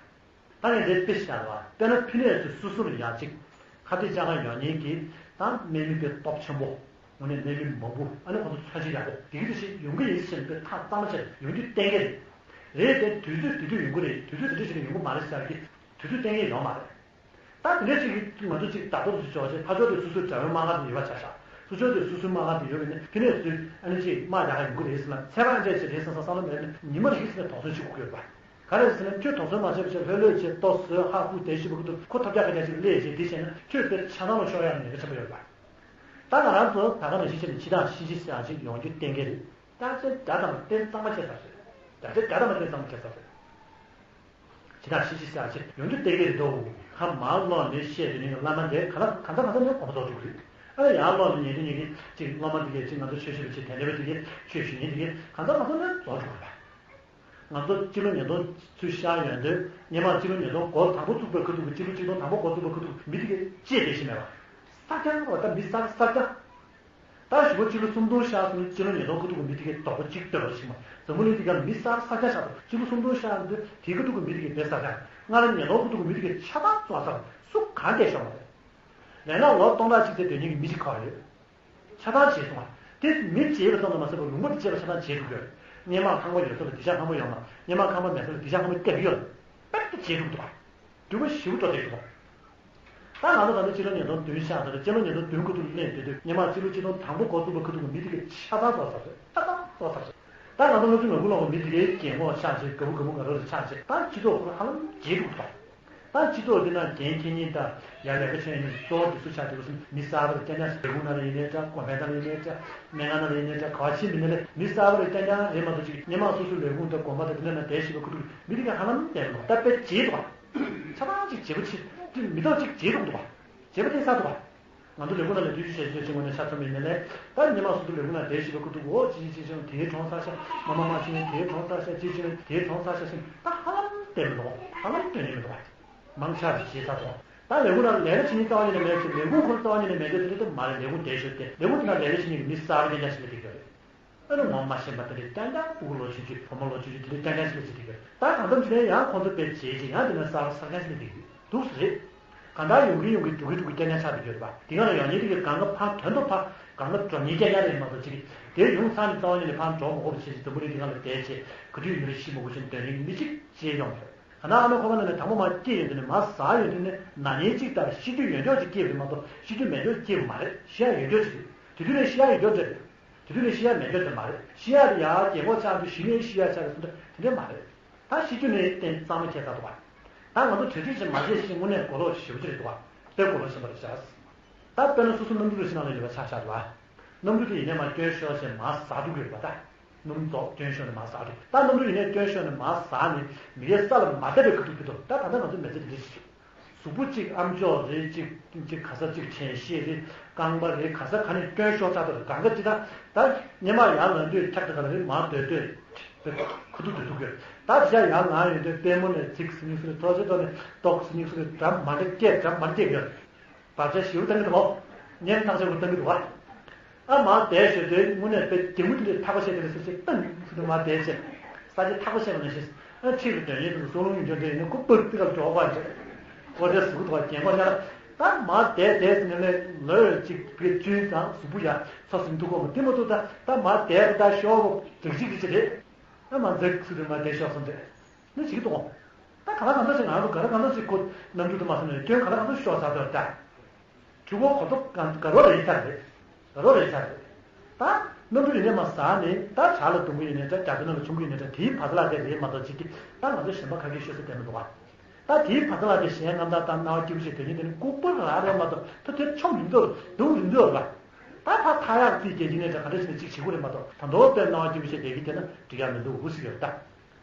ད་ངས་འདིར་དཔེ་བཞག་པ་དཔེར་ན་ཕི་ནས་ཚུར་སོ་སོར་ཡག་ཅིག་ཁ་གཏད་བཅག་ག་ཡོང་མཁན་གྱི་ད་དམག་མི་དཔེ་སྟོབས་ཆེན་པོ་དངོས་གནས་དམག་མི་མང་པོ་ཨ་ནི་ཁོ་ཚོ་མཚོན་བྱེད་ཡག་པོ་དེ་གི་དེ་ཞིག་ཡོང་གི་ཡིན་ཟེར་ནས་དཔེ་ཐག་གཙང་མ་བྱས་ཡོང་རྒྱུ་གཏན་འཁེལ་རེད། རེད་དེ་དུས་ཚོད་དེ་དུས་ཡོང་གི་རེད། དུས་ཚོད་དེ་འདྲ་ཞིག་ནས་ཡོང་གི་མ་རེད་ཟེར་གི་དུས་ཚོད་གཏན་འཁེལ་ཡོད་མ་རེད། ད་དེ་འདྲ་ཞིག་གིས་ང་ཚོ་ཅིག་བདག་པོ་ཚོ་ཆོག་ཅེས་ཕར་ཕྱོགས་དེ་སོ་སོའི་དགྲ་བོའི་དམག་སྒར་དེ་ཡོད་པ་ཆ་བཞག་སོ་ཕྱོགས་དེ་སོ་སོའི་དམག་སྒར་དེ་ཡོད་པ་ཡིན་ན་ཕི་ནས་ཚུར་ཨ་ནི་ཅིག་དམག་རྒྱག་ག་ཡོང་གི་རེད་ཟེར་ན་ཚད་མ་ཨ་འདྲས་ཅིག་རེད་བསམ་བསམ་བསམ་བློ་མེད་ན་ཉི་མ་རེ་ཞིག་ནས་དོགས་ཟོན་བྱེད་དགོས་ཀྱི་ཡོད་པ། ག་རེ་ཟེར་ན་ཁྱོད་དོགས་ཟོན་མ་བྱས་པ་བྱས་ལྷོད་ལྷོད་བྱས་ལྟོ་ཟོས་ཧ་ཧུ་བསྡད་ཤི་བ་ཁུ་ཐུག་ཁོ་ཐབས་ཆག་ཁ་རྒྱག་ཅིག་སླེབས་བྱས་འདི་བྱས་ན་ཁྱོད་དཔེ་ཆ་ཚང་ལ་ཤོར་ཡག་ཉེན་ཁ་ཆེན་པོ་ཡོད་པ། ད་ང་རང་ཚོ་ད་ག་ནང་བཞིན་བྱས་ནས་འཆི་བདག་ཤི་འཆི་ཟེར་ཡག་ཅིག་ཡོང་རྒྱུ་གཏན་འཁེལ་རེད། ད་ཚེ་དགྲ་དང་རྟེན་གཙང་མ་བྱས་ཚར་རེད། ད་ཚེ་དགྲ་དང་རྟེན་གཙང་མ་བྱས་ཚར་རེད། འཆི་བདག་ཤི་འཆི་ཟེར་ཡག་ཅིག་ཡོང་རྒྱུ་གཏན་འཁེལ་རེད་དོ། ཧ་མ་ལོག་ནས་བཤད་དུས་ནི་བླ་མ་འདས་ག་ལ་གང་ཟག་གང་ཟག་ནས་དགོངས་པ་རྫོགས་འགྲོ་གི་རེད། ཨ་ཡར་ལོག་ནས་ཉན་དུས་ཉན་གི་ཅིག་སློབ་མ་འདི་གས་ཅིག་ང་ཚོ་ཆོས་ཞུ་བ་ཅིག་དད་འདྲེ་བ་འདི་གས་ཆོས་ཞུ་མཁན་འདི་གས་གང་ཟག་གང་ཟག་ནས་རྫོགས་འགྲོ་གི་རེད། ང་ཚོ་སྤྱི་ལོ་ཉིས་སྟོང་ཚུར་བཞག་ཡོང་དུས་སྔོན་མ་སྤྱི་ལོ་ཉིས་སྟོང་འགོ་དང་པོ་བཙུགས་པའི་ཁ་ཐུག་གི་སྤྱི་ལོ་ཆིག་སྟོང་དང་པོ་འགོ་བཙུགས་པའི་ཁ་ཐུག་གི་མི་དེ་གས་ཅི་བསྡད་ཤེས་མེད་པ། གསར་རྐྱང་རོ་ད་མི་གསར་གསར་རྐྱང་། ད་གཞུག་གུ་སྤྱི་ལོ་སུམ་སྟོང་ཤར་སོང་ནས་སྤྱི་ལོ་ཉིས་སྟོང་ཁ་ཐུག་གི་མི་དེ་གས་རྡོག་པོ་གཅིག་ལྟོས་རོགས་ཞིག་མ། འཛམ་བུ་གླིང་འདི་ག་ལ་མི་གསར་གསར་རྐྱང་ཆགས་འདུག་སྤྱི་ལོ་སུམ་སྟོང་ཤར་འདི་དེ་ཁ་ཐུག་གི་མི་དེ་གས་དཔེ་གསར་རྐྱང་། སྔ་ལོ་ཉིས་སྟོང་ཁ་ཐུག་གི་མི་དེ་གས་ཆ་ཚང་རྫོགས་ཚར། སུ་གང་བསྡད་ཤོག་མ་རེད། ལས་ན་ལོ་སྟོང་ཕྲག་གཅིག་ཙམ་སྡོད་མཁན་གྱི་མི་གཅིག་ག་པར་ཡོད། ཆ་ཚང་བརྗེད་སོང་བ། དེ་མི་བརྗེད་པ་ཙམ་དུ་མ་ཟད་པར་ལུང་པ་དེ་བརྗེད་པ་ཆ་ཚང་བརྗེད་འགྲོ་གི་ཡོད་རེད། སྔོན་མ་ཁང་པ་ཡོད་ས་ལ་དེ་ཤག་ཁང་པ་ཡོད་མ། སྔོན་མ་ཁང་པ་མེད་ས་ལ་དེ་ཤག་ཁང་པ་བཏབ་ཡོད་རེད། དཔེ་དེ་བརྗེད་འགྲོ་གི་འདུག་བ། འགྱུར་བ་ཞེ་པོ་འགྲོ་བསྡད་འདུག་བ། ད་ང་ཚོ་ད་ལྟ་སྤྱི་ལོ་ཉིས་སྟོང་བདུན་ཤར་ད་ལྟ་སྤྱི་ལོ་ཉིས་སྟོང་བདུན་ཁ་ཐུག་སླེབས་བསྡད་དུས་སྔོན་མ་སྤྱི་ལོ་ཆིག་སྟོང་དང་པོ་འགོ་བཙུགས་པ་ཁ་ཐུག་གི་མི་དེ་གས་ཆ་ཚང་རྫོགས་ཚར་རེད། ཆ་ཚང་རྫོགས་ཚར་རེད། ད་ང་ཚོ་ང་ཚོའི་ལས་ཁུངས་ལ་མི་དེ་གས་གད་མོ་ཆགས་བྱས་དགའ་པོ་དགའ་པོ་ང་རང་ལ་ཆགས་བྱས་ད་སྤྱི་ཚོགས་ཁོ་རང་ཧ་ལམ་བརྗེད་འགྲོ་གི་འདུག་བ། ད་སྤྱི་ཚོགས་འདི་ནང་འགན་འཁྱེར་མཁན་དང་ཡར་ལས་ཀ་བྱེད་མཁན་གཙོ་བོ་དེ་སུ་ཆགས་འདུག་ཟེར་ན་མི་གསར་པ་རེད། རྐྱང་རྐྱང་ལས་ཁུངས་ནང་ལ་ཡིན་ནའི་འདྲ། གོང་འཕེལ་ནང་ལ་ཡིན་ནའི་འདྲ། སྨན་ཁང་ནང་ལ་ཡིན་ནའི་འདྲ། ག་པར་ཕྱིན་པ་ཡིན་ནའི་མི་གསར་པ་རེད། རྐྱང་རྐྱང་རེད་མ་གཏོགས་ཅིག་སྔོན་མ་སོ་སོའི་ལས་ཁུངས་དང་དགོན་པ་དང་དེ་འདྲ་ནང་བསྡད་བཞིན་པའི་ཁ་ཐུག་མི་དེ་ག་ཧ་ལམ་བསྡད་མི་འདུག་ད་དཔེ་བརྗེད་འདུག་བ། ཆ་ཚང་ཅིག་བརྗེད་པོ་ཆེ་མི་འདུག་ཅིག་བརྗེད་འདུག་འདུག་བ། བརྗེད་པ་གཏིང་ཟབ་འདུག་བ། ང་ཚོ་ལས་ཁུངས་ནང་ལ་དུས་ཚོད་ཞེ་ཅིག་ཅིག་ངོས་ནས་ཆ་ཚང་མི་ཡིན་ནའི་ད་སྔོན་མ་སོ་སོའི་ལས་ཁུངས་ནང་བསྡད་བཞིན་པའི་ཁ་ཐུག་འོ་ཅི་ཅི་ཅི་ཅི་དེའི་གྲོངས་ཚར་ཤག་མ་མ་མ་ཅི་དེའི་གྲོངས་ཚར་ཤག་ཅི་ཅི་དེའི་གྲོངས་ཚར་ཤག་ཟེར་ད་ཧ་ལམ་བསྡད་མི་འདུག་ཧ་ལམ་སྡོད་ཉན་མི་འདུག་བ། མང་ཆ་རེ་བརྗེད་ཚར་འདུག་བ། ད་ལས་ཁུངས་ནང་ལས་ཀ་བྱེད་མཁན་རྩ་བ་ཉིད་ནས་མེད་ཅེས། ལས་ཁུངས་ཁོ་རང་རྩ་བ་ཉིད་ནས་མེད་ཅེས་དེ་འདྲ་དེ་མ་རེད། ལས་ཁུངས་དེ་ཤོད་དེ། ལས་ཁུངས་དེ་ནང་ལས་ཀ་བྱེད་མཁན་གྱི་མི་གསར་པ་རྐྱང་རྐྱང་ཞིག་སླེབས་ཀྱི་ཡོད་རེད། ཨ་ནི་ངོ་མ་ཤེས་པ་དེ་འདྲ་རྐྱང་རྐྱང་། ཕྲུ་གུ་ལོ་ཆུང་ཆུང་བུ་མོ་ལོ་ཆུང་ཆུང་དེ་འདྲ་རྐྱང་རྐྱང་ཞིག་སླེབས་ཀྱི་ཡོད་རེད། ད་གང་འཚམ་ཅིག་ནས་ཡང་ཁོང་ཚོ་དཔེ་བྱེད་ཅིག་ཡང་དེ་ནས་གསར་པ་གསར་རྐྱང་ཞིག་སླེབས་ཀྱི་ཡོད་འདུག་ཟེར་རེད། གང་ལྟར་ཡོང་གི་ཡོང་གི་འགྲོ་གི་འགྲོ་གི་རྐྱང་རྐྱང་ཆགས་བསྡད་ཡོད་རེད་པ། དེ་ག་ལ་ཡོང་མཁན་དེ་གི་སྒང་ག་ཕར་དོན་དུ་ཕར་སྒང་ག་འགྲོ་མཁན་རྐྱང་རྐྱང་རེད་མ་གཏོགས་ཅིག་དེ་ཡོང་ཚར་ནས་རྩ་བ་ཉིད་ནས་ཕར་འགྲོ་མ་དགོས་པ་བྱས་ཅིག་འཛམ་བུ་གླིང་འདི་སྒང་ལ་བསྡད་བྱས་ག་དུས་ཡིན་ནའི་ཤི་མ་དགོས་ཅིག་འདོད་མཁན་གི་མི་གཅིག་ཅིག་ཡོང་མ་རེད། གང་ལྟར་ཨ་མའི་ཁོག་པ་ནང་ནས་དང་པོ་མར་སྐྱེས་ཡོང་དུས་ནས་མ་ནས་ན་མཁན་གཅིག་དང་ཤི་རྒྱུ་ཡོད་མཁན་ཅིག་སྐྱེས་པ་རེད་མ་གཏོགས་ཤི་རྒྱུ་མེད་མཁན་ཅིག་སྐྱེས་པ་མ་རེད། ཤི་ཡག་ཡོད་མཁན་ཅིག་རེད། དེ་དུས་ནས་ཤི་ཡག་ཡོད་མཁན་ཅིག་རེད། དེ་དུས་ནས་ཤི་ཡག་མེད་མཁན་ཅིག་མ་རེད། ཤི་ཡག་དེ་ཡར་རྒན་གོག་ཆགས་དུས་ཤི་ནས་ཤི་ཡག་ཆགས་རེད་ཟེར་འདྲ་དེ་འདྲ་མ་རེད། ད་ཤི་རྒྱུ་ནི་གཏན་གཙང་མ་ཁྱད་མཚར་འདུག་པ། ད་ང་ཚོ་གྲ་སྒྲིག་ཅིག་མ་བྱས་ཤིང་དངོས་གནས་གོ་ལོག་ཞེ་པོ་ཅིག་རེད་འདུག་པ། དཔེ་གོ་ལོག་ཆེན་པོ་རེད་ཤག་ད་དཔེར་ན་སོ་སོ་གནམ་གྲུ་རེ་ཞིག་ནང་ལ་ཡོད་པ་ཆ་བཞག་འདུག་པ། གནམ་གྲུ་དེ་ཡིན་ནའི་མར་སྐྱོན་ཤོར་བྱས་མར་ཟག་འགྲོ་གི་ཡོད་པ། ད་སྣུམ་ཚོགས་སྐྱོན་ཤོར་ནས་མར་ཟག་འགྲོ། ད་གནམ་གྲུ་ཡིན་ནའི་སྐྱོན་ཤོར་ནས་མར་ཟག་ནས་མི་ཡ་ས་ལ་མ་བསྡད་པའི་ཁ་ཐུག་གི་འདུག་ད་ད་ལྟ་ང་ཚོ་མི་ཚེ་འདི་འདྲ་ཞིག་གཟུགས་པོ་གཅིག་ཨམ་ཅོག་རེད། གཅིག་གཅིག་ག་ས་གཅིག་དྲན་ཤེས་རེད། རྐང་པ་རེད། ག་ས་ག་ནས་སྐྱོན་ཤོར་ཚར་འདུག་རེད། གང་ག་ཅི་ད་ད་སྙེ་མ་ཡར་ལངས་དུས་འཁྱག་ད་ག་ལ་རེད། མར་སྡོད་དུས་ཁ་ཐུག་སྡོད་ཐུག་གི་རེད། ད་དེ་ཤ་ཡར་ལངས་ཡོང་དུས་པུས་མོ་ནས་ཚིགས་སུ་ཉུག་སུ་རེད། ཐོག་ཆེ་ཐོག་ནས་ཏོག་སུ་ཉུག་སུ་རེད། འགྲམ་མ་འདྲ་སྐད་འགྲམ་མ་འདྲ་སྐད་ཡོད། བར་ཆད་ཞེ་པོ་བཏང་གི་འདུག་གོ། གཉན་ཐག་ཆོད་པོ་བཏང་གི་འདུག་གོ། ཨ་མར་བསྡད་ཞོར་དུ་དངོས་གནས་དཔེ་རྒྱན་གོས་དེ་འདྲའི་ཐག་པ་བཤད་དེ་ལ་སུ་ཞིག་བཏང་སུ་དུ་མར་བསྡད་བྱས། ས་ཆ་ཐག་པ་བཤད་པ་ནང་བཞིན། ཨ་ཁྲིད་ལ་དོན་ཡོད་དུ་སོང་ལུང་ཡོད་འདྲ་ཡིན་ན་ཁོ་པག་ཏི་ཀ་ལ་འགྲོ་བ་འདྲ། ཨོ་དེ་གཟུགས་ཐོག་རྒྱན་གོས་ཉར། ད་མར་བསྡད་བསྡད་ཟིན་ནས་ལོས་གཅིག་གི་བཅུན་ཙང་གཟུགས་པོ་ཡ་ཚོ་ཟིན་འདུག་གོ། མ་དེ་མ་ཐུབ་ད་ད་མར་བསྡད་པ་ད་ཤོག་གོ་འདྲ་ཅིག་འདྲ་ཅིག་རེད། ཨ་མར་འཛེགས་སུ་དུ་མར་བསྡད་ཤོག་སོང་འདྲ། ནི་ཅིག་གཏོང་། ད་ག་ལ་གང་འདྲ་ཞིག་ང་རང་ཚོ་ག་ལ་གང་འདྲ་ཞིག་ཁོ་གནམ་གྲུ་དུ་མ་སོང་ནས་སྐྱོན་ག་ལ་གང་འདྲ་ཤོར་ཚར་འདུག་ད། གྲུ་གོ་གོ་ཐོབ་གང་དགའ་རོགས་རེ་ཡིན་ཚར་རེད། དགའ་རོགས་རེ་ཡིན་ཚར་རེད། ད་གནམ་གྲུ་ཡིན་ནས་མ་ཟག་ནས་ད་བྲག་ལ་རྡུང་གི་ཡིན་ནས་ད་རྒྱ་མདོ་ནང་ལ་མཆོང་གི་ཡིན་ནས་ད་དེའི་བར་ཚ་ལ་དེ་རེད་མ་གཏོགས་ཅིག་གི་ད་ང་ཚོ་གཞན་པ་ག་གེ་ཤོད་ས་བསྡད་མི་འདུག་བ། ད་དེའི་བར་ཚ་ལ་དེ་གཞན་རྣམ་ཐར་དང་སྣང་བ་སྐྱིད་པོ་ཞིག་དེ་ནི་ལྐུགས་པ་རང་རེད་མ་གཏོགས་ད་དེ་ཆོམ་རིང་དུ་རྡུང་རིང་དུ་ར། ད་ཕ་ཐ་ཡག་རྩིས་རྒྱག་གི་ནས་ད་ག་འདྲ་ཞིག་ནས་ཅིག་བྱེད་དགོས་རེད་མ་གཏོགས་ད་མདོ་དཔེ་སྣང་བ་སྐྱིད་པོ་ཞིག་བསྡད་ཀྱི་དེ་ན་འགྲིག་ཡག་མི་འདུག་འུ་ཟིག་ཡོད་ད།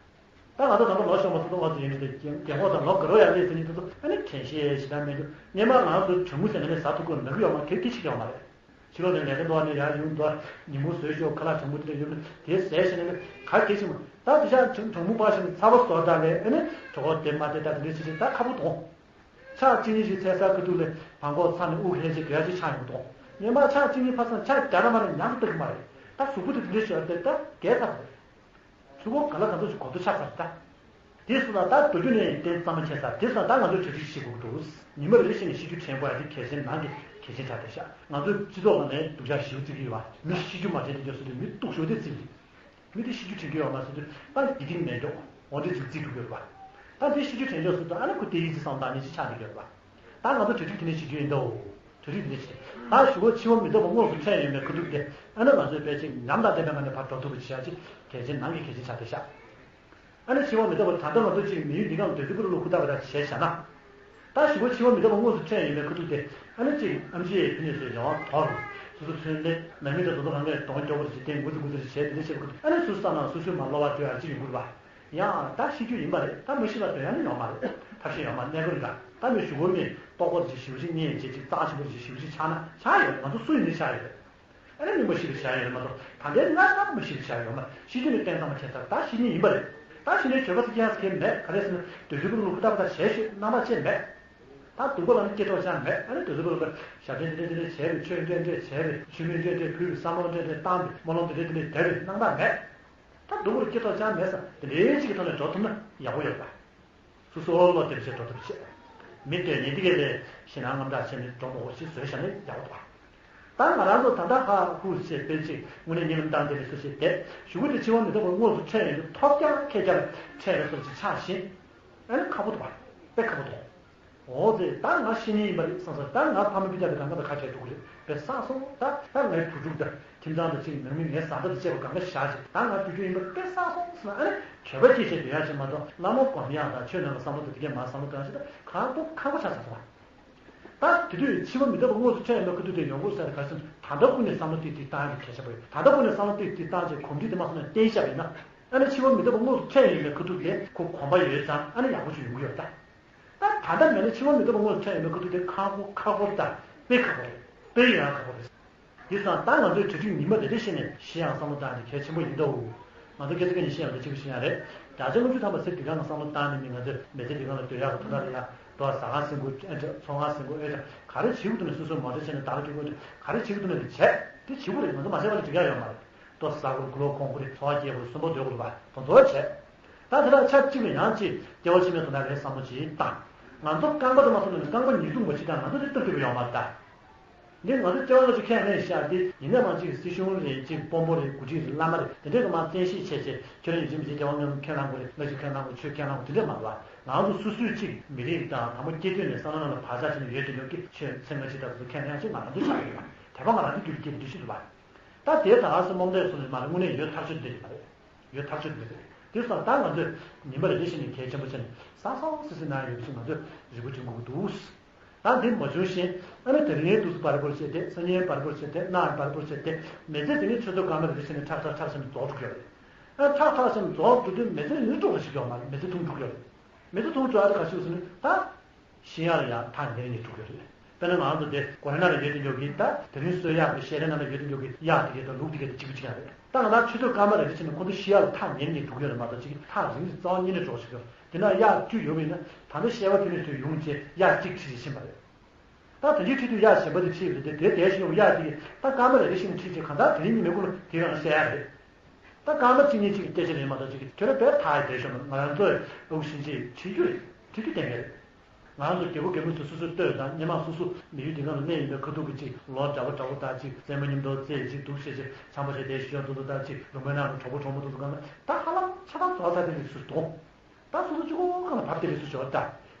ད་ང་ཚོ་དང་པོ་ལོ་ཤོར་མ་ཐུབ་ཐུབ་ང་ཚོ་ཡིན་འདྲ་དེ་རྒན་གོག་དང་ལོ་དགའ་རོགས་ཡག་ལས་ཟེར་ནས་དུ་ཚོ་ཨ་ནི་དྲན་ཤེས་ཞེ་དྲག་མེད་འདུག་སྔོན་མ་ང་ཚོ་གྲོན་དངུལ་ཟེར་ནས་ནས་ཟ་ཐུབ་ཀྱི་ནང་གི་ཡོད་མ་གེ་གེ་ཞིག་ཡོད་མ་རེད། ཕྱི་ལོགས་ནས་ལས་ཀ་འགྲོ་བ་ནས་ཡར་ཡོང་འདུག་ཉིན་མོ་བཟོས་ཤོག་ཁ་ལག་གྲང་མོ་དེ་འདྲ་ཡོད་ན་དེ་ཟས་ཤེས་ནས་ག་གེ་ཞིག་མ་ད་དེ་ཤ་གྲང་མོ་པ་ཞིག་ནས་ཚ་བ་བཟོ་ད་ལས་ཨ་ནི་གྲོགས་དེ་མ་དེ་ད་དེ་འདྲ་ཞིག་ཞིག་ད་ཁ་པོ་དོང་། ཕྱག་གཅིག་གཉིས་ཤིག་འཚལ་ས་ཁ་ཐུག་ལས་བང་གོག་ཚང་ནས་དབུགས་ཧལ་ཅིག་ག་ཅིག་ཆགས་ཡོང་གི་འདུག་སྔོན་མ་ཕྱག་གཅིག་གཉིས་ཕར་ཚང་ཕྱག་རྒྱ་ར་མ་ར་ཉམས་སུ་བཏང་གི་མ་རེད། ད་གཟུགས་པོ་དེ་དེ་འདྲ་ཞིག་ཡོད་དེ་ད་རྒས་ཚར་རེད། ཚུར་གོ་ག་ལ་ག་ཚོད་ཅིག་གོ་ཐོས་ཆགས་ཚར་རེད་ད། དེ་སོང་ན་ད་འགྲོ་རྒྱུ་ནས་གཏན་གཙང་མ་ཆད་ཚར། དེ་སོང་ན་ད་ང་ཚོས་གྲ་སྒྲིག་བྱེད་དགོས་ཀྱི་འདུག་ཉི་མ་རེ་རེ་བཞིན་ནས་ཤི་རྒྱུ་དྲན་དགོས་ཡ་དེ་གལ་ཆེན་ནང་གི་གལ་ཆེན་ཆགས་བསྡད་ཤག་ང་ཚོའི་སྤྱི་ཚོགས་ནང་ནས་སྡུག་ཅག་ཞེ་པོ་བརྩི་གི་ཡོད་པ། མི་ཤི་རྒྱུ་མ་དྲན་དེ་འདྲ་སོང་དུས་མི་སྡུག་ཤོས་དེ་བརྩི་གི་རེད། མི་དེ་ཤི་རྒྱུ་དྲན་གྱི་ཡོད་མ་སོང་དུས་ད་ཡིད་གཏིང་མེད་འགྲོ་འོ་འདྲ་ཅིག་བརྩི་ཐུབ་ཀྱི་ཡོད་རེད་པ། ད་འདི་ཤི་རྒྱུ་དྲན་ཆོག་སོང་དུས་ཨ་ནི་ཁོ་དེ་ཡིད་ཆེས་བསམ་བཏང་ནས་ཅིག་ཆགས་ཀྱི་ཡོད་རེད་པ། ད་ང་ཚོ་གྲ་སྒྲིག་དེ་ནས་བྱེད་རྒྱུ་ཡིན་ད། གྲ་སྒྲིག་དེ་ནས་བྱེད། ད་གཞུག་གུ་འཆི་བ་མི་རྟག་པ་དངོས་སུ་འཕྲད་ཡོད་མེད་ཁ་ཐུག་དེ་ཨ་ནི་ང་ཚོས་དཔེ་ཅིག་ཉམས་དང་ལྡན་པའི་ངང་ནས་ཕར་འགྲོ་ཐུབ་པ་བྱེད་ཡ་ཅིག་གལ་ཆེན་ནང་གི་གལ་ཆེན་ཆགས་བསྡད་ཤག་ཨ་ནི་འཆི་བ་མི་རྟག་པ་ད་ལྟ་ང་ཚོ་གཅིག་མི་ཡུལ་འདི་གའམ་བདུད་རྩི་ཕུ་རུ་ལ་ཧུར་ཐག་པ་དང་བྱས་བཞག་ན། ད་གཞུག་གུ་འཆི་བ་མི་རྟག་པ་དངོས་སུ་འཕྲད་ཡོད་མེད་ཁ་ཐུག་དེ་ཨ་ནི་གཅིག་ཨེམ་ཆི་ཨེ་ཕི་ནས་བཟོས་ཡོང་བ་དོར། སོ་སོ་ཚུན་ལས་ནང་མི་དང་དོ་དོ་རང་གས་གདོང་སྐྱོ་པོ་རེ་བྱེད་དེ་ངུ་ཙི་ངུ་ཙི་རེ་བྱས་དེ་འདྲ་བྱེད་པ་ཁ་ཐུག་ཨ་ནི་སོ་སོ་ས་ནང་སོ་སོའི་མ་གློ་བ་བྲོས་ཨ་ཅིག་ཡོང་གི་རེད་པ། ཡང་ད་ཤི་རྒྱུ་ཡིན་པ་རེད། ད་མི་ཤི་བར་དོན་ཡང་ནི་ཡོང་མ་རེད། ཐབས་ཤེས་ཡོད་མ་རེད། གནས་སྐབས་རིང་ད་ད་མི་གཞུག་གུ་མི་ལྟོགས་པོ་རེ་བྱེད་ཞེ་པོ་ཅིག་གཉིད་ཡང་བྱེད་ཅིག་རྩ་ཆེན་པོ་རེ་བྱེད་ཞེ་པོ་ཅིག་ཆགས་ན་ཆགས་ཡོད་རེད། ང་ཚོ་སུ་ཡིན་ནའི་ཆགས་ཡོད་རེད། ཨ་ནི་མི་མ་ཤི་བའི་བྱ་ཡོད་མ་གཏོགས་ད་ལྟའི་སྔ་ས་མ་ཤི་བའི་བྱ་ཡོད་མ་རེད། ཤི་རྒྱུ་ནི་གཏན་ཚང་མ་ཁྱད་མཚར། ད་ཤི་ཉིན་ཡིན་པ་རེད། ད་ཤི་ཉིན་གྱོད་པ་ཚིག་རྐྱང་ཟེར་མཁན་མེད། ག་རེ་ཟེར་ན་བདུད་རྩི་ཕུ་རུ་ལ་ཧུར་ཐག་པ་ད་བྱས་ཤོད་རྣམ་པ་ཅན་མེད། ད་སྡུག་པ་ལ་ནི་སྐྱེ་ཐོག་ཅང་མེད། ཨ་ནི་བདུད་རྩི་ཕུ་རུ་ལ་ཞབས་བརྟན་འདི་འདྲ་འདི་འདྲ་བྱས་པས། ཆོས་མེད་འདྲ་འདྲ་བྱས་པས། ཆུ་མེད་འདྲ་འདྲ་ཕུལ་བས། བསམ་བློ་འདྲ་འདྲ་བཏང་བས། སྨོན་ལམ་འདི་འདྲ་འདི་འདྲ་བརྒྱབ་པས། སྣང་དག་མེད། ད་སྡུག་པོ་ལ་སྐྱེ་ཐོག་ཅང་མེད་ས་དེ་འདྲའི་གཅིག་གི་ཐོག་ནས་འགྲོ་ཐུབ་ན་ཡག་པོ་ཡོད་པ། སོ་སོ་བློ་བདེ་བྱས་འགྲོ་ཐུབ་པ་བྱེད། མི་སྡོད་ཉིན་འདི་ག་ལས་ཞེད་སྣང་དངངས་སྐྲག་བྱས་ནས་འགྲོ་མ་དགོས་ཞེས་བཟོས་བཞག་ན་ཡག་པོ་འདུག་ད་ང་རང་ཚོ་ད་ལྟ་ཧ་ཧུ་ཞེས་དཔེ་ཅིག་དངོས་གནས་གཉིད་ལམ་བཏང་དེ་ལས་སུ་ཞེས་བསྡད་གཞུག་གུ་དེ་འཆི་བ་མི་རྟག་པ་དངོས་སུ་འཕྲད་ཡོང་དུས་ཐོབ་རྐྱང་ཁེར་རྐྱང་འཕྲད་པའི་བཟོ་ཅིག་ཆགས་ཤིང་། ཨ་ནི་ཁག་པོ་འདུག་པ། དཔེ་ཁག་པོ་འདུག་འོ་ཙེ་ད་ང་ཤི་ཉིན་ཡིན་པ་རེད་བསམ་སོང་། ད་ང་ཕ་མ་སྤུན་ཀྱག་དེ་གང་ག་དང་ཁ་བྲལ་འགྲོ་གི་རེད་པས་བསམ་སོང་། ད་ད་ངའི་བུ་ཕྲུག་དང་ཁྱིམ་ཚང་དང་གཅིག་ནང་མི་ངའི་བཟའ་ཟླ་དང་བཅས་པ་གང་ག་བཞག་ཅིག་ད་ང་སྡོད་རྒྱུ་ཡིན་པ་དཔེ་བསམ་སོང་ཟེར་ན་ཨ་ནི་གྱོད་པ་སྐྱེས་བྱས་སྡོད་ཡག་ཅིག་མ་གཏོགས་བླ་མ་སྒོམ་ཡག་དང་ཆོས་ནང་ལ་བསམ་བློ་དང་དེ་གས་མ་བསམ་བློ་གཏོང་ཡག་ཅིག་ད་གང་པོ་ཁག་པོ་ཆགས་ཚར་སོང་བ། ད་དེ་དུས་འཆི་བ་མི་རྟག་པ་དངོས་སུ་འཕྲད་ཡོད་མེད་ཁ་ཐུག་དེ་ཡོང་དགོས་ཟེར་ན་ག་རེ་ཟེར་ན་ད་ལྟ་ཀུན་ནས་བསམ་བློ་ཏིག་ཏིག་བཏང་ཡག་གལ་ཆེན་པོ་ཡོད། ད་ལྟ་ཀུན་ནས་བསམ་བློ་ཏིག་ཏིག་བཏང་བྱས་གོམས་འདྲིས་དེ་མ་སོང་ན་བརྟན་བཞག་ཡིན་ན་ཨ་ནི་འཆི་བ་མི་རྟག་པ་དངོས་སུ་འཕྲད་ཡོད་མེད་ཁ་ཐུག་དེ་ཁོ་གོམས་པ་ཡོད་ཙང་ཨ་ནི་ཡག་པོ་ཞིག་ཡོང་གི་ཡོད་ད། ད་ད་ལྟ་མེད་ན་འཆི་བ་མི་རྟག་པ་དངོས་སུ་འཕྲད་ཡོད་མེད་ཁ་ཐུག་དེ་ཁག་པོ་ཁག་པོ་དང་དཔེ་ཁག་པོ་རེད། དཔེ་ཡོད་ཡང་ཁག་པོ་རེད། ཡིན་ཙང་ད་ང་ཚོའི་གྲ་སྒྲིག་ཉི་མ་དེ་འདྲ་བྱས་ནས་ཤི་ཡང་བསམ་བློ་བཏང་ནས་གལ་ཆེན་པོ་ཡིན་ད། འོ། ང་ཚོ་སྐད་ཆ་སྐད་ནས་ཤི་ཡང་ལས་ཆེ་བོ་ཤི་ཡང་རེད། བརྒྱ་ཆ་ལྔ་བཅུ་ཐམ་པ་ཚེ་འདི་ག་ལ་བསམ་བློ་བཏང་ནས་མི་ང་ཚོས་མི་ཚེ་འདི་ག་ལ་སྡོད་ཡག་གི་དོན་དག་ལ་ཡ། ཏོ་ཟ་ཁང་སེང་གོ་ཨེ་འདྲ་ཚོང་ཁང་སེང་གོ་ཨེ་འདྲ་ག་རེ་བྱེད་དགོས་འདུག་ན་སོ་སོའི་མོ་ཊ་བྱས་ནས་བདག་སྒྲིག་དགོས་འདུག་ག་རེ་བྱེད་དགོས་འདུག་ན་དེ་བྱས་དེ་བྱེད་དགོས་རེད། ང་ཚོ་མ་བྱས་པ་ལ་འགྲིག་ཡ་ཡོད་མ་རེད། ཏོ་ཟ་དགོས་རེད། དགུ་ལོ་གོང་དགོས་རེད། འཚོ་བ་སྐྱེལ་དགོས་རེད། སུན་པོ་སྡོད་དགོས་རེད་པ། དེ་ཚོ་བྱས། ད་དེ་དག་ཆབས་ཅིག་ལ་ཡང་ཅིག་སྐྱེ་བ་ཕྱི་མའི་དོན་དག་ལ་བསམ་བློ་ཅིག་བཏང་། ང་ཚོ་རྐང་པ་དེ་མ་སོང་ན་རྐང་པ་ཉིས་གསུམ་པ་ཞིག་དང་ང་ཚོ་དེ་སྟབས་བདེ་པོ་ཡོད་མ་རེད་ད། འདི་ང་ཚོ་སྐྱེ་བ་སློབ་ཆེན་ཁས་ལེན་བཞག་སྟེ་ཡིན་ནའི་མ་གཅིག་སྲིད་གཞུང་རེད། གཅིག་དཔོན་པོ་རེད། འགོ་ཁྲིད་རེད། བླ་མ་རེད། དེ་འདྲས་ཀྱི་མ་བཙན་ཤེད་བྱས་བྱས་ཁྱོད་རང་ཡིན་གཅིག་མིན་གཅིག་སྐྱེ་བ་སྔོན་ཁས་བླངས་དགོས་རེད། སྔ་ཕྱི་ཁས་བླངས་དགོས། ཆོས་ཁས་བླངས་དགོས། དེ་འདྲས་མ་རེད་པ། ང་ཚོ་སོ་སོའི་གཅིག་མི་རིགས་དང་ལ་མོ་སྐྱེ་དུས་ནས་བསམ་བློ་ནང་ལ་བག་ཆགས་བྱས་ནས་ཡོད་དེ་ཡོད་ཀྱི་ཆོས་ཚེ་སྔ་ཕྱི་ལྟ་བུ་ཁས་ལེན་ཡང་ཅིག་ང་རང་ཚོ་ཆགས་ཡོད་པ། དད་པ་ང་རང་ཚོ་རྒྱུད་ལ་སྐྱེས་པའི་འདུ་ཤེས་རེད་པ། ད་དེའི་ད་ག་སེ་རྨོངས་དད་སོགས་ནི་མ་རེད། དངོས་གནས་ཡོད་ཐག་ཆོད་འདི་རེད་མ་རེད། ཡོད་ཐག་ཆོད་འདི་རེད། དེ་སོང་ད་ང་ཚོས་ཉི་མ་རེ་རེ་བཞིན་ནས་གལ་ཆེན་པོ་བྱས་ནས་སང་སང་སི་སི་ན་ཡོད་ཚུལ་ང་ཚོས་རིག་པ་སྒྲིམ་དགོས་ཀྱི་འདུག་ད་འདི་མ་བྱུང་བཞིན་ཨ་ནི་དེ་རིང་འདུག་སེ་བར་བར་བྱས་ཏེ་སང་ཉིན་བར་བར་བྱས་ཏེ་གནངས་བར་བར་བྱས་ཏེ་མི་ཚེ་དེ་ནི་ཆུ་ཚོད་སྐར་མ་རེ་རེ་བཞིན་ནས་ཁྲག་ཁྲག་ཁྲག་བཞིན་རྫོགས་འགྲོ་གི་ཡོད་རེད། ཨ་ཁྲག་ཁྲག་བཞིན་རྫོགས་འགྲོ་དུས་མི་ཚེ་ཡུན་འགྲོ་བ་ཞིག་ཡོད་མ་རེད། མི་ཚེ་ཐུང་འགྲོ་གི་ཡོད་རེད། མི་ཚེ་ཐུང་འགྲོ་ཨ་ནི་ག་ཞིག་ཟེར་ན་ད། ཤི་ཡག་ལ་ཡང་ཐག་ཉེ་རིང་ནས་འགྲོ་གི་རེད། དཔེར་ན་ང་རང་ཚོ་དེ་གོ་ཧེ་ན་ལ་ཡོད་དེ་འཇོག་གི་ད་དེ་རིང་གསོད་ཡག་གི་ཤེས་རན་ན་ལ་ཡོད་དེ་འཇོག་གི་གཡག་དེ་གའི་ད་ལུག་དེ་གའི་ད་གཅིག་པ་གཅིག་ཡང་རེད། ད་ང་རང་ཆུ་ཚོད་སྐར་མ་རེ་རེ་བྱས་ནས་ཁོ་ཚོ་ཤི་ཡག་ལ་ཐག་ཉེ་རིང་ནས་འགྲོ་གི་ཡོད་རེད་མ་གཏོགས་གཅིག་ཐག་རིང་རིང་རྩ་བ་ཉིད་ནས་འགྲོ་ཞིག་ཡོད་དེ་ན་གཡག་བཅུ་ཡོད་པ་ཡིན་ན་ད་ལྟ་ཤི་ཡག་དེ་ནས་ཚུར་ཡོང་བྱས་གཡག་གཅིག་ཁྲིད་ཅིག་ཕྱིན་པ་རེད། ད་དེ་འདྲའི་ཁྲིད་དུས་གཡག་གཞན་པ་དེ་ཁྲིད་རེད་དེ་དེ་དེ་བཞིན་ཡོང་གཡག་དེ་གིས་ད་སྐར་མ་རེ་རེ་བཞིན་ཁྲིད་ཅིག་གང་ལྟར་དེ་རིང་ཉི་མའི་གུང་ལ་དེ་རང་བཤད་ཡག་རེད། ད་སྐར་མ་གཅིག་གཉིས་གཅིག་གི་སྐད་ཆ་རེད་མ་གཏོགས་གཅིག་གི་ཁྱོད་རང་དཔེ་ཐག་ཡི་བསྡད་ཤོག་ང་རང་ཚོས་ཨུ་ཤིན་ཅིག་ཁྲིད་རྒྱུ་རེད། ཁྲིད་རྒྱུ་གཏན་འཁེལ་རེད། ང་རང་ཚོ་རྒད་པོ་རྒད་མོ་ཚོ་སོ་སོས་ལྟོས་དང་སྔོན་མ་སོ་སོ་མི་ཡུལ་འདི་ག་ལ་གནས་ཡིན་པའི་ཁ་ཐུག་གི་ཅིག་ལོ་འདྲ་པོ་འདྲ་པོ་དག་ཅིག་རྩེད་མོ་མཉམ་དུ་རྩེས་ཅིག་འདུག་བྱས་ཅིག་ཆང་པ་བཞེས་བསྡད་ཤི་ཤོར་འདུག་འདུག་དག་ཅིག་ལུང་པའི་ནང་གི་གྲོགས་པོ་གྲོགས་མོ་འདུག་འདུག་གང་ལ་ད་ཧ་ལམ་ཆ་ཚང་རྫོགས་ཚར་དེ་རིགས་སུ་གཏོང་། ད་སོ་སོ་གཅིག་པོ་གང་ལ་བབས་དེ་རིགས་སུ་ཤོར་ད།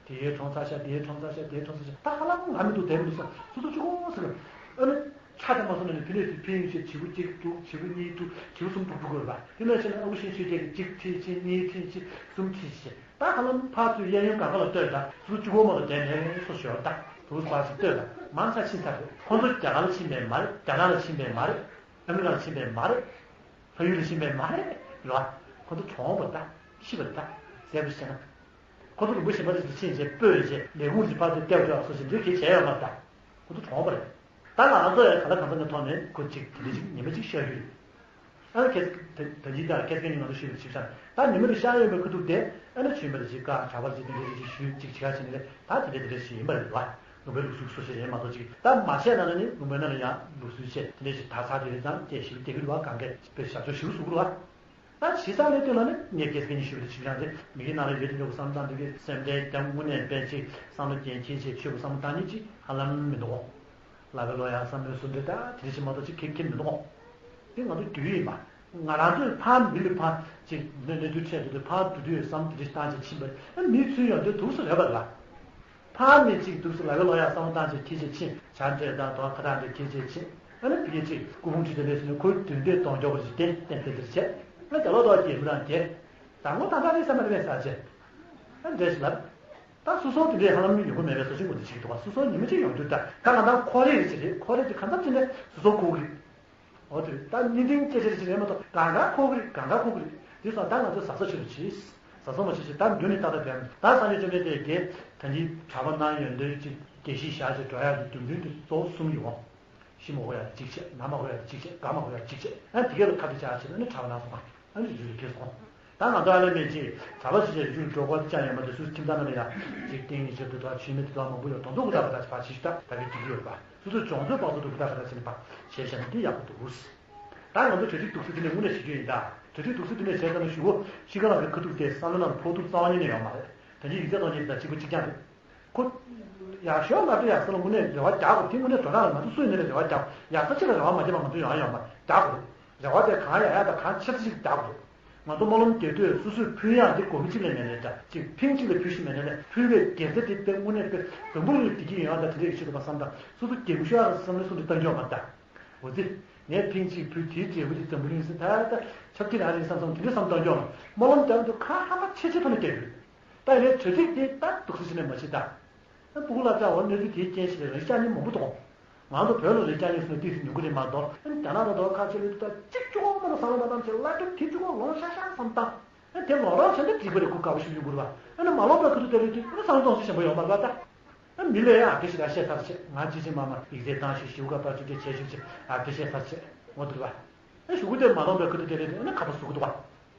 དེའི་གྲོང་ཚར་ཤག་དེའི་གྲོང་ཚར་ཤག་དེའི་གྲོང་ཚར་ཤག་ད་ཧ་ལམ་ང་མི་འདུག་དེ་མི་འདུག་ས་སོ་སོ་གཅིག་པོ་ཟེར་གི། ཨ་ནི་ཆ་དེ་མ་སོང་ན་ནི་ཕི་ནས་ཕི་ཡིན་ཞེས་བྱིའུ་གཅིག་འདུག་བྱིའུ་གཉིས་འདུག་བྱིའུ་གསུམ་འདུག་འདུག་དགོས་པ་དེ་ནང་བཞིན་ཨ་ཁུ་ཤིང་ཤོད་ཀྱི་གཅིག་ཁྲིད་ཕྱིན་གཉིས་ཁྲིད་ཕྱིན་གསུམ་ཁྲིད་ཕྱིན། ད་ཧ་ལམ་ཕར་ཚུར་གཡས་གཡོན་གང་ག་ལ་ལྟོས་དང་ཚུར་གཅིག་པོ་མ་གཏོགས་བསྡད་མེད་སོ་ཞོར་ད་དུ་ཕར་ཚུར་ལྟོས་དང་མང་ཆ་ཕྱིན་ཚར་རེད། ཁོང་ཚོ་རྒྱ་གར་ལ་ཕྱིན་པའི་མ་རེད། རྒྱ་ནག་ལ་ཕྱིན་པའི་མ་རེད། ཨ་མི་རི་ཀ་ལ་ཕྱིན་པའི་མ་རེད། ཕ་ཡུལ་ལ་ཕྱིན་པའི་མ་རེད་རེད་བ། ཁོང་ཚོ་གྲོངས་པ་རེད་ད་ཤི་བ་རེད་ད་ཟས་པ་ཤེས་ན། ཁོ་ཚོ་རིན་པོ་ཆེ་མ་རེད་ཟེར་ཕྱིན་བྱས་སྤོས་བྱས་ལས་ཁུངས་ཀྱི་ཕར་ཚུར་བལྟས་འཇོག་སོགས་བྱེད་འདོད་གལ་བྱས་ཡོད་མ་རེད་ད། ཁོ་ཚོ་གྲོངས་པ་རེད། ད་ང་ཚོ་ཡང་ག་ལ་གང་འཚམ་གྱི་ཐོག་ནས་ཁོ་གཅིག་དེ་འདྲ་ཅིག་ཉི་མ་གཅིག་ཤར་རྒྱུ་རེད། ཨ་ནི་ཁེ་ད་ད་ཡིན་ད་ཁེ་སྐད་ནི་ང་ཚོ་ཞུས་པ་ཞིག་ཤར་ད་ཉི་མ་རེ་ཤར་ཡོད་པའི་ཁ་ཐུག་དེ་ཨ་ནི་ཆོས་མ་རེ་ཅིག་བཀའ་གྲྭ་པར་ཅིག་དེ་འདྲ་ཅིག་ཞུས་ཅིག་བྱེད་ག་ཕྱིན་ནས་ད་དེ་འདྲ་དེ་འདྲ་ཞིག་ཡིན་པ་རེད་བ། ལུང་པའི་ལུགས་སྲོལ་སོ་སོ་རེད་མ་གཏོགས་ཅིག་ད་མ་བཤད་ན་ནི་ལུང་པའི་ནང་ལ་ཡང་ལུགས་སྲོལ་བཤད་དེ་འདྲ་ཞིག་ད་ཚར་དེ་རེད་ཙང་སྐད་ཞིག་བལྟས་ཀྱི་རེད་བ། གང་གས་དཔེ་ཞབས་ཕྱོགས་ཞིག་བཟོ་དགོས་རེད་བ། ད་ཇི་ལྟར་ལས་དོན་ལ་ནི་ངས་སྐད་ཆ་གཉིས་ཞུས་པ་དེ་ཞིབ་ཆ་དེ་མི་གི་ནང་ལ་ཡོད་དེ་འཇོག་བསམ་སྟངས་དེ་གི་སེམས་ཁྲལ་ཀྱང་དངོས་གནས་དཔེ་ཅིག་བསམ་བློ་རྒྱན་ཁྱེར་བྱས་ཆོས་པ་བསམ་བློ་བཏང་ཉིད་ཅིག་ཧ་ལམ་མི་འདུག་གོ། ལ་བའི་ལོ་ཡང་བསམ་བློའི་སུ་འདྲ་ད་དེ་རེ་ཞིག་མ་གཏོགས་ཅིག་ཁེབ་ཁེབ་མི་འདུག་གོ། དེ་ང་ཚོ་རྒྱུས་ཡིན་པ། ང་རང་ཚོས་ཕར་མི་ལ་ཕར་ཅིག་གནས་གནས་ཚུལ་འཕྲད་འདུག་དེ་ཕར་འགྲོ་དུས་བསམ་དེ་རེ་ཞིག་བཏང་བྱས་ཕྱིན་པ་ཨ་མིའི་ཚུལ་ཡོང་དུས་འདུག་སེ་རེད་པ་ལ། ཕར་ནས་ཅིག་འདུག་སེ་ལ་བའི་ལོ་ཡང་བསམ་བློ་བཏང་བྱས་ཁྱེར་བྱས་ཕྱིན་བྱ་འདྲེ་དང་དོ་ཁ་ཐག་འདྲེ་ཁྱེར་བྱས་ཕྱིན། ཨ་ནི་དེ་གས་ཅིག་སྐུ་ཕུང་ཁྲི་དེ་ལས་སུ་ནས་ཁོའི་དོན་དེ་གཏོང་འཇོག་པ་ཞིག་བསྟན་བསྟན་ཏེ་དེར་བྱས་ང་རྒྱ་ལོ་དོ་རྒྱལ་མི་རང་རྒྱལ། ད་ངོ་ད་ལྟ་རེད་བསམ་པ་རེད་བས་ས་ཆེ། ཨ་འདྲེ་ཞིག་ལབ། ད་སོ་སོ་དེ་འདྲའི་ཧ་ལམ་ཡོང་གི་མེད་པའི་བཟོ་ཆུང་གོ་དེ་ཞིག་འདུག་བ། སོ་སོ་ཉི་མ་གཅིག་ཡོང་རྒྱུ་ད་ད་ང་ད་ཁོ་རེ་རེ་ཞིག་རེད། ཁོ་རེ་དེ་གང་འཚམ་ཅི་ནས་སོ་སོ་ཁོ་གི་རེད། འོ་དེ་རེད། ད་གཉིས་ལྡན་སྐད་ཆ་རེ་ཞིག་རེད་མ་གཏོགས་གང་ག་ཁོ་གི་རེད། གང་ག་ཁོ་གི་རེད། དེ་སོང་ད་ང་ཚོ་ཟ་ས་ཆེ་རུ་ཕྱིས། ཟ་ས་མ་ཕྱིས་ཕྱིས་ད་མདུན་ནས་ཏག་ཏག་བསྡད་ད་སངས་རྒྱས་བཅོམ་ལྡན་འདས་ཀྱིས་ད་ནི་གྲྭ་པ་གནང་ཡོན་ཏན་གྱི་དགེ་བཤེས་བཞག་ཅིག་འགྲོ་ཡག་གི་རྒྱུ་མཚན་དེ་གཙོ་བོ་གསུམ་ཡོད། ཤི་མ་དགོས་ཡག་གཅིག་བྱས། ན་མ་དགོས་ཡག་གཅིག་བྱས། རྒས་མ་དགོས་ཡག་གཅིག་བྱས། ཨ་དེ་གས་ལ་ཁ་གཏད་བྱས་བྱས་ན་ནི་གྲྭ་པ་གནང་སོང་། ཨ་ནི་རིགས་རུས་འཕེལ་སོང་། ད་ང་ཚོ་ཨ་ལས་མེད་ཅིག་གྲྭ་པ་ཞིག་བྱས་རིགས་རུས་འགྲོ་དགོས་ཅང་ཡོད་མ་རེད། སུ་ཁྱིམ་ཚང་ནང་ལ་ཡང་ཅིག་ཏིང་ངེ་འཛིན་དེ་དག་ཆོས་མེད་དེ་དག་མང་པོ་ཡོད། དོན་དུ་ཀུ་ད་ཀ་ད་ཕར་བྱེད་ཤི་ད་ད་གི་འགྲིག་གི་ཡོད་པ། སོ་སོའི་སྦྱོང་ཚོད་དཔག་ཚོད་དུ་ཀུ་ད་ཀ་ད་བྱས་ནས་ཕར་བྱས་བཞག་ན་འདི་ཡག་པོ་འདུག་ད་ང་ཚོ་གྲ་སྒྲིག་འདུག་སེ་དེ་ནས་དངོས་གནས་བྱེད་རྒྱུ་ཡིན་ད། གྲ་སྒྲིག་འདུག་སེ་དེ་ནས་བྱས་ཙང་ན་གཞུག་གུ་ཤི་ཁ་ལག་གི་ཁ་ཐུག་དེ་བསམ་བློ་ནང་ལ་ཕོག་ཐུབ་རྩ་བ་ཉིད་ནས་ཡོད་མ་རེད། ད་གིན་ཡིག་ཚད་གཏོང་མཁན་དེ་དང་གཅིག་པ་གཅིག་རྐྱང་རེད། ཁོ་ཡག་ཤོས་ང་ཚོ་ཡག་ས་ལ་དངོས་གནས་རེ་བ་རྒྱག་དགོས། དེ་དངོས་གནས་དོན་དག་ལ་ང་ཚོ་སུ་ཡིན་ནའི་རེ་བ་རྒྱག་དགོས། ཡག་ས་ཅིག་ལ་རེ་བ་མ་བརྒྱབ་པ་ང་ཚོ་ཡོང་ཡ་ཡོད་མ་རེད། རྒྱག་དགོས་རེད། རེ་བ་དེ་གང་ཡག་ཡག་དང་གང་ཆེ་ས་ཞིག་རྒྱག་དགོས་རེད། ང་ཚོ་སྨོན་ལམ་རྒྱག་དུས་སོ་སོས་ཕུལ་ཡག་དེ་སྒོར་མོ་གཅིག་ལས་མེད་ནའི་འདྲ་ཅིག་ཕིང་གཅིག་ལ་ཕུལ་ཤི་མེད་ནའི་ལས་ཕུལ་བའི་དགེ་རྩ་དེ་དཔེ་དངོས་གནས་དཔེ་འཛམ་བུ་གླིང་ལ་བདེ་སྐྱིད་ཡོང་ཡག་དང་དེ་འདྲ་ཡོད་ཆེད་དུ་བསམ་དང་སོ་སོ་རྒྱག་དགོས་ཤོག་ཡག་བསམ་བློ་སོ་འདི་བཏང་རྒྱུ་ཡོད་མ་རེད་ད། འོ་ཙི། ངས་ཕིང་གཅིག་ཕུལ་དེའི་འབྲས་བུ་དེ་འཛམ་བུ་གླིང་སྲིད་ད་ད་ཆབ་ཀྱི་རང་རེད་བསམ་བསམ་དེ་འདྲ་བསམ་བཏང་རྒྱུ་ཡོད་མ་རེད། སྨོན་ལམ་རྒྱག་དུས་ཁ་ཧ་མ་ཆེ་ཆེ་ཐོག་ནས་རྒྱག་དགོས། ད་ཡིན་ནའི་གྲ་སྒྲིག་དེ་ད་འདུག་སེ་བྱས་ནས་མ་བྱེད་ད། ཨ་སྤུ་གུ་ལ་བཅའ་བ་གནས་ཚུལ་དེའི་རྐྱེན་ཞིག་ལས་རིགས་ཅག་ནི་མང་པོ་འདུག་ང་ཚོ་བོད་ལ་རིགས་ཅག་ནི་སུ་ཏིག་སེ་ཉུང་གི་རེད་མ་གཏོགས་ཨ་ནི་རྒྱ་ནག་དང་དུ་བ་ཁ་ཆེ་ལུས་དུ་ད་གཅིག་ཅུང་མ་ལ་བསམ་བློ་བཏང་བྱས་བླ་སྤྲུལ་དེ་གཅིག་པོ་ལོང་ཤག་ཤག་བསམ་བཏང་། ཨ་དེ་ལོང་རང་བྱས་ན་འགྲིག་པ་རེད། ཁོ་དགའ་པོ་ཞིག་ཡོང་གི་རེད་བ། ཨ་ནི་མ་ལོང་པའི་ཁུ་ཐུ་དེ་ལུས་དུ་ཨ་ནི་བསམ་བློ་གཏོང་ས་ཞན་པོ་ཡོང་མ་རེད་བ་ད། ཨ་མི་ལས་ཨ་དེ་ཞིག་ལ་བཤད་ཚར་བྱས་ང་ཅི་ཅི་མ་མ་ཡིག་ཚད་བཏང་ཞིག་ཞིབ་ག་པར་ཅིག་ཅིག་བྱས་ཞིག་ཅིག་ཨ་དེ་བཤད་ཚར་བྱས་ངོ་དུ་རེད་བ། ཨ་ཞུ་གུ་དེ་མ་ལོང་པའི་ཁུ་ཐུ་དེ་ལུས་དུ་ཨ་ནི་ཁ་པ་ཟུག་གི་འདུག་བ།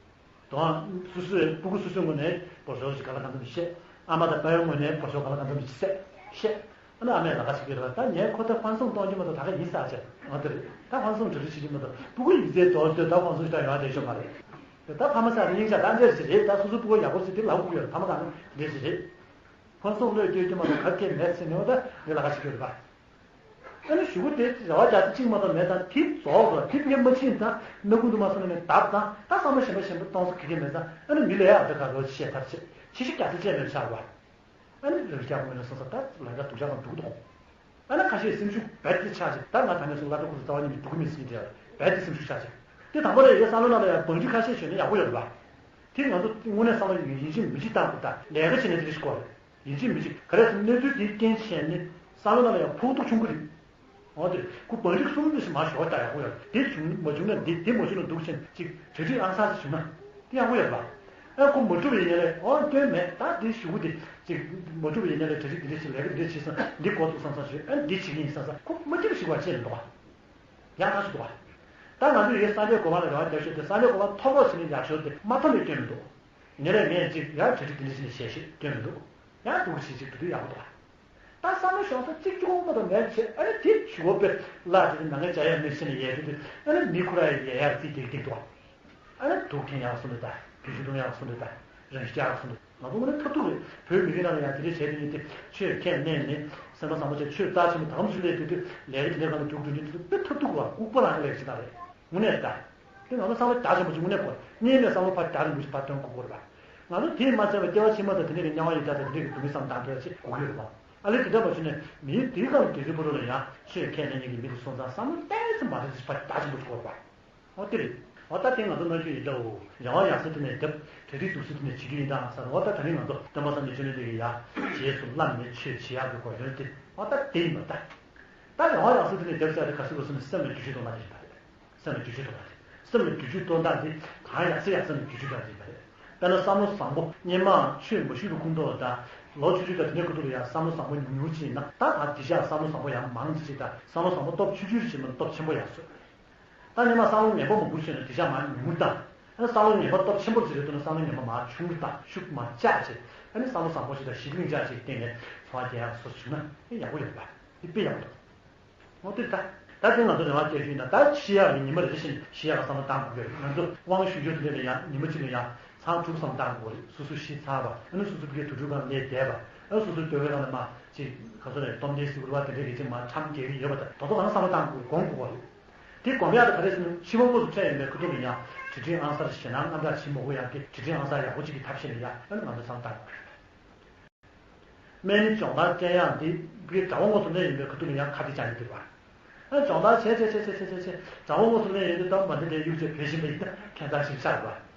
དོན་སོ་སོའི་སྤུ་གུ་སོ་སོའི་ངོས་ནས་བོར་ཞོར་ཞིག་ག་ལ་གང་འཚམ་བཤད། ཨ་མ་དང་དཔལ་ཡོན་ངོས་ནས་བོད་ཤོག་ག་ལ་གང་འཚམ་ཞིག་བཤད་བཤད། ཨ་ནི་ཨ་མས་ལ་ཁ་ཞིག་གིས་རེད་པ། ད་ངས་ཁོ་ད་ཧྥན་སུང་གཏོང་རྒྱུ་མ་གཏོགས་ད་ག་ཡིན་ས་ཆེ་ང་དེ་རེད། ད་ཧྥན་སུང་གྲ་སྒྲིག་བྱེད་རྒྱུ་མ་གཏོགས་སྤུ་གུ་ཡིན་ཚད་རྫོགས་དུས་ད་ཧྥན་སུང་ཞིག་ད་ཡོང་ཡ་དེ་ཤོད་མ་རེད། ད་ཕ་མ་ས་རེ་སྙིང་རྗེ་ད་འདྲས་ཞིག་རེད། ད་སོ་སོ་སྤུ་གུ་ཡག་པོ་ཞིག་དེ་ལ་ཧུ་གུ་ཡོད། ཕ་མ་གང་འདྲས་ཞིག་རེད། ཧྥན་སུང་བློས་སྐྱེལ་རྒྱུ་མ་གཏོགས་ག་གེ་མེད་ཟེར་ནས་འོ་ད་ངས་ལ་ཁ་ཞིག་གིས་རེད་པ། ཨ་ནི་གཞུག་གུ་དེ་རེ་བ་རྒྱག་ས་གཅིག་མ་གཏོགས་མེད་ཙང་དེ་རྫོགས་དགོས། དེ་ཕན་མ་ཕྱིན་ཙང་སྣ་ཁུང་དུ་མ་སོང་ནས་བརྡབ་ཙང་ད་བསམ་བློ་གཞན་པ་གཞན་པ་གཏོང་ས་ག་གེ་མེད་ཙང་ཨ་ནི་མི་ལ་ཡ་ཨ་ད་ག་རོ་ཆེ་ཐབས་ཆེ་ཆེ་ཤི་རྒྱག་ས་ཅེས་མེད་ཆགས་པ། ཨ་ནི་རང་རྒྱག་མེད་ན་སོང་ཙང་ད་ལ་ཡ་སྡུག་ཅག་དང་སྡུག་དང་། ཨ་ནི་ཁ་ཤས་སེམས་ཤུགས་རྦད་དེ་ཆག་ཅིག་ད་ང་ད་ནས་སོང་སླར་གྲོགས་ཁོ་ཚོ་རྩ་བ་ཉིད་ནས་སྡུག་མི་སྲིད་དེ་རྦད་དེ་སེམས་ཤུགས་ཆག་ཅིག་དེ་དང་པོ་རེད། ཡ་བསམ་བློ་ནང་ལ་ཡ་བང་སྒྲིག་ཁ་ཤས་བྱོན་ན་ཡག་པོ་ཡོད་རེད་པ། དེ་ང་ཚོ་དངོས་གནས་བསམ་བློ་ཡིན་གཅིག་མིན་གཅིག་བཏང་དགོས། ད་ལས་ཀ་བྱེད་ན་དེ་རིགས་ཤིག་དགོས་རེད། ཡིན་གཅིག་མིན་གཅིག་ག་རེ་ཟེར་གནས་ཚུལ་དེའི་རྐྱེན་བྱས་ནས་བསམ་བློ་ནང་ལ་ཡང་ཕོག་ཐུག་ཆུང་གི་རེད། འོ་དེ་ཁོ་བང་རིག་གསུམ་འདི་ཞིག་མ་ཞོག་ད་ཡག་པོ་ཡོད། དེ་བྱུང་མ་བྱུང་ན་འདི་དེ་མ་བྱུང་ན་འདུག་ཕྱིན་ཅིག་གྲ་སྒྲིག་ཨང་གསར་ཞིག་བྱུང་ན་དེ་ཡག་པོ་ཡོད་པ། ཨ་ཁོ་མ་གྲུབ་པའི་ཉེན་ལས་འོ་སྐྱོན་མེད། ད་དེ་གཞུག་གུ་དེ་ཅིག་མ་གྲུབ་པའི་ཉེན་ལས་གྲ་སྒྲིག་འདི་འདྲ་ཞིག་ལས་ཀ་འདི་འདྲ་བྱས་སོང་འདི་འགོ་བཙུགས་སོང་ས་ཞོད་ཨ་འདི་བྱེད་ཀྱི་ཡིན་བསམ་ས་ཁོ་མ་ཅིག་ཞིག་བ་ཅེས་ལ་འདུག་པ། ཡང་ཐག་ཆོད་འདུག་པ། ད་ང་ཚོས་ཡོད་སངས་རྒྱས་གོ་འཕང་ལ་རེ་བ་རྒྱག་ཤོག་དེ་སངས་རྒྱས་གོ་འཕང་ཐོབ་རོགས་བྱས་ནས་ཡག་ཤོས་དེ་མ་ཐོབ་ནས་སྐྱོན་མི་འདུག་ངེད་ལས་ངས་ཅིག་ཡང་གྲ་སྒྲིག་འདི་འདྲ་བྱས་ནས་བྱས་ཤིག་སྐྱོན་མི་འདུག་ཡང་སྡུག་གི་བྱེད་ཅིག་འགྲོ་དུས་ཡག་པོ་འདུག་པ། ད་བསམ་བློ་ཤོང་ས་གཅིག་ཅུང་མ་གཏོགས་མེད་བྱས་ཨ་ནི་དེ་ཞུ་བ་དཔེ་བླ་དེ་ནང་ངས་བྱ་ཡག་མི་ཤེས་ནས་ཡལ་དུས་དེ་ཨ་ནི་མི་ཁོ་ར་ཡི་ཡལ་ཡག་རྩིས་རྒྱག་རྒྱག་འདུག་པ། ཨ་ནི་སྡུག་འཐེན་ཡག་སོང་འདུག་ད་རྒྱུ་ཆུ་འཐུང་ཡག་སོང་འདུག་ད་རང་ཤི་རྒྱག་ཡག་སོང་འདུག་ང་ཚོ་དངོས་གནས་ཐབས་སྡུག་རེད། བོད་མི་རིགས་ནང་ལ་ཡང་དེ་འདྲ་བྱས་དུས་ནི་དེ་ཆོས་ཁས་ལེན་ནས་སེམས་པ་བཟང་པོ་བྱས་ཆོས་རྩ་ཆེན་པོ་དམ་ཞུ་ལས་དེ་དུས་ལས་ཀ་དེ་འདྲ་གང་ལ་རྒྱུགས་འགྲོ་ནི་དེ་དཔེ་ཐབས་སྡུག་རེད་པ། ལྐུགས་པ་རང་ལས་ཀྱི་ད་རེད། དངོས་གནས་ད། དེ་ང་ཚོ་བསམ་བློ་རྒྱ་ཆེན་པོ་ཅིག་དངོས་གནས་དགོས། གཉིས་ནས་བསམ་བློ་ཕར་རྒྱ་རིང་པོ་ཞིག་ཕར་བཏོན་དགོས་ཀྱི་རེད་པ། ང་ཚོ་དེས་མ་ཚད་པའི་སྐྱེ་བ་ཕྱི་མ་དང་དེ་འདྲ་གི་དམྱལ་བ་ཡི་དྭགས་དང་དེ་འདྲ་གི་སྡུག་བསྔལ་བསམ་བློ་བཏང་ཐུབ་ཡ་ཅིག་དགོས་ཀྱི་ཡོད་རེད་པ། ཨ་ལས་དེ་འདྲ་མ་བྱུང་ན་མིའི་དེའི་སྒང་ལ་དགེ་ཚུལ་ཕོ་བྲང་ལ་ཡང་ཆོས་ཁས་ལེན་མཁན་གྱི་མི་དེ་སོང་ཙང་བསམ་བློ་ཏོག་ཙམ་མ་རེད་ཅིག་ཕར་རྒྱ་ཆེན་པོ་ཞིག་དགོས་རེད་པ། འོ་དེ་རེད། འོ་ད་དེ་ང་ཚོ་ནང་ཆོས་ཡིན་འདྲ་བོ་རེ་བ་ཡག་ས་དེ་ནས་རྒྱབ་གྲ་སྒྲིག་སྡུག་ས་དེ་ནས་བྱེད་རྒྱུ་ཡིན་ད་ཟེར། འོ་ད་ད་རིང་ང་ཚོ་སྟོན་པ་སངས་རྒྱས་བཅོམ་ལྡན་འདས་ཀྱིས་ཡ་རྗེས་སུ་བླངས་ནས་ཆོས་བྱེད་ཡག་གི་གོ་དོན་དེ་འོ་ད་དེ་ཡིན་པ་ད། ད་རེ་བ་ཡག་ས་དེ་ནས་རྒྱབ་ས་དེ་ག་ཚོད་ག་ཚོད་ནས་སེམས་ལ་འགྱུར་བཅོས་གཏོང་ད་དེ་རེད་པ། སེམས་ལ་འགྱུར་བཅོས་གཏོང་བ་རེད། སེམས་ལ་འགྱུར་བཅོས་གཏོང་སྟངས་དེ་གང་ཡག་ས་ཡག་ས་ནས་འགྱུར་བཅོས་གཏོང་བ་རེད་པ། དཔེར་ན་བསམ་བློ་བཟང་པོ་སྔོན་མ་ཆོས་མ་ཞུས་པའི་ཁུངས་ཐོག་དང་ལོ་བཅུ་བཅུ་དང་དེ་ནས་ཁུ་ཐུག་ལ་ཡང་བསམ་བློ་བཟང་པོ་ཉུང་ཉུང་ཅིག་ཡིན་ན་ད་ད་དེ་ཤག་བསམ་བློ་བཟང་པོ་ཡང་མང་ཙམ་ཅིག་དང་བསམ་བློ་བཟང་པོ་སྟོབས་ཆུང་ཆུང་ཅིག་མིན་སྟོབས་ཆེན་པོ་ཡག་བཟོས། ད་སྔོན་མ་བསམ་བློ་ངན་པ་མང་པོ་བྱས་ན་དེ་ཤག་མར་ཉུང་ཉུང་བཏང་། ཨ་བསམ་བློ་ངན་པ་སྟོབས་ཆེན་པོ་ཅིག་རེད་འདུག་ན་བསམ་བློ་ངན་པ་མར་ཆུང་རུ་བཏང་ཤུགས་མར་བཅག་བྱས་ཨ་ནི་བསམ་བློ་བཟང་པོ་ཅིག་དང་ཞི་བདེ་ཅིག་སྟེང་ནས་འཚོ་བ་སྐྱེལ་ཡག་བཟོ་བཅུག་ན་ཨེ་ཡག་པོ་ཡོད་པ། དེ་དཔེ་ཡག་པོ་འདུག་འོ་དེ་ད། ད་དེ་ང་ཚོ་རེ་བ་སྐྱེ་རྒྱུ་ཡིན་ན་ད་ཤི་ཡག་གི་ཉི་མ་རེ་རེ་བཞིན་ཤི་ཡག་གི་བསམ་བློ་བཏང་དགོས་ཀྱི་རེད། ང་ཚོ་དབང་ཞུ་རྒྱུ་དེ་འདྲ་ལ་ཡང་ཉི་མ་གཅིག་ལ་ཡང་ཚར་དྲུག་ཙམ་བཏང་དགོས་རེད། སོ་སོ་ཤི་ཚར་བ་ཨ་ནི་སོ་སོ་ཕ་གིའི་དུར་ཁྲོད་སྒང་སླེབས་བསྡད་པ་ཨ་ནི་སོ་སོའི་ལྟོ་གོས་སྒང་ལ་མ་ཅིག་ག་ཚོད་རེད་སྟོབས་ལྡན་སེ་གོལ་བ་དེ་འདྲ་གི་ཅིག་མ་ཁྲམ་རྒྱག་གི་ཡོད་པ་དང་དེ་ཚོ་གང་བསམ་བློ་བཏང་དགོས་སྒོམ་དགོས་པ་རེད། དེ་སྒོམ་ཡག་དེ་ག་རེ་ཟེར་ན་འཆི་བ་དངོས་སུ་འཕྲད་ཡོང་བའི་ཁ་ཐུག་ལ་ཡང་དྲིན་དྲན་ཨང་གསར་ཞེད་སྣང་དངངས་སྐྲག་བྱེད་མ་དགོས་ཡག་གི་དྲིན་དྲན་ཨང་གསར་ཡག་པོ་ཅིག་གི་ཐབས་ཤེས་ལ་ཡང་ཨ་ནི་ང་ཚོ་བསམ་བློ་བཏང་དགོས་རེད། སྨན་ནི་སྦྱོང་བརྡར་སྤྲད་ཡག་འདི་གི་གྲྭ་པ་དངོས་སུ་སླེབས་ཡོང་བའི་ཁ་ཐུག་ལ་ཡང་ཁ་གཏད་བཅག་ཡོང་གི་འདུག་པ། ཨ་སྦྱོང་བརྡར་བྱས་བྱས་བྱས་བྱས་བྱས་བྱས་བྱས་གྲྭ་པ་དངོས་སུ་སླེབས་ཡོང་དུས་ད་མ་འདི་འདྲའི་གཡུག་བྱས་བོད་ཤིང་པ་ཡིན་ད་ཁྱད་མཚར་ཞིག་ཆགས་པ།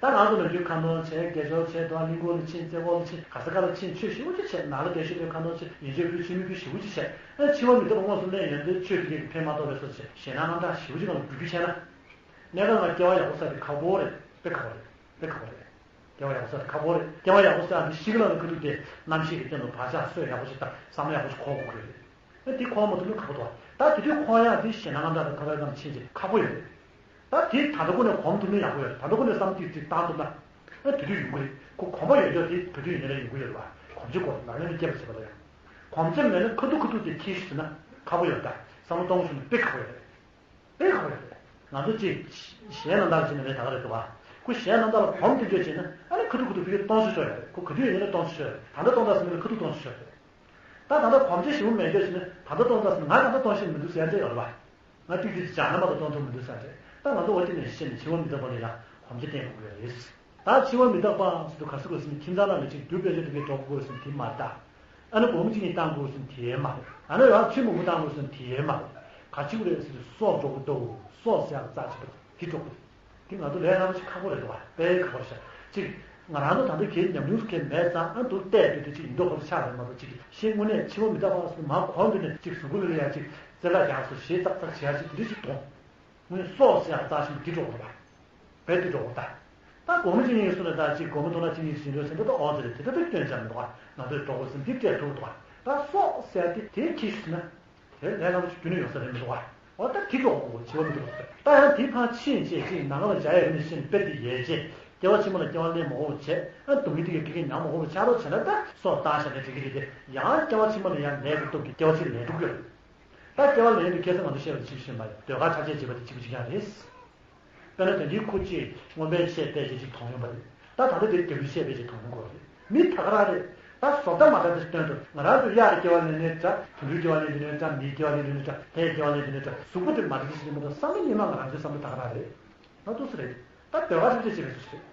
ད་ང་ཚོ་ནམ་རྒྱུན་ཁ་འདོན་བྱས་དགེ་སྦྱོར་བྱས་དང་གླིང་སྐོར་ལ་ཕྱིན་རྩེ་སྐོར་ལ་ཕྱིན་ག་ས་ག་ལ་ཕྱིན་ཆོས་ཞེ་པོ་ཅིག་བྱས་ནང་ལ་བསྡད་ཤོད་དུས་ཁ་འདོན་བྱས་ཡིན་ཆོས་ཕུལ་ཆོས་མི་ཕུལ་ཞེ་པོ་ཅིག་བྱས་ཨ་འཆི་བ་མི་རྟག་པ་དངོས་སུ་སླེབས་ཡོང་དུས་ཆོས་དེ་གས་ཀྱི་ཕན་མ་ཐོགས་པའི་བཟོ་བྱས་ཞེད་སྣང་དངངས་སྐྲག་ཞེ་པོ་ཅིག་ངང་ལ་འགྲོ་རྒྱུ་བྱས་ན། གནས་སྐབས་ལ་སྐྱེ་བ་ཡག་པོ་བསགས་དེ་ཁག་པོ་རེད། དཔེ་ཁག་པོ་རེད། དཔེ་ཁག་པོ་རེད། སྐྱེ་བ་ཡག་པོ་བསགས་དེ་ཁག་པོ་རེད། སྐྱེ་བ་ཡག་པོ་བསགས་དེ་ཤི་གི་ལ་ནི་ཁ་ཐུག་དེ་རྣམ་ཤེས་ཀྱི་སྟེང་དུ་བག་ཆགས་གསོས་ཡག་པོ་ཞིག་དང་བསམ་བློ་ཡག་པོ་ཞིག་འཁོར་དགོས་ཀྱི་རེད། ཨ་དེ་འཁོར་མ་ཐུབ་ན་ཁག་པོ་འདུག་ད་དེ་དུས་འཁོར་ཡག་དེ་ཞེད་སྣང་དངངས་སྐྲག་དང་ཐོག་ལ་ཙམ་ཕྱིན་ཚེ་ཁག་པོ་ཡོད་རེད། ད་དེ་ད་ལྟ་ཁོ་ནས་གོམས་ཐུབ་ན་ཡག་པོ་ཡོད་རེད། ད་ལྟ་ཁོ་ནས་བསམ་ཏིག་ཏིག་བཏང་ཐུབ་ན། ཨ་དེ་དུས་ཡོང་གི་རེད། ཁོ་གོམས་པ་ཡོད་ཡོད་དེ་དེ་དུས་ཡིན་ན་ཡོང་གི་ཡོད་རེད་བ། གོམས་གཤིས་སྐོར་ལག་ལེན་དུ་སྐྱེལ་བ་བྱེད་པ་ལ་ཡང་། གོམས་གཤིས་མེད་ན་ཁ་ཐུག་ཁ་ཐུག་དེ་ཁྱི་ཞིག་ཟིན་ན་ཁག་པོ་ཡོད། ད་བསམ་བློ་གཏོང་དགོས་ན་དཔེ་ཁག་པོ་ཡོད་རེད། དཔེ་ཁག་པོ་ཡོད་རེད། ང་ཚོ་གཅིག་གཞན་རྣམ་དག་ལ་བྱས་ན་ལས་ད་ག་རེད་འདུག་བ། ཁོ་གཞན་རྣམ་དག་ལ་གོམས་དེ་འདྲ་བྱས་ན་ཨ་ནི་ཁ་ཐུག་ཁ་ཐུག་ཕ་གིར་གཏོང་ས་ཆོག་ཡོད་རེད། ཁོ་ག་དུས་ཡིན་ན་གཏོང་ས་ཆོག་ཡོད་རེད། ད་ལྟ་གཏོང་ད་ཟིན་ན་ཁ་ཐུག་གཏོང་ས་ཆོག་ཡོད་རེད། ད་ད་ལྟ་གོམས་གཤིས་ཞིབ་མོ་མེད་འདྲ་བྱས་ན་ད་ལྟ་གཏོང་ད་ཟིན་ང་ད་ལྟ་གཏོང་ཤེས་མི་འདུག་ཟེར་ཡ་འདྲ་ཡོད་རེད་བ། ང་ཏིག་ཏིག་སྦྱང་ན་མ་གཏོགས་གཏོང་ཐུབ་མི་འདུག་ས་རེད། ད་ང་ཚོ་འོ་དེ་ནས་གཞི་ནས་འཆི་བ་མི་རྟག་པ་ལ་ཡང་གོམས་གཤིས་བསྟེན་དགོས་ཀྱི་རེད། ད་འཆི་བ་མི་རྟག་པ་ཟེར་དུས་ག་ས་གོ་ཟིན་ཁྱིམ་ཚང་ནང་ལ་ཅིག་རྒྱུ་དཔེ་ཆ་དེ་གའི་འགྲོ་དགོས་ཟིན་དེ་མ་རེད། ད་ཨ་ནི་སྒོར་མོ་གཅིག་གཉིས་བཏང་དགོས་ཟིན་དེ་མ་རེད། ཨ་ནི་རང་ཆུ་མང་པོ་བཏང་དགོས་ཟིན་དེ་མ་རེད། ག་ཅིག་རེད་ཟེར་དུས་སྲོག་འགྲོ་གི་འདུག་སྲོག་ཟེར་ཡག་རྩ་ཆེ་འདུག་དེ་འགྲོ་གི་འདུག་དེ་ང་ཚོ་ལས་སླ་པོ་ཞིག་ཁག་པོ་རེད་འདུག་བ། དཔེ་ཁག་པོ་རེད་ཤག་ཅིག་ང་རང་ཚོ་ད་ལྟ་གལ་ཉམས་མྱོང་སུ་གལ་མེད་ཙང་ཨ་འདུག་བལྟས་དུས་དེ་ཅིག་ཡིན་མདོག་ཁ་པོ་ཆགས་རེད་མ་གཏོགས་ཅིག་ཤེས་དངོས་གནས་འཆི་བ་མི་རྟག་པ་སོགས་མ་གོ་འདི་ནས་ཅིག་གཟུགས་པོ་ལ་ཡ་ཅིག་རྩེ་ལ་རྒྱག་སོ་ཞེས་ཙག་ཙག་བྱེད་ཡ་ཅིག་དེ་འདྲ་ཞིག་མཐོང་། ངས་སྲོག་ཟེར་ཡག་རྩ་ཆེན་པོ་འདི་འགྲོ་གི་འདུག་བ། དཔེ་འདི་འགྲོ་གི་འདུག་ད་སྒོར་མོ་གཅིག་གཉིས་སུ་ལ་ད་ཅིག་སྒོར་མོ་ཐོག་ན་གཅིག་གཉིས་ཤིག་འགྲོ་ཟེར་འདི་ད་ཨོ་ཙི་རེད། དེ་ད་ད་སྐྱོན་ཆ་མི་འདུག་བ། ང་ཚོས་འགྲོ་དགོས་ཟེར་འདི་སྤྲད་ཐུབ་འདུག་བ། ད་སྲོག་ཟེར་ཡག་དེ་དེའི་ཁྱི་ཞིག་ཟིན་ན་དེ་ལས་སླ་པོ་ཞིག་རྒྱུན་ནས་ཡོང་ས་རེད་མི་འདུག་བ། འོ་ད་དེ་ཀྱོག་གོ་བྱེད་པ་མི་འདུག་ད་ཡང་དེ་ཕར་ཕྱིན་བྱས་ཅིག་ནང་ལ་འཇའ་ཡལ་ནས་ཕྱིན་དཔེ་དེ་ཡལ་རྗེས་སྐྱེ་བ་ཕྱི་མ་ལ་སྐྱེ་བ་ལེན་མ་དགོས་པ་བྱས། ཨ་སྡུག་བསྔལ་དེ་གའི་སྐད་ཀྱིས་མྱང་མ་དགོས་པ་ཆགས་རོགས་བྱས་ན། ད་སྲོག་བཏང་བཞག་ནས་འགྲིག་གི་རེད་དེ། ཡང་སྐྱེ་བ་ཕྱི་མ་ལ་ཡང་ལས་ཀྱི་སྟོབས་ཀྱིས་སྐྱེ་བ་གཅིག་ལེན་འགྲོ་གི་ཡོད་རེད། ད་སྐྱེ་བ་ལེན་དུས་ཁ་སང་ང་ཚོ་བཤད་པ་ཅིག་བཤད་མ་རེད། ཟློས་གར་ཕྱག་རྗེས་བྱེད་པ་དེ་གཅིག་པ་གཅིག་རྐྱང་རེད། དཔེར་ན་དེ་འདྲའི་ཁུར་གཅིག་སྔོན་པའི་བཤད་པས་ཅིག་གཅིག་མཐོང་ཡོང་པ་རེད། ད་ད་ལྟ་དེ་རྒྱལ་པོའི་བཤད་པས་ཅིག་མཐོང་ཡོང་གི་རེད། མི་ད་ག་རང་རེད། ད་བཟོ་ལྟ་མ་འདྲ་དེ་སྟོན་དུས་ང་རང་ཚོ་གཡག་གི་སྐྱེ་བ་ལེན་ནའི་འདྲ། དུད་འགྲོའི་སྐྱེ་བ་ལེན་དུས་ནའི་འདྲ། མིའི་སྐྱེ་བ་ལེན་དུས་ནའི་འདྲ། ལྷའི་སྐྱེ་བ་ལེན་དུས་ནའི་འདྲ། གཟུགས་པོ་དེ་མ་འདྲ་དེ་ཞིག་ཡིན་མ་གཏོགས་བསམ་བློ་སྙིང་མ་ང་རང་ཚོའི་བསམ་བློ་ད་ག་རང་རེད། ང་ཏོག་ཙམ་རེད། ད་ཟློས་གར་ཕྱག་རྗེས་བྱེད་པའི་སུ་ཞིག་རེད།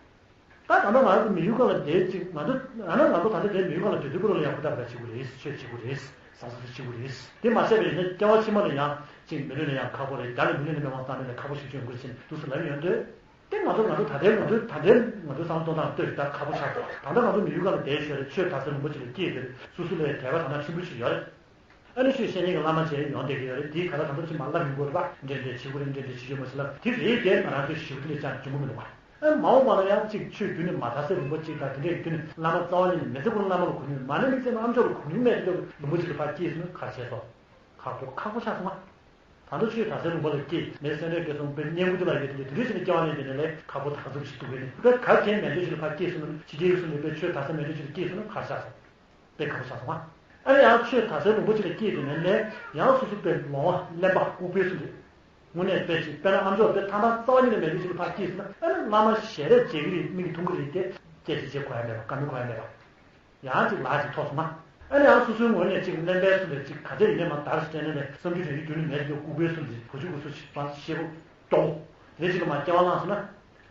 ད་ད་ལྟ་ང་ཚོ་མི་ཡུལ་ཁག་ལ་བསྡད་ཅིག་ང་ཚོ་ཨ་ན་ང་ཚོ་ད་ལྟ་དེ་མི་ཡུལ་ཁག་ལ་སྡོད་དུས་ཁོ་རང་ལ་ཡང་ཧུར་ཐག་བྱེད་དགོས་རེད། ཆོས་བྱེད་དགོས་རེད། བཟང་ས་ཚོ་བྱེད་དགོས་རེད། དེ་མ་བྱས་པ་ཡིན་ན་སྐྱེ་བ་ཕྱི་མ་ལ་ཡང་ཅིག་མི་ལུས་ན་ཡང་ཁག་པོ་རེད། བརྒྱ་ལ་མི་ལུས་ན་མི་མང་བཏང་ནས་ཁག་པོ་ཞིག་བྱུང་དགོས་ཟེར་འདུག་ཟེར་ལབ་ཡོང་དུས། དེ་ང་ཚོ་ང་ཚོ་ད་ལྟའི་ང་ཚོ་ད་ལྟའི་ང་ཚོའི་བསམ་བློ་གཏོང་སྟངས་ལྟོས་ད་ཁག་པོ་ཆགས་འདུག་ད་ལྟ་ང་ཚོ་མི་ཡུལ་ཁག་ལ་བསྡད་ཤོར་རེད། ཆོས་དར་སའི་ལུང་པ་ཅིག་ལ་སྐྱེས་ཏེ་སོ་སོ་ལ་དད་པ་དང་ན་ཆེན་པོ་ཞིག་ཡོད་རེད། ཨ་ནི་ཆོས་བཤད་མཁན་གྱི་བླ་མ་ཅིག་ཡོང་བསྡད་ཀྱི་ཡོད་རེད། དེའི་ག་ལ་གང་འཚམ་ཅིག་མར་བསླབ་ཡོང་གི་རེད་པ། འདྲེ་འདྲེ་བྱེད་དགོས་རེད། འདྲེ་འདྲེ་བྱེད་ཆོག་མ་བྱེད་ལབ་དེ་རེད། དེ་ང་རང་ཚོའི་ཞི་བ་དེ་ལས་ཀྱང་འཇོན་པོ་མི་འདུག་པ། ཨ་མ་འོངས་པ་ལ་ཡང་ཅིག་ཆོས་བརྒྱུད་ནས་མ་དར་སའི་ལུང་པ་ཅིག་དང་དེ་འདྲའི་བརྒྱུད་ནས་བླ་མ་རྩ་བ་ཉིད་ནས་མི་ཚེ་ཁོ་རང་བླ་མ་ལ་གུས་ནས། མ་ནི་མི་ཚེ་ནང་ཨམ་ཅོག་ལ་གུས་ནས་མེད་དེ་ལུང་པ་ཅིག་ལ་ཕར་སྐྱེས་སོང་ན་ག་རེ་བྱས་སོང་། ཁག་པོ་ཁག་པོ་ཆགས་སོང་ང་། ད་ལྟ་ཆོས་དར་སའི་ལུང་པ་ལ་སྐྱེས་མེད་སེམས་ཁྲལ་སྐྱེས་སོང་པའི་བསྙེན་བཀུར་དེ་ལ་ཡོད་དེ་དེ་འདྲའི་ཞིག་ནས་སྐྱེ་བ་ལེན་དེ་ནས་ལས་ཁག་པོ་ད་ག་ཙམ་ཞིག་འདུག་གས་ནས། དཔེ་ག་གེ་མེད་འདོད་ཞིག་ལ་ཕར་སྐྱེས་སོང་ན། ཕྱི་རྒྱལ་ཡུལ་སོང་ནས་དཔེ་ཆོས་དར་ས་མེད་འདོད་ཞིག་ལ་སྐྱེས་སོང་ན་ག་རེ་ཆགས་སོང་། དཔེ་ཁག་པོ་ཆགས་སོང་ང་། ཨ་ནི་ཡང་ཆོས་དར་སའི་ལུང་པ་ཅིག་ལ་སྐྱེས་དེ་ནས་ལས་ཡང་སོ་སོ་དཔེ་ལོང་བ་གླེན་པ་ལྐུགས་པའི་སུ་རེད། དངོས་གནས་དཔེ་ཅིག་དཔེར་ན་ཨམ་ཅོག་དཔེ་ཐང་ཐང་རྩ་བ་ཉིད་ནས་མེད་དུས་ཅིག་ལ་ཕར་སྐྱེས་སོང་ན། ཨ་ནི་བླ་མ་ཞལ་རས་མཇལ་གྱི་རེད། མིག་གིས་མཐོང་གི་རེད་དེ། སྐད་ཆ་བྱེད་དགོས་ཡ་མེད་པ། དགའ་མོས་དགོས་ཡ་མེད་པ། ཡང་ཅིག་ལག་ཅིག་ཐོགས་སོང་ང་། ཨ་ནི་ཡང་སོ་སོའི་ངོས་ནས་ཅིག་གླེན་པའི་སུ་ལས་ཅིག་ག་ཚད་ཡིན་ནའི་མ་དར་སྤྲད་ནས་ནས་བསམ་རྒྱུ་དྲན་རྒྱུ་རྒྱུན་ནས་མེད་དུས་ལྐུགས་པའི་སུ་ལས་གོ་ཆུ་གོ་སུ་ཞིག་པ་ཤེས་པོ་ཀྱོག་དེ་ཅིག་ལ་མ་སྐྱེ་བ་བླངས་སོང་ན།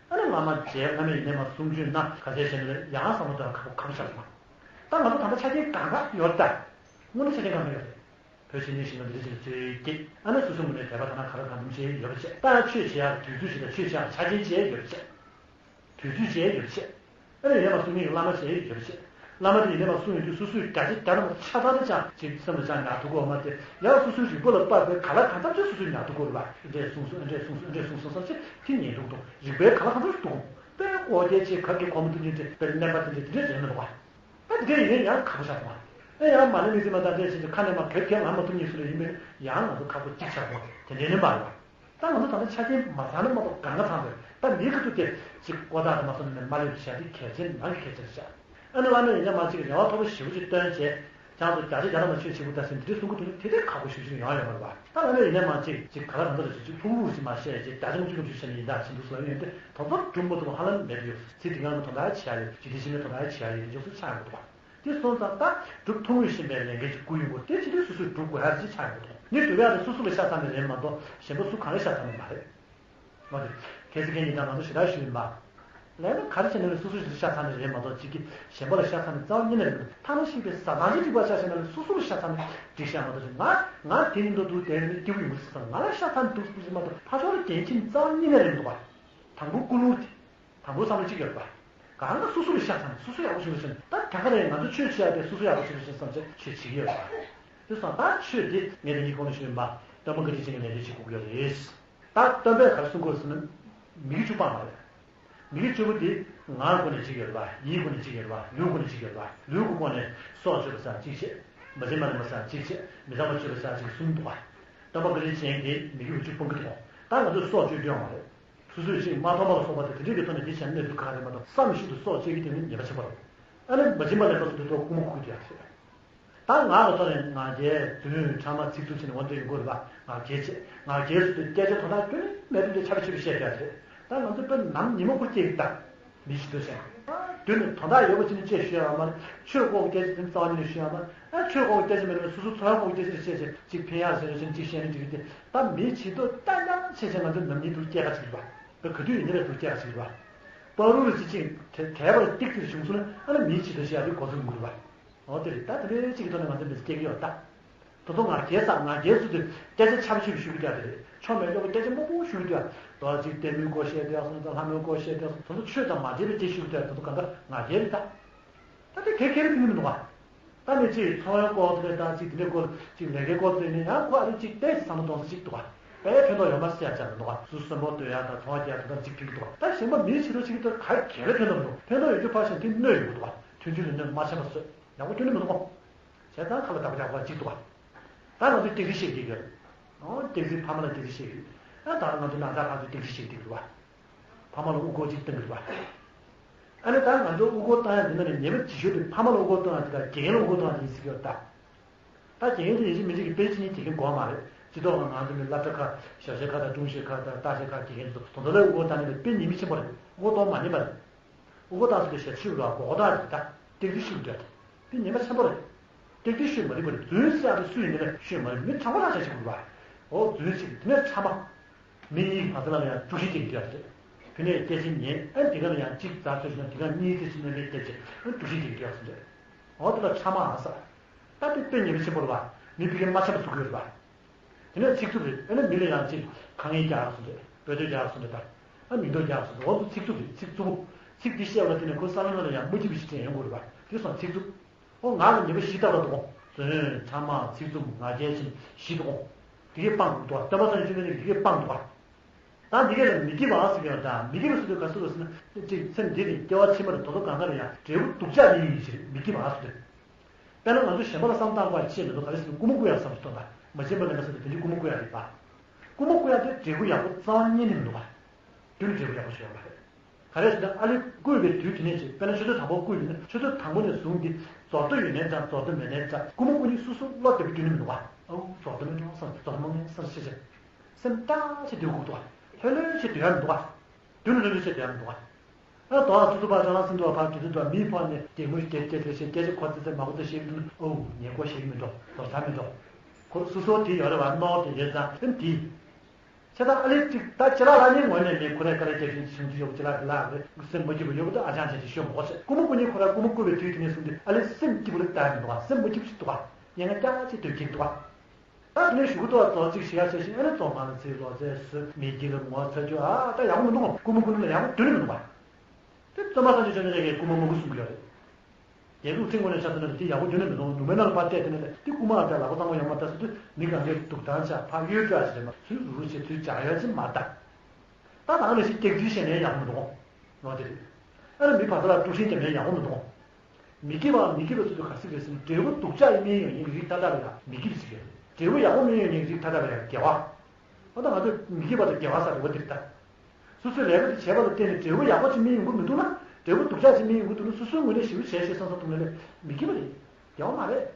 ཨ་ནི་བླ་མ་མཇལ། བླ་མས་ཡིན་ནའི་མ་གསུང་ཆོས་གནང་། ག་ཚད་བྱས་ནས་ཡང་བསམ་བློ་གཏོང་ཁག་པོ་ཁག་པོ་ཆགས་སོང་ང་། ད་ང་ཚོ་ད་ལྟ་ཆ་རྐྱེན་གང་ག་ཡོད་ད། དངོས་གནས་ཆ་རྐྱེན་གང་ག་ཡོད་རེད། བོད་ཕྱི་ནས་ཤིང་ལ་འདི་འདྲ་ཅིག་ལ་རྩོད་སྐྱེས། ཨ་ནི་སོ་སོའི་ངོས་ནས་དད་པ་དག་སྣང་ག་ལ་གང་འཚམ་བྱས་ཡོད་པ་བྱས། ད་ཆོས་བྱེད་ཡག་དུས་ཚོད་ཅིག་དང་ཆོས་བྱེད་ཡག་ཆ་རྐྱེན་བྱས་ཡོད་པ་བྱས། དུས་ཚོད་བྱས་ཡོད་པ་བྱས། ཨ་ནི་ཡིན་ནའི་མ་གསུང་མཁན་གྱི་བླ་མ་བྱས་ཡོད་པ་བྱས། བླ་མ་དེ་ཡིན་ནའི་མ་གསུང་ཡོང་དུས་སོ་སོས་བརྒྱ་ཆ་བརྒྱ་ཐམ་པ་ཆ་ཚང་རེ་ཅང་ཅིག་སེམས་ལ་ཅང་ཉར་ཐུབ་ཀྱི་ཡོད་མ་རེད། ཡང་སོ་སོའི་རིག་པ་ལ་དཔག་པའི་ག་ལ་གང་འཚམ་ཅིག་སོ་སོས་ཉར་ཐུབ་ཀྱི་ཡོད་རེད་པ། འདྲས་གསུངས་སོང་། འདྲས་གསུངས་སོང་། འདྲས་གསུངས་སོང་བསམ་བྱས་དེ་ཉན་ཐུབ་འདུག་རིག་པའི་ག་ལ་གང་འཚམ་ཅིག་འདུག་དཔེ་ཨོ་སྐད་ཅིག་ག་གི་གོ་མི་ཐུབ་མཁན་དེ་དཔེ་གླེན་པ་དེ་འདྲས་དེ་འདྲས་རེད་མི་འདུག་པ། ད་དེ་འདྲ་ཡིན་ན་ཡང་ཁག་པོ་ཆགས་སོང་བ། ཨེ་ཡང་མ་ཎི་མིག་རྩིས་མ་བཏང་འདྲ་བྱས་ཀྱི་ཁ་ནས་མ་གེ་གེ་ལངས་མ་ཐུབ་མཁན་སུ་ལ་ཡིན་པས་ཡང་ང་ཚོ་ཁག་པོ་གཅིག་ཆགས་སོང་བ་དེ་འདྲའི་ནི་མ་རེད་བ། ད་ང་ཚོ་ད་ལྟ་ཆ་རྐྱེན་མ་ཚང་ན་མ་གཏོགས་གང་ག་ཚང་ཟེར། ད་མིའི་ཁ་ཐུག་དེ་ཅིག་ཀོ་ཐག་དང་མ་སོང་ནས་མ་སླེབས་བྱ་དེ་གལ་ཆེན་ནང་གི་གལ་ཆེན་རེད་བྱ། ཨ་ནི་བླ་མས་ཡིན་ན་མ་གཅིག་རེ་བ་མཐོ་པོ་ཞེ་པོ་ཅིག་བཏོན་བྱས། ཁྱེད་ཚོ་བརྒྱ་ཆ་བརྒྱ་ཐམ་པ་ཆོས་བྱེད་དགོས་ད་ཟེར་འདི་འདྲའི་གསུང་གི་འདུག་ན་དེ་དེ་ཁག་པོ་ཞེ་པོ་ཅིག་ཡོང་ཡོད་མ་རེད་བ། ད་བླ་མས་ཡིན་ན་མ་གཅིག་ཅིག་ག་ལ་གང་འཚམ་རེ་བྱས་ཅིག་ལྷུག་ལྷུག་ཅིག་མ་བཤད་ཅིག་བརྒྱ་ཆ་ལྔ་བཅུ་ལྔ་བཅུ་བཤད་ནས་ཡིན་ད་བྱེད་འདུག་ཟེར་བ་ཡོད་དེ་ད་ཚོ་སྒྲུབ་མ་ཐུབ་པ་ཧ་ལམ་མེད་དུ་ཡོད། ཚེ་འདི་སྔ་མའི་དོན་དག་བྱེད་ཡ་ཡོད། ཇི་སྲིད་ཕྱི་མའི་དོན་དག་བྱེད་ཡ་ཡོད་ཡོངས་སུ་ཆགས་ཡོང་གི་འདུག་བ། དེ་སོང་ཙང་ད་སྒྲུབ་ཐུབ་ངེས་བཞིན་པའི་ལས་འགན་ཅིག་བསྐུར་ཡོང་དགོས་དེ་ཇི་སྲིད་སོ་སོས་སྒྲུབ་དགོས་ཡ་ཅིག་ཆགས་ཡོང་གི་འདུག་ནི་སྒྲུབ་ཡ་དེ་སོ་སོ་ལ་ཤ་ཚ་ནི་རེད་མ་གཏོགས་གཞན་པ་སུ་གང་ལ་ཤ་ཚ་ནི་མ་རེད། འོ་དེ། གལ་སྲིད་མཁན་ཡིན་ན་ང་ཚོ་ཞེ་དྲག་ཞུ་ཡིན་པ། ལས་ན་ག་རེ་བྱས་ན་རེད། སོ་སོ་ཞིག་ལ་ཤ་ཚ་ནི་རེད་མ་གཏོགས་གཅིག་གིས་གཞན་པ་ལ་ཤ་ཚ་ནི་རྩ་བ་ཉིད་ནས་མི་འདུག་ཐ་ན་ཤིང་པའི་བཟའ་ཚང་ཅིག་འགྲིག་པ་ཆ་བཞག་ན་རེད། སོ་སོ་ལ་ཤ་ཚ་ནི་འགྲིག་ཤག་མ་གཏོགས་ཅིག་ང་ང་དེ་ཡིན་མདོག་འདུག་དེ་ཡིན་སྐྱིད་པོ་ཡོང་གི་རེད་བསམ། ང་ལ་ཤ་ཚ་ནི་འདུག་ཟེར་མ་གཏོགས་ཕར་ཕྱོགས་ལ་འགན་འཁྱེར་རྩ་བ་ཉིད་ནས་རེད་མི་འདུག་བ། དང་པོ་ཀུན་སློང་དེ། དང་པོ་བསམ་བློ་གཅིག་ཡོད་རེད་པ། གང་ལྟར་སོ་སོ་ལ་ཤ་ཚ་ནས་སོ་སོ་ཡག་པོ་བྱུང་ཟེར་ནས་ད་ག་ག་རེ་ང་ཚོ་ཆོས་བྱེད་ཡག་དེ་སོ་སོ་ཡག་པོ་བྱུང་ཟེར་བསམ་བྱས་ཆོས་བྱེད་ཀྱི་ཡོད་རེད་པ། དེ་སོང་ད་ཆོས་དེ་ངས་དེ་གཉིས་གོང་ལ་ཞུས་ཡིན་པ། སྟོན་པ་བཀའ་དྲིན་ཅན་གྱི་ལས་དོན་བྱེད་དགོས་ཀྱི་ཡོད་རེད། ད་སྟོན་པས་ག་རེ་གསུང་དགོས་ཟེར་ན། མི་དགེ་བཅུ་སྤངས་པ་རེད། མི་དགེ་བཅུ་པོ་དེ་ངག་སྒོ་ནས་བྱེད་ཀྱི་ཡོད་རེད་པ། ཡིད་སྒོ་ནས་བྱེད་ཀྱི་ཡོད་རེད་པ། ལུས་སྒོ་ནས་བྱེད་ཀྱི་ཡོད་རེད་པ། ལུས་ཀྱི་སྒོ་ནས་སྲོག་གཅོད་པ་ཟེར་གཅིག་བྱས། མ་བྱིན་པ་ལེན་པ་ཟེར་གཅིག་བྱས། མི་ཚངས་པ་སྤྱོད་པ་ཟེར་གཅིག་གསུམ་འདུག་པ། སྟོན་པ་བཀའ་དྲིན་ཅན་གྱིས་མི་དགེ་བཅུ་སྤོང་གི་འདུག་ད་ང་ཚོས་སྲོག་གཅོད་རྒྱུ་ཡོད་མ་རེད། སོ་སོས་ཅིག་དམར་ཐོག་མ་ལ་སོགས་པ་དང་དེ་འདྲས་ཀྱི་ཐོག་ནས་འདི་བྱས་ན་གནོད་འགྲོ་ག་རེད་མ་གཏོགས་བསམ་ཤུགས་དུ་སྲོག་གཅོད་ཀྱི་དེ་ནི་ཉེས་པ་ཆེན་པོ་རེད། ཨ་ནི་མ་བྱིན་པ་ལེན་པ་ལ་འདི་ཚོ་རྐུན་མ་རྐུ་རྒྱུ་ཡག་ཟེར། ད་ངག་གི་ཐོག་ནས་ང་རྒྱལ་རྫུན་ཕྲ་མ་ཚིག་རྩུབ་བྱས་ནས་འོ་འདྲ་ཡོང་གི་རེད་པ། ངག་འཁྱལ་བྱས། ངག་འཁྱལ་ཟེར་དུས་སྐད་ཆ་དོན་དག་ཁྱོན་ནས་མེད་པ་འདྲ་ཆ་བ་ཆེ་བ་བཤད་ཀྱི་ཡག་ཟེར། ད་ང་ཚོ་དཔེ་ནམ་ཉི་མ་ཁུར་སྐྱེ་གི་ད། མི་ཞིག་འདུག་ཟེར། དོན་ནི་དོན་དག་ཡོད་པ་ཅིག་ནི་ཅེས་ཞུ་ཡག་མ་རེད། ཆོས་སྐོར་གྱི་སྐད་ཆ་དེ་ནི་རྩ་བ་ཉིད་ནས་ཞུ་ཡག་མ་རེད། ཨ་ཆོས་སྐོར་གྱི་སྐད་ཆ་མེད་ན་སོ་སོ་འཚོ་བ་སྐོར་གྱི་སྐད་ཆ་རེ་བཤད་བྱས་ཅིག་ཕན་ཡག་ཟེར་རེ་བཤད་ཅིག་བཤད་ན་འགྲིག་གི་དེ། ད་མིའི་བྱེད་སྟངས་ཏག་ཏག་བྱས་བྱས་ང་ཚོ་ནམ་རྒྱུན་འདུག་སྐྱེལ་ཁ་ཅིག་རེད་པ། ད་ག་དུས་ཡིན་ནའི་རེད་འདུག་སྐྱེལ་ཁ་ཅིག་རེད་པ། བར་དུ་རེ་ཅིག་ཅིག་དེ་དེ་བར་ཏིག་ཙིག་བྱུང་སོང་ན་ཨ་ན་མིའི་བྱེད་སྟངས་ཤེས་ཡག་དེ་གོ་ཚོད་མི་འགོར་བ། འོ་དེ་རེད། ད་དེ་འདྲའི་གཅིག་གི་ཐོག་ནས་ང་ཚོ་མི་ཚེ་སྐྱེལ་གི་ཡོད་ད། ད་དུང་ང་རྒྱལ་ཟེར་ང་རྒྱལ་ཟེར་དུས་སྐད་ཆ་ཆ་བ་ཆེ་བ་ཞུ་གི་འདུག་ཨ་དེ་རེད། ཆོ་མེད་ལོག་གི་སྐད་ཆ་མང་པོ་ཞུ་གི་འདུག་ཨ། དོ་ཅིག་ལྟད་མོའི་སྐོར་བཤད་བསྡད་སོང་ཙང་ལྷ་མོའི་སྐོར་བཤད་བསྡད་སོང་། ད་དུང་ཆོས་དང་མ་འབྲེལ་བའི་སྐད་ཞུ་གི་འདུག་ཨ། ད་དུང་གང་ག་ང་རྒྱལ་རེད་ད། ད་དེ་གལ་འགངས་ཐོན་གི་མི་འདུག་ཨ། ད་ནི་ཅིག་འཚོ་བའི་སྐོར་དེ་ལས་ད་ཅིག་དེ་འདྲའི་སྐོར་ཅིག་ལས་ཀའི་སྐོར་དེ་ནི་ཡང་ཁོ་ཨ་རི་ཅིག་ཏོག་ཙམ་བསམ་བློ་གཏོང་ས་ཅིག་འདུག་ཨ། དཔེ་ཕན་ཐོགས་ཡོད་མ་རེད་ཟེར་ཡག་ཅིག་མི་འདུག་ཨ། སུ་གསོན་པོ་སྡོད་ཡག་དང་འཚོ་བ་སྐྱེལ་ཡག་དེ་ཚོ་གཅིག་མཐུན་གྱི་འདུག་ཨ། ད་གཞན་པ་མིའི་བྱེད་སྟངས་ཅིག་ད་ག་གལ་ཕན་ཐོགས་མི་འདུག་ཕན་ཐོགས་ཡོད་རྒྱུ་ཕར་བཞག་དེ་གནོད་ཡོང་གི་འདུག་ཨ། མཐུན་སྒྲིལ་ལ་གནོད་མ་ཆེན་པ་བཟོས་ཡག་པོ་ཁྱོན་ནས་མི་འདུག་གོ། བྱས་ཙང་ཁ་ལ་བདག་པོ་རྒྱག་པ་གཅིག་འདུག་ཨ། ད་ང་ཚོས་ཏིག་ཏིག་བཤད་ཀྱི་ཡོད། ཨོ་སྟེགས་རྩིག་ཕ་མ་ལ་སྟེགས་རྩིག་བཤད་ཀྱི་ཡོད། ཨ་ད་ང་ཚོ་ན་ཚ་ཕར་ཚུར་སྟེགས་རྩིག་བཤད་ཀྱི་འདུག་བ། ཕ་མ་ལ་དབུ་སྐོར་གཅིག་བཏང་གི་རེད་པ། ཨ་ནི་ད་ང་ཚོ་དབུ་སྐོར་བཏང་ཡ་འདི་ནང་ནས་ཉེས་པ་ཆེ་ཤོས་དེ་ཕ་མ་ལ་དབུ་སྐོར་བཏང་ཡ་དེ་ག་དགེ་རྒན་ལ་དབུ་སྐོར་བཏང་ཡ་དེ་ཡིན་ཟེར་གྱི་ཡོད་ད། ད་དགེ་རྒན་དེ་ཡིན་གཅིག་མིན་གཅིག་གི་དཔེ་ཅི་ཡིན་དགེ་རྒན་དགོས་མ་རེད། སྤྱི་ཚོགས་ནང་ང་ཚོ་ནི་སློབ་གྲྭ་ཁག་ཞབས་ཞུ་ཁག་དང་ཀྲུང་ཞིན་ཁག་དང་ལྟ་བཤལ་ཁག་དགེ་རྒན་ཚོ་དེ་ཚོ་ལ་དབུ་སྐོར་བཏང་ནས་དཔེ་ཉེས་དམིགས་ཆེན་པོ་རེད། དབུ་སྐོར་གཏོང་མ་ཉན་པ་རེད། དབུ་སྐོར་བཏང་ཟེར་དུས་ཞབས་ཞུ་ར་མགོ་སྐོར་བཏང་རེད་ད། སྟེགས་རྩིག་ཞུ་འདོད་དེ་ཉེས་པ་ཆེན་པོ་རེད། སྟེགས་རྩིག་ཞུས་མ་རེད་པ་རེད། རྫུན་བཤད་ཡག་དེ་སུ་ཡིན་ནའི་ཞུས་མ་རེད། མི་དྲང་པོ་ལ་བྱ་ཞིག་དགོས་པ། འོ་རྫུན་བཤད་དེ་ནས་ཕྲ་མ། མི་གཉིས་ཕ་ཚ་ལ་ཡང་དཀྲུག་ཤིང་རྒྱག་གི་རེད། དེ་ནས་སྐད་ཆ་ཉན་ཨ་དེ་ག་ལ་ཡང་གཅིག་རྩ་ཐོས་ཤིང་དེ་ག་གཉིས་ཚེ་ཕྱི་ནས་ལས་སྐད་ཆ་ཨ་དཀྲུག་ཤིང་རྒྱག་གི་རེད། འོ་དེ་ལ་ཕྲ་མ་ཨ་ས། ད་དེ་དཔེ་ཉེས་པ་ཆེན་པོ་རེད་པ། མི་ཕ་གིར་མ་ཆགས་པ་བཟོ་དགོས་རེད་པ། དེ་ནས་ཚིག་རྩུབ་རེད། ཨ་ནི་མི་ལ་ཡང་ཅིག་ཁ་ངན་རྒྱག་སོང་རེད། འབོད་སྟོན་རྒྱག་སོང་རེད་ད། ཨ་མིང་འདོགས་རྒྱག་སོང་རེད། འོ་ཚོ་ཚིག་རྩུབ་རེད། ཚིག་རྩུབ་པོ། ཚིག་འདི་བཤད་པ་དེ་ནས་ཁོའི་བསམ་བློ་ནང་ལ་ཡང་མ་སྐྱིད་པ་ཞིག་དྲན་ཡོང་གི་རེད་པ། དེ་སོང་ཚིག་རྩུབ། ཨོ་ང་ལ་ཉེས་པ་བཞི་ལྟ་བ་འདུག་གོ། རྫུན། ཕྲ་མ། ཚིག་རྩུབ། ང་རྒྱལ་ཅན་བཞི་འདུག་གོ། དེ་གས་སྤངས་འདུག་གོ། སྟོན་པ་སངས་རྒྱས་བཅོམ་ལྡན་འདས་ཀྱིས་དེ་གས་སྤངས་འདུག་གོ། ད་འདི་གས་ལ་མི་སྐྱིད་པ་ཟེར་གྱི་ཡོད་ད། མི་སྐྱིད་པ་ཟེར་དུས་ག་ཟེར་རོ་ཟེར་ན་ཅིག་སེམས་བདེ་ནས་སྐྱེ་བ་ཕྱི་མར་དོ་དོ་གང་ག་ལ་ཡང་འབྲས་བུ་སྡུག་ཅག་ནི་ཡིན་ཞེས་མི་སྐྱིད་པ་ཟེར་དུས། དཔེར་ན་ང་ཚོ་གཞན་པ་ལ་བསམ་བཏང་དགོས་ཡ་ཅི་མི་འདུག་ག་རེ་ཟེར་ན་རྐུན་མ་རྐུ་ཡག་བསམ་ཞིག་གཏོང་ད། མ་བྱིན་པ་ལེན་པ་ཟེར་དུས་དེ་འདྲའི་རྐུན་མ་རྐུ་ཡག་རེད་པ། རྐུན་མ་རྐུ་ཡག་དེ་འབྲས་བུ་ཡག་པོ་རྩ་བ་ཉིད་ནས་མི་འདུག་ག། རྒྱུ་ནི་འབྲས་བུ་ཡག་པོ་ཞིག་ཡོད་མ་རེད། ག་རེ་ཟེར་ན་ཨ་ལས་རྐུས་པའི་དུས་དེ་ནས་ཅིག་དཔེར་ན་ཆུ་ཚོད་དང་པོ་རྐུས་ཡོད་ན་ཆུ་ཚོད་དང་པོ་ནས་བཟུང་སྟེ་རྫོགས་མདོག་ཡོད་ནའི་འདྲ་རྫོགས་མདོག་མེད་ནའི་འདྲ་རྐུན་མ་རྐུ་མཁན་སོ་སོ་བློ་བདེ་པོ་རྒྱུ་ནི་མི་འདུག་ག། ཨོ་རྫོགས་མདོག་མེད་ནའང་བསམ་རྫོགས་མདོག་མང་ངེ་བསམ་ཤེས་བྱ། སེམས་ཏག་ཅིག་སྡོད་དགོས་འདུག་ག། ལྷོད་ལྷོད་ཅིག་སྡོད་ཡ་མི་འདུག་ག། སྡོད་ལྷོད་ལྷོད་ཅིག་སྡོད་ཡ་མི་འདུག་ག། ཨ་དོ་ཨ་སུ་སུ་པ་ཅང་སུ་འདུག་བ་ཕར་དུས་དུ་འདུག་མིའི་ཕོག་ནས་དེ་མོ་སྐད་སྐད་ཐེར་ཤེས་སྐད་ཆ་ཁོ་ཚེ་ཚེ་མ་ཁོ་ཚེ་ཤེས་ཀྱི་འདུག་ཨོ་ཉེན་ཁོ་ཤེས་ཀྱི་མི་འདུག་དོ་ཚ་མི་འདུག་ཁོ་སུ་སོ་དེ་ཡོད་རེད་བ་ནོར་དེ་ཡོད་ཙང་ཨ་དེ། ཁྱེད་ད་ཨ་ལེ་གཅིག་ད་ཅི་ལ་ལ་ནི་ངོས་ནས་ལས་ཁོ་རའི་དཀའ་ལས་རྒྱབ་བཞིན་བྱུང་གི་ཡོད་ཅི་ལ་ལ་རེད་སེམས་མ་སྐྱིད་པ་ཡོད་པ་ད་ཨ་ཅང་བྱས་ཏེ་ཤོད་མ་གོ་ཟེར་རྐུ་མ་རྐུ་ནི་ཁོ་ར་རྐུ་མ་རྐུ་བའི་དུས་དེ་ནས་བཟུང་སྟེ་ཨ་ལེ་སེམས་སྐྱིད་པོ་ལ་ལྟ་ཡ་མི་འདུག་བ་སེམས་མ་སྐྱིད་པོ་ཞིག་འདུག་བ་ཉེན་ཁ་རྒྱ་ཆེ་དོད་ཀྱི་འདུག་བ། ད་དེ་ནས་ཞུ་གི་འདུག་བ་རྫོགས་གཅིག་ཞིག་ཡ་ཆ་ཞིག་ཨ་ལེ་རྫོགས་མ་ལ་ཚིག་ལོ་ཚད་སུ་མི་སྐྱིད་ལ་ངོ་ཚ་རྒྱུ་ཨ་ད་ཡག་པོ་མི་འདུག་བ་རྐུ་མ་རྐུ་ནི་ལ་ཡག་པོ་དོན་མི་འདུག་བ། དེ་བཙུན་མ་སངས་རྒྱས་བཅོམ་ལྡན་འདས་ཀྱིས་རྐུ་མ་མ་རྐུ་གསུང་གི་ཡོད་རེད། རྒྱལ་ཁབ་ཁྲིམས་ཁང་ནས་ཆ་ཚང་ནས་དེ་ཡག་པོ་རྒྱུ་ནས་མི་འདུག་ནུ་མའི་ནང་ལ་ཕར་བལྟས་དེ་ནས་དེ་རྐུ་མ་ཨ་ཅག་ལག་པ་གཙང་པོ་ཡོད་མ་རེད་ཟེར་དུས་མི་གང་གས་སྡུག་ཐང་ཆ་ཕར་གཡོལ་སྤྲོད་ཨ་ཅེ་རེད་མ་ཚུར་རུ་ཆེ་ཚུར་འཇག་ཡོད་ཅེས་མ་ལྟ། ད་ད་ནས་ཤི་སྐྱག་རྫུན་བཤད་ནས་ཡག་པོ་མི་འདུག་གོ། ནོར་དེ་རེད། ཨ་ནི་མི་ཕར་ཚུར་ལ་དཀྲུག་ཤིང་རྒྱབ་ནས་ཡག་པོ་མི་འདུག་གོ། མི་སྐྱིད་པའམ་མི་སྐྱིད་པ་ཚོ་དུ་ག་ཟིག་རེད་ཟེར་ན་འབྲས་བུ་སྡུག་ཅག་ཡིན་མིན་ཡོད་ཉེན་གྱི་རིགས་ཐ་ཐ་ལ་ཡང་མི་སྐྱིད་པ་ཟིག་རེད། འབྲས་བུ་ཡག་པོ་མིན་ཡོད་ཉེན་གྱི་རིགས་ཐ་ཐ་ལ་ཡང་དགེ་བ། ཨ་ད་ང་ཚོས་མི་སྐྱིད་པ་དང་དགེ་བ་ཟེར་བ་དེ་རེད་ད། སོ་སོའི་ལས་ཀ་དེ་བྱས་པ་ལ་བརྟེན་ནས་འབྲས་བུ་ཡག་པོ་ཅིག་སྨིན་ཡོང་གི་མི་འདུག་ན། འབྲས་བུ་སྡུག་ཅག་ཅིག་སྨིན་ཡོང་གི་འདུག་ན་སོ་སོའི་ངོས་ནས་ཞེ་པོ་བྱས་ཤེས་བསམ་བསམ་གཏོང་ལས་ལས་མི་སྐྱིད་པ་རེད། དགེ་བ་མ་རེད།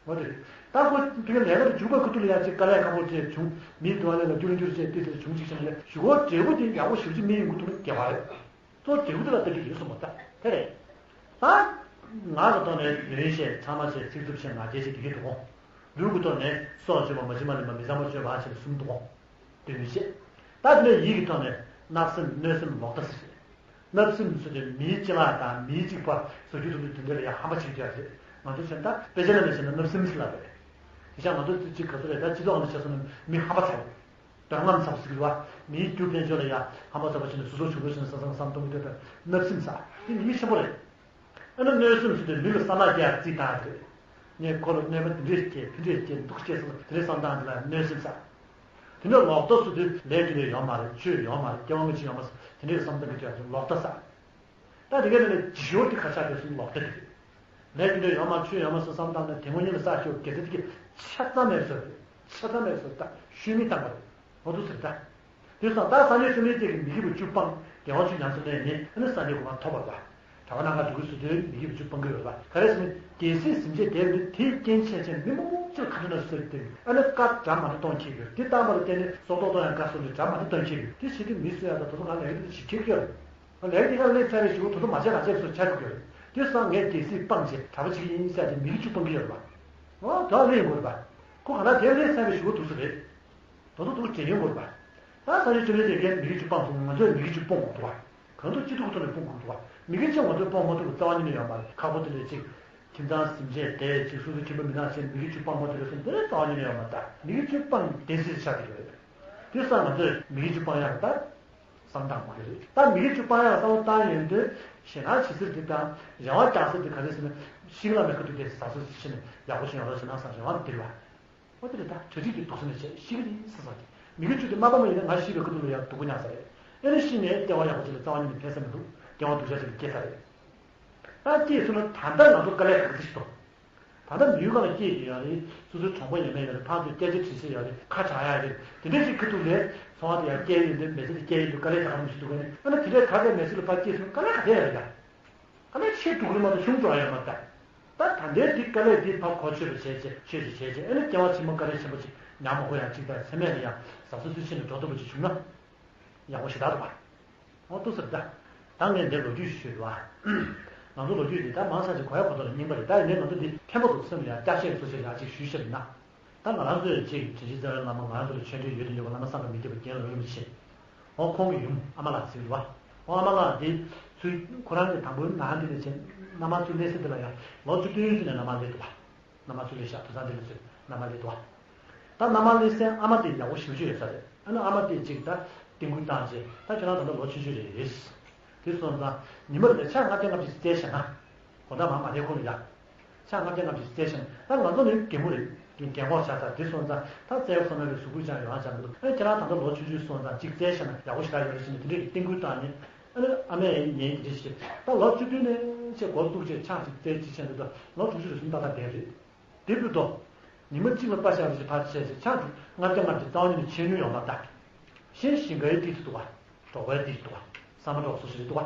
འོ་དེ་རེད། ད་ཁོ་ཕ་གི་ལས་ཀ་དེ་འཇུག་པ་ཁུ་ཐུག་ལ་ཡ་ཅིག་དཀའ་ལས་ཁག་པོ་བྱས་བྱུང་། མིའི་འདུ་བ་ལས་ལ་འགྱུར་འགྱུར་བྱས་ཏི་ཏི་བྱུང་ཅིག་བྱས་ན་ལས་གཞུག་གུ་འབྲས་བུ་དེ་ཡག་པོ་ཞེ་པོ་ཅིག་སྨིན་ཡོང་གི་འདུག་ན་དགེ་བ་རེད། གཙོ་བོ་འབྲས་བུ་དེ་ལ་ལྟ་རྒྱུ་ཡིན་གསུངས་པ་ད་དེ་རེད། ད་ངག་གི་ཐོག་ནས་རྫུན་བཤད་ཕྲ་མ་བཤད་ཚིག་རྩུབ་བཤད་ང་རྒྱལ་བཤད་དེ་གི་འདུག་གོ། ལུས་ཀྱི་ཐོག་ནས་སྲོག་གཅོད་པ་མ་བྱིན་པ་ལེན་པ་མི་ཚངས་པ་སྤྱོད་པ་ཞེས་གསུམ་འདུག་གོ། དོན་བཤད། ད་དེ་ནས་ཡིད་ཀྱི་ཐོག་ནས་བརྣབ་སེམས་གནོད་སེམས་ལོག་ལྟ་ཟེར། བརྣབ་སེམས་ཟེར་དུས་མིའི་སྤྱི་བསང་དང་མིའི་གཅིག་པ་བཟོ་རྒྱུ་དེ་ཚོ་དེ་འདྲ་ལ་ཡང་ཧམ་པ་བྱེད་རྒྱུ་རེད། ང་ཚོ་བྱས་ན་ད་དཔེ་ཆ་ནང་ནས་བྱས་ན་བརྣབ་སེམས་ཟེར་ལབ་རེད། དེ་བཞིན་ང་ཚོ་གཅིག་ག་ཚོད་རེད་ད་སྤྱི་ཚོགས་ནང་བྱས་སོང་ན་མི་ཧམ་པ་ཚ་བོ། འདོད་རྔམ་ཚ་བོ་ཟེར་གྱི་རེད་བ། མིའི་རྒྱུ་དཔལ་འབྱོར་ལ་ཡང་ཧམ་པ་ཚ་བོ་བྱས་ནས་སོ་སོ་བྱུང་དགོས་བྱས་ནས་བསམ་བསམ་བསམ་གཏོང་གི་འདོད་པའི་བརྣབ་སེམས་ཟེར་དེ་ནི་མི་ཆེན་པོ་རེད། ཨ་ནི་གནོད་སེམས་ཟེར་དུས་མི་ལ་བསམ་པ་རྒྱག་རྩིས་བཏང་རེད། ངས་ཁོ་ལ་གནོད་པ་འདི་འདྲས་སྐྱེལ་དེ་འདྲས་སྐྱེལ་འདུག་སྐྱེལ་སོང་དེ་འདྲས་བསམ་སྟངས་འདི་ལ་གནོད་སེམས་ཟེར། དེ་འདྲ་ལོག་ལྟ་ཟེར་དུས་ལས་རྒྱུ་འབྲས་ཡོད་མ་རེད་ཆོས་ཡོད་མ་རེད་སྐྱེ་བ་སྔ་ཕྱི་ཡོད་མ་རེད་དེ་འདྲས་བསམ་སྟངས་ཀྱི་དོན་ལོག་ལྟ་ཟེར། ད་དེ་ག་ནས་ལས་ཇི་ཤོར་དེ་ཁ་ཆག་དེ་སུ་ལོག་ལྟ་དེ་རེད། ལས་རྒྱུ་འབྲས་ཡོད་མ་ཆོས་ཡོད་མ་སོ་བསམ་སྟངས་ནས་དེ་སྔོན་ཉིད་ལ་ས་ཤོར་དགེ་རྩ་དེ་གི་ཆ་ཚང་མེད་བཟོ་རེད། ཆ་ཚང་མེད་བཟོ་ད་ཤུལ་མི་བཏང་བ་རེད། ལོག་ལྟ་ཟེར་ད། དེ་སོང་ད་སངས་རྒྱས་བཅོམ་ལྡན་འདས་ཀྱིས་མི་སྐྱིད་པ་བཅུ་སྤངས་དགེ་བ་བཅུ་ཉམས་སུ་ལེན་ནས་ཨ་ནི་སངས་རྒྱས་གོ་འཕང་ཐོབ་པ་རེད་པ། གྲྭ་པ་ནང་ག་འགྲོ་གི་སུ་དོན་མི་སྐྱིད་པ་བཅུ་སྤང་གི་ཡོད་རེད་པ། ག་རེ་ཟེར་ན་རྒྱལ་སྲིད་ཟིན་བྱས་དེ་རེད་དེའི་རྐྱེན་བྱས་བྱས་མི་མང་པོ་ཅིག་ལ་ཁ་ཐུག་ན་སོ་སོའི་སྟེང་ཨ་ནི་བཀའ་གྲ་མ་འདྲ་གཏོང་ཁྱེར་ཡོད་དེ་བཏང་བ་ལ་བརྟེན་ནས་སྲོག་ཐོག་གཏོང་ཡང་དགའ་སོ་ནས་གྲ་མ་འདྲ་གཏོང་ཁྱེར་ཡོད་དེ་བྱེད་དུས་མི་སུ་ཡང་ད་དོ་དོ་ང་ལས་ཀ་དེ་ཞིག་ཁྱེར་གྱི་ཡོད་རེད། ལས་ཀ་དེ་ག་ལས་ཚར་བའི་ཞུ་བ་དོ་དོ་མ་བྱས་ལ་བྱས་སོ་ཆ་རུག་ཡོད་རེད། དེ་སང་ངས་རྒྱལ་སྲིད་སྤངས་བྱས་གྲྭ་པ་ཅིག་ཡིན་ཟེར་ཏེ་མི་གི་བཅུ་སྤང་གི་ཡོད་རེད་པ། ཨོ་ད་ལས་ཡོང་གི་རེད་པ། ཁོ་ག་ལ་དེ་ལས་ཚར་བའི་ཞུ་བ་དུ་སུ་རེད། དོ་དོ་དུ་དྲན་ཡོང་དགོས་པ། ད་ས་ཆ་ཆུ་ལེན་དེ་གའི་མི་གི་བཅུ་སྤངས་སོང་ང་ཚོས་མི་གི་བཅུ་སྤོང་དགོས་འདུག་བ། གང་ཐུབ་ཅི་ཐུབ་ཐོག་ནས་སྤོང་དགོས་འདུག་བ། མི་གི་ཆེ་ང་ཚོས་སྤོང་མ་ཐུབ་པ་རྩ་བ་ཉིད་ནས་ཡོད་མ་རེད་ཁག་པོ་དེ་ལས་ཅིག་ཁྱིམ་ཚང་ཟིན་བྱས་དེ་ཅིག་སོ་སོ་ཁྱིམ་པ་མི་ཚང་ཞེས་མི་གི་བཅུ་སྤངས་མ་ཐུབ་པ་སོང་དེ་རྩ་བ་ཉིད་ནས་ཡོད་མ་རེད། མི་གི་བཅུ་སྤངས་དེ་ཟེར་ཆགས་ཀྱི་རེད། དེ་སང་ང་ཚོས་མི་གི་བཅུ་སྤང་ཡག་ད་བསམ་བཏང་དགོས་ཀྱི་རེད། ད་མི་གི་བཅུ་སྤང་ཡག་བསམ་བློ་བཏང་ཡོང་དུས་ཞེ་སྡང་བྱེད་ཟེར་དེ་དང་རེ་བ་རྒྱག་ཟེར་དེ་ག་རེ་ཟེར་ན་ཤིང་ལ་མེ་ཁ་ཐུག་དེ་ཟ་སོ་ཞིག་ནས་ཡག་པོ་ཞིག་ཡོང་རོགས་བྱེད་ན་བསམ་རེ་བ་འདིར་བ། ཨོ་དེ་རེད་ད་གྲ་སྒྲིག་དེ་འདུག་ས་ནས་བྱས་ཤི་གི་རེད་ཟེར་ས་དེ་མི་གི་བཅུ་དེ་མ་པ་མ་ཡིན་ན་ང་ཤི་བའི་ཁ་ཐུག་ལ་ཡང་སྡུག་པོ་མྱངས་ས་རེད། ཨེ་ནི་ཤི་ནས་ལྟེ་བ་ཡག་པོ་ཅིག་ལ་རྩ་བ་ཉིད་ནས་ཕན་ས་མི་འདུག་ལྟེ་བ་སྡུག་ཅག་ཅིག་ལ་སྐྱེས་ས་རེད། ད་སྐྱེས་སོང་ན་ད་ལྟ་ང་ཚོ་དཀའ་ལས་ག་ཚོད་ཞིག་འདུག་ད་ལྟ་མི་ཡུལ་ཁག་ལ་སྐྱེས་ཡོད་ཡ་རེད། སོ་སོའི་གྲོང་པ་ཡོད་མེད་ཡ་རེད། ཕར་ཚུར་སྐད་ཆ་དྲིས་ས་ཡ་རེད། ཁ་གྲག་ཡ་རེད། དེ་འདྲ་ཞིག་ཁ་ཐུག་ལས་ཚོང་བ་དེ་ཡ་སྐྱེས་ཡོད་འདི་མི་ཚེ་དེ་སྐྱེས་ཡོད་འདི་དཀའ་ལས་རྒྱག་ག་མི་ཞིག་འདུག་ག་ནི། ཨ་ན་དེ་འདྲའི་ག་གེ་མི་ཚེ་ལ་ཕར་སྐྱེས་སོང་དཀའ་ལས་ག་དེ་ཡ་རེད་ཡ། དཀའ་ལས་ཆེ་འགྲོ་གི་རེད་མ་གཏོགས་ཆུང་འགྲོ་ཡ་ཡོད་མ་རེད་ད། ད་ད་ལྟའི་འདི་དཀའ་ལས་འདི་ཕར་གོ་ཆོད་པ་བྱས་བྱས་ཆོད་ཅིག་བྱས་བྱས། ཨ་ནི་སྐྱེ་བ་ཕྱི་མ་དཀའ་ལས་ཆེན་པོ་ཅིག་མྱངས་མ་དགོས་ཡ་ཅིག་ད་མཚན་མེད་ལ་ཡ་ཟ་ས་ཚུལ་ཕྱིན་ནས་འགྲོ་ཐུབ་པ་ཅིག་བྱུང་ན། ཡག་པོ་ཞེ་དྲག་འདུག་བ། འོ་ཏུ་ཟེར་ད། ད་ངས་འདིར་ལོ་རྒྱུས་ཤིག་ཞུས་པ། ང་ཚོ་ལོ་རྒྱུས་འདི་ད་མང་ཆེ་ཅིག་གོ་ཡག་གོ་ཐོག་ལ་རྙིང་པ་རེད། ད་ཡིན་ནའི་ང་ཚོ་འདི་ཕན་པོ་འདུག་སེམས་ལ་ཡང་བསྐྱར་བཤད་ཀྱི་བཟོ་ཞིག་ཡག་ཅིག་ཞུས་ཤེས་པ་ཡིན་ན། ད་ང་རང་ཚོའི་ཅིག་དྲིན་ཅན་རྩ་བའི་བླ་མ་ང་རང་ཚོ་ལ་ཆོས་འབྲེལ་ཡོད་དུ་ཡོད་པ་བླ་མ་བསམ་པ་མི་བསྐྱོད་པ་རྒན་ལགས་རིན་པོ་ཆེ། འོ་ཁོང་གི་ཡུམ་ཨ་མ་ལགས་ཟེར་གྱི་འདུག་བ། འོ་ཨ་མ་ལགས་འདི་ཚུལ་ཁོ་རང་གི་དང་པོའི་ནང་འདི་ནས་བྱས་མནའ་མ་ཚུར་སླེབས་ས་འདི་ལ་ཡང་ལོ་བཅུ་བདུན་ཙམ་ནས་མནའ་མ་སླེབས་འདུག་བ། མནའ་མ་ཚུར་ལས་ཤག་དུས་བཟང་དེ་ལ་ཚུར་མནའ་མ་སླེབས་འདུག་བ། ད་མནའ་མ་སླེབས་སའི་ཨ་མ་དེ་ཡག་པོ་ཞེ་པོ་ཅིག་ཡོད་ས་རེད། ཨ་ནི་ཨ་མ་དེས་ཅིག་ད་རྟེན་སྐུལ་བཏང་རྗེས་ད་ཁྱོད་རང་ད་ལྟ་ལོ་ཆུང་ཆུང་རེད། དེ་སོང་ཙང་ཉི་མ་རེ་ལ་ཕྱག་ལྔ་བརྒྱ་ལྔ་བཅུ་ཞིག་བཙལ་བཞག་ན། དགོང་དག་མར་མ་བསྡད་གོང་ལ་ཡ། ཕྱག་ལྔ་བརྒྱ་ལྔ་བཅུ་ཞིག་བཙལ་བཞག་ན། ད་ང་ཚོ་ནི་རྒན་མོ་རེད། རྒན་གོག་ཆགས་ཚར། དེ་སོང་ཙང་ད་བཙལ་བསམ་ན་བའི་གཟུགས་པོ་ཅང་ཡོང་ཡ་ཅང་མི་འདུག་ཨ་ཁྱེད་རང་ད་ལྟ་ལོ་ཆུང་ཆུང་སོང་ཙང་ཅིག་བཙལ་བཞག་ན་ཡག་པོ་ཞེ་དྲག་ཡོད་རེད་ཟེར་ནས་དེ་འདྲའི་རྟེན་སྐུལ་བཏང་ནས། ཨ་ནི་ཨ་མས་ཉན་གྱི་རེད་ཞེས། ད་ལོ་བཅུ་བདུན་ནས་ཆེ་འགོ་བཙུགས་བྱས་ཕྱག་ཅིག་བཙལ་ཅིག་བྱས་འདུག་ད་ལོ་དྲུག་ཅུ་རེ་གསུམ་ཏག་ཏག་བསྡད་རེད། དེ་བུད་དོ། ཉི་མ་གཅིག་ལ་པ་ཤག་རེ་ཞིག་ཕར་བྱས་ཚེ་ཕྱག་ལྔ་བརྒྱ་ལྔ་བཅུ་རྩ་བ་ཉིད་ནས་ཆད་ནུས་ཡོང་བ་ད། གཞན་ཞིང་ཁའི་ཏིག་ཏུ་འདུག་བ། འབྲོག་པའི་ཏིག་ཏུ་འདུག་བ། ས་མ་འབྲོག་སོ་སོ་རེད་འདུག་བ།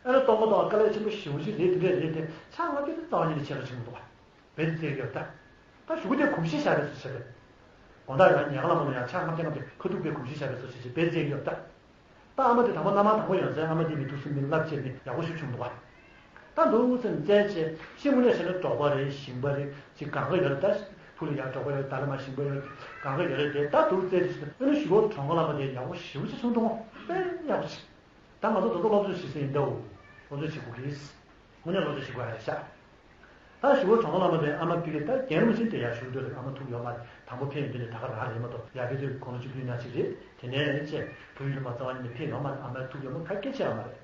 ཨ་ནི་སྟོང་པ་སྟོང་བ་དཀའ་ལས་ཆེན་པོ་ཞེ་པོ་ཅིག་རེད། དེ་འདྲས་རེད་དེ་ཕྱག་ལྔ་བརྒྱ་དེ་རྩ་བ་ཉིད་ནས་ཆད་རོགས་བྱེད་མི་འདུག་བ། བེད་རྩེ་གི་ཡོད་ད། ད་གཞུག་གུ་དེ་གོམས་གཤིས་བཞག་པའི་བཟོ་བྱས་ཏེ། དགོང་དག་ཡང་ཉལ་ཁ་ལ་མ་ལ་ཡང་ཕྱག་ལྔ་བརྒྱ་ལྔ་བརྒྱ་ཁ་ཐུག་པའི་གོམས་གཤིས་བཞག་པའི་བཟོ་བྱས་ཏེ་བེད་རྩེ་གི་ཡོད་ད། ད་ཨ་མ་དེ་དང་པོ་མནའ་མ་དང་པོ་ཡོང་ཚེ་ཨ་མ་དེ་མི་ཐུག་སེམས་མི་རླབས་བྱས་ནས་ཡག་པོ་ཞིག་བྱུང་འདུག་བ། ད་འདུག་སེམས་བཙལ་བྱས་ཤི་དངོས་གནས་བྱས་ན་འབྲོག་པ་རེད། ཞིང་པ་རེད། ཅིག་གང་ག་ཡོད་རེད། ད་ཕུ་ལ་ཡར་འབྲོག་པ་ཡོད། ད་ལ་མ་ཞིང་པ་ཡོད། གང་ག་ཡོད་རེད་དེ། ད་འདུག་བཙལ་བྱས་ཨ་ནི་ཞི་བ་གྲོང་ཁ་ལ་མ་དེ་ཡག་པོ་ཞེ་པོ་ཅིག་བྱུང་འདུག་དཔེ་ཡག་པོ་ཅིག་ད་ང་ཚོ་ད་ལྟ་སློབ་སྦྱོང་བྱེད་ས་ཡིན་ད། འོ་སློབ་སྦྱོང་བྱེད་དགོས་ཀྱི་ཡིན། དངོས་གནས་སློབ་སྦྱོང་བྱེད་དགོས་ཡ་རེད་ཤག་ད་ཞི་བ་གྲོང་ཁ་ལ་མ་དེ་ཨ་མ་ཕ་གི་ད་རྒན་རིན་པོ་ཆེ་དེ་ཡར་བཞུགས་འདོད་རེད། ཨ་མ་ཐུག་ཡོད་མ་རེད། དང་པོ་ཕེབས་ཡོང་དུས་ནས་ད་ག་རང་རེད་མ་གཏོགས་ཡར་ཕེབས་དུས་དགུང་ལོ་བཅུ་བདུན་ནང་ཞིག་རེད། དེ་ནས་བྱས་བོད་ཡུལ་ལ་མ་རྩ་བ་ཉིད་ནས་ཕེབས་ཡོད་མ་རེད། ཨ་མའི་ཐུག་ཡོད་མ་ག་སྐད་ཆ་ཡོད་མ་རེད།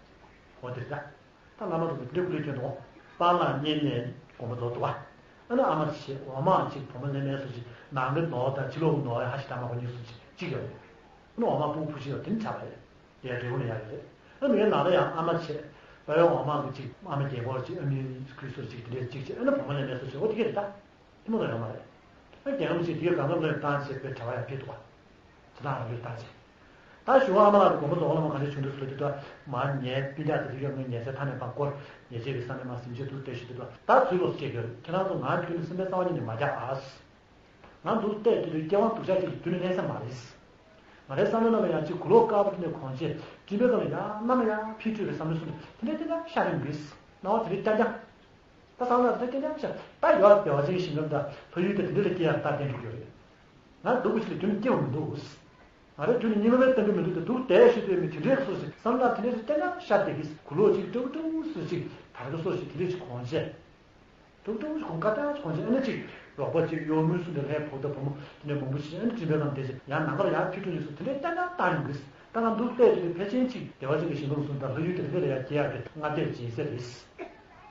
འོ་དེ་རེད་ད། ད་བླ་མ་དང་དེ་འདྲའི་སྐུ་ལས་སྐྱོན་དང་། སྤང་བླང་བསྙེན་གནས་དགོངས་པ་རྫོགས་འདུག་བ། ཨ་ནི་ཨ་མ་ཞེས་འོ་མ་གཅིག་བུ་མོ་ལས་མེད་སོ་ཞིག་ནང་གི་ནོར་དང་ཕྱི་ལོགས་ཀྱི་ནོར་ཧ་ཞིག་དང་མ་གོ་གཉིས་སོ་ཞིག་གཅིག་ཡོད་རེད། ཨ་ནི་འོ་མ་སྤུ་གུ་ཕུ་ཞིག་ཡོད་དེ་ནི་ཆགས་པ་རེད། དེ་ཡང་འབྲས་བུ་ལ་ཡག་ཡོད་རེད། ཨ་ནི་ངའི་ནང་ལ་ཡང་ཨ་མ་བྱས། པ་ཡང་འོ་མ་གི་གཅིག་ཨ་མ་རྒན་གོག་གཅིག་ཨ་མའི་ཁུ་སོ་གཅིག་དེ་འདྲས་གཅིག་བྱས། ཨ་ནི་བུ་མོ་ལས་མེད་སོ་ཞིག་འོ་དེ་ག་རེད་ད། ཐུན་མོང་དུ་ཡོད་མ་རེད། ཨ་རྒན་ལགས་ཅིག་དེའི་སྒང་ལ་བློས་བཏང་བྱས་པའི་གྲྭ་པ་ཡང་ཕེབས་འདུག་བ། ཇ་དང་རང་བློས་བཏང་བྱས། ད་ཞུ་བ་ཨ་མ་ལགས་ཀྱི་དགོངས་པ་རྫོགས་ལ་མ་ག་རེ་བྱུང་འདུག་ཟེར་ལ་དེ་ལྟར་མར་ཉལ་སྤུས་དག་དེ་དུས་ཡོད་ངས་ཉལ་སའི་མཐའ་ནས་ཕར་བསྐོར། ཉལ་ཆས་ཀྱི་ས་ནས་མར་གཟིམ་ཆས་འདུག་བལྟས་ཤིག་དེ་དུས་ད་ཚུར་ལོག་སྐྱེལ་གྱི་ཡོད། ཁྱེད་རང་ཚོ་ང་རྒྱུད་ནས་སེམས་པའི་རྩ་བ་ཉིད་ནས་མ་རྒྱག་ཨ། ང་འདུག་བལྟས་དེ་དུས་སྐྱེ་དབང་སྡུག་ཅག་ཅིག་རྒྱུད་ནས་གནས་ས་མ་རེད། ང་རའི་བསམ་བློའི་ནང་ལ་ཡང་ཅིག་གུ་ལོག་དཀར་པོ་དེ་ནས་གོན་ཆས་སྤྲིན་པའི་སྒང་ལ་ཡང་ནམ་ཡང་ཕྱིར་འཕྲོས་པའི་བསམ་བློ་གསུམ་དེ་འདྲ་ཏན་ཏན་ཤར་ཡོང་གི་རེད། སྣང་བ་དེ་འདྲ་རྐྱང་རྐྱང་། ད་སང་ལ་དེ་ཏན་ཏན་ཤར་ད་ཡོད་བདེ་བ་ཅན་ཞིང་ཁམས་དང་ཕ་ཡུལ་དེ་དེ་འདྲ་ལ་སྐྱེ་ཡག་རྟགས་བསྟན་འགྲོ་གི་ཡོད་རེད། ང་སྡུག་པོ་ཞིག་ལ་རྒྱུན་སྐྱེ་བ་མི་འདུག་ང་རའི་རྒྱུད་ནས་སྙིང་པོའི་གཏམ་དཔེ་མི་འདུག་ད་སྡུག་བསྡད་ཤི་དུས་མི་དེ་འདྲའི་སོ་ཞིག་བསམ་བློ་དེ་འདྲའི་ཏན་ཏན་ཤར་བསྡད་ཀྱི། གུ་ལོག་ཅིག་ཀྲུག་ཀྲུག་སུ་ཅིག་དར་གི་སོ་ཞིག་དེ་འདྲའི་ཅིག་གོན་ཆས། ཀྲུག་ཀྲུག་ཅིག་གོན་ཀ་ཏག་ཅིག་གོན་ཆས། ཨ་ནི་ཅིག་རོགས་པ་ཅིག་གཡོག་མོ་སུ་འདྲ་ལྷའི་བུ་དང་བུ་མོ་དེ་འདྲའི་མང་པོ་ཞིག་ཨ་ནི་སྤྲིན་པའི་སྒང་བསྡད་ཅིག་ཡང་ནམ་མཁར་ཡང་ཕྱིར་འགྲོ་ནས་སུ་དེ་འདྲའི་ཏན་ཏན་བཏང་ཡོང་གི། ད་ང་འདུག་བལྟས་དུས་ཕལ་ཆེར་ཅིག་བདེ་བ་ཅན་གྱི་ཞིང་ཁམས་སུ་དང་ལྷ་ཡུལ་དེ་འདྲ་ལ་ཡང་སྐྱེ་ཡག་གི་སྔ་ལྟས་ཅིག་ཡིན་ས་རེད།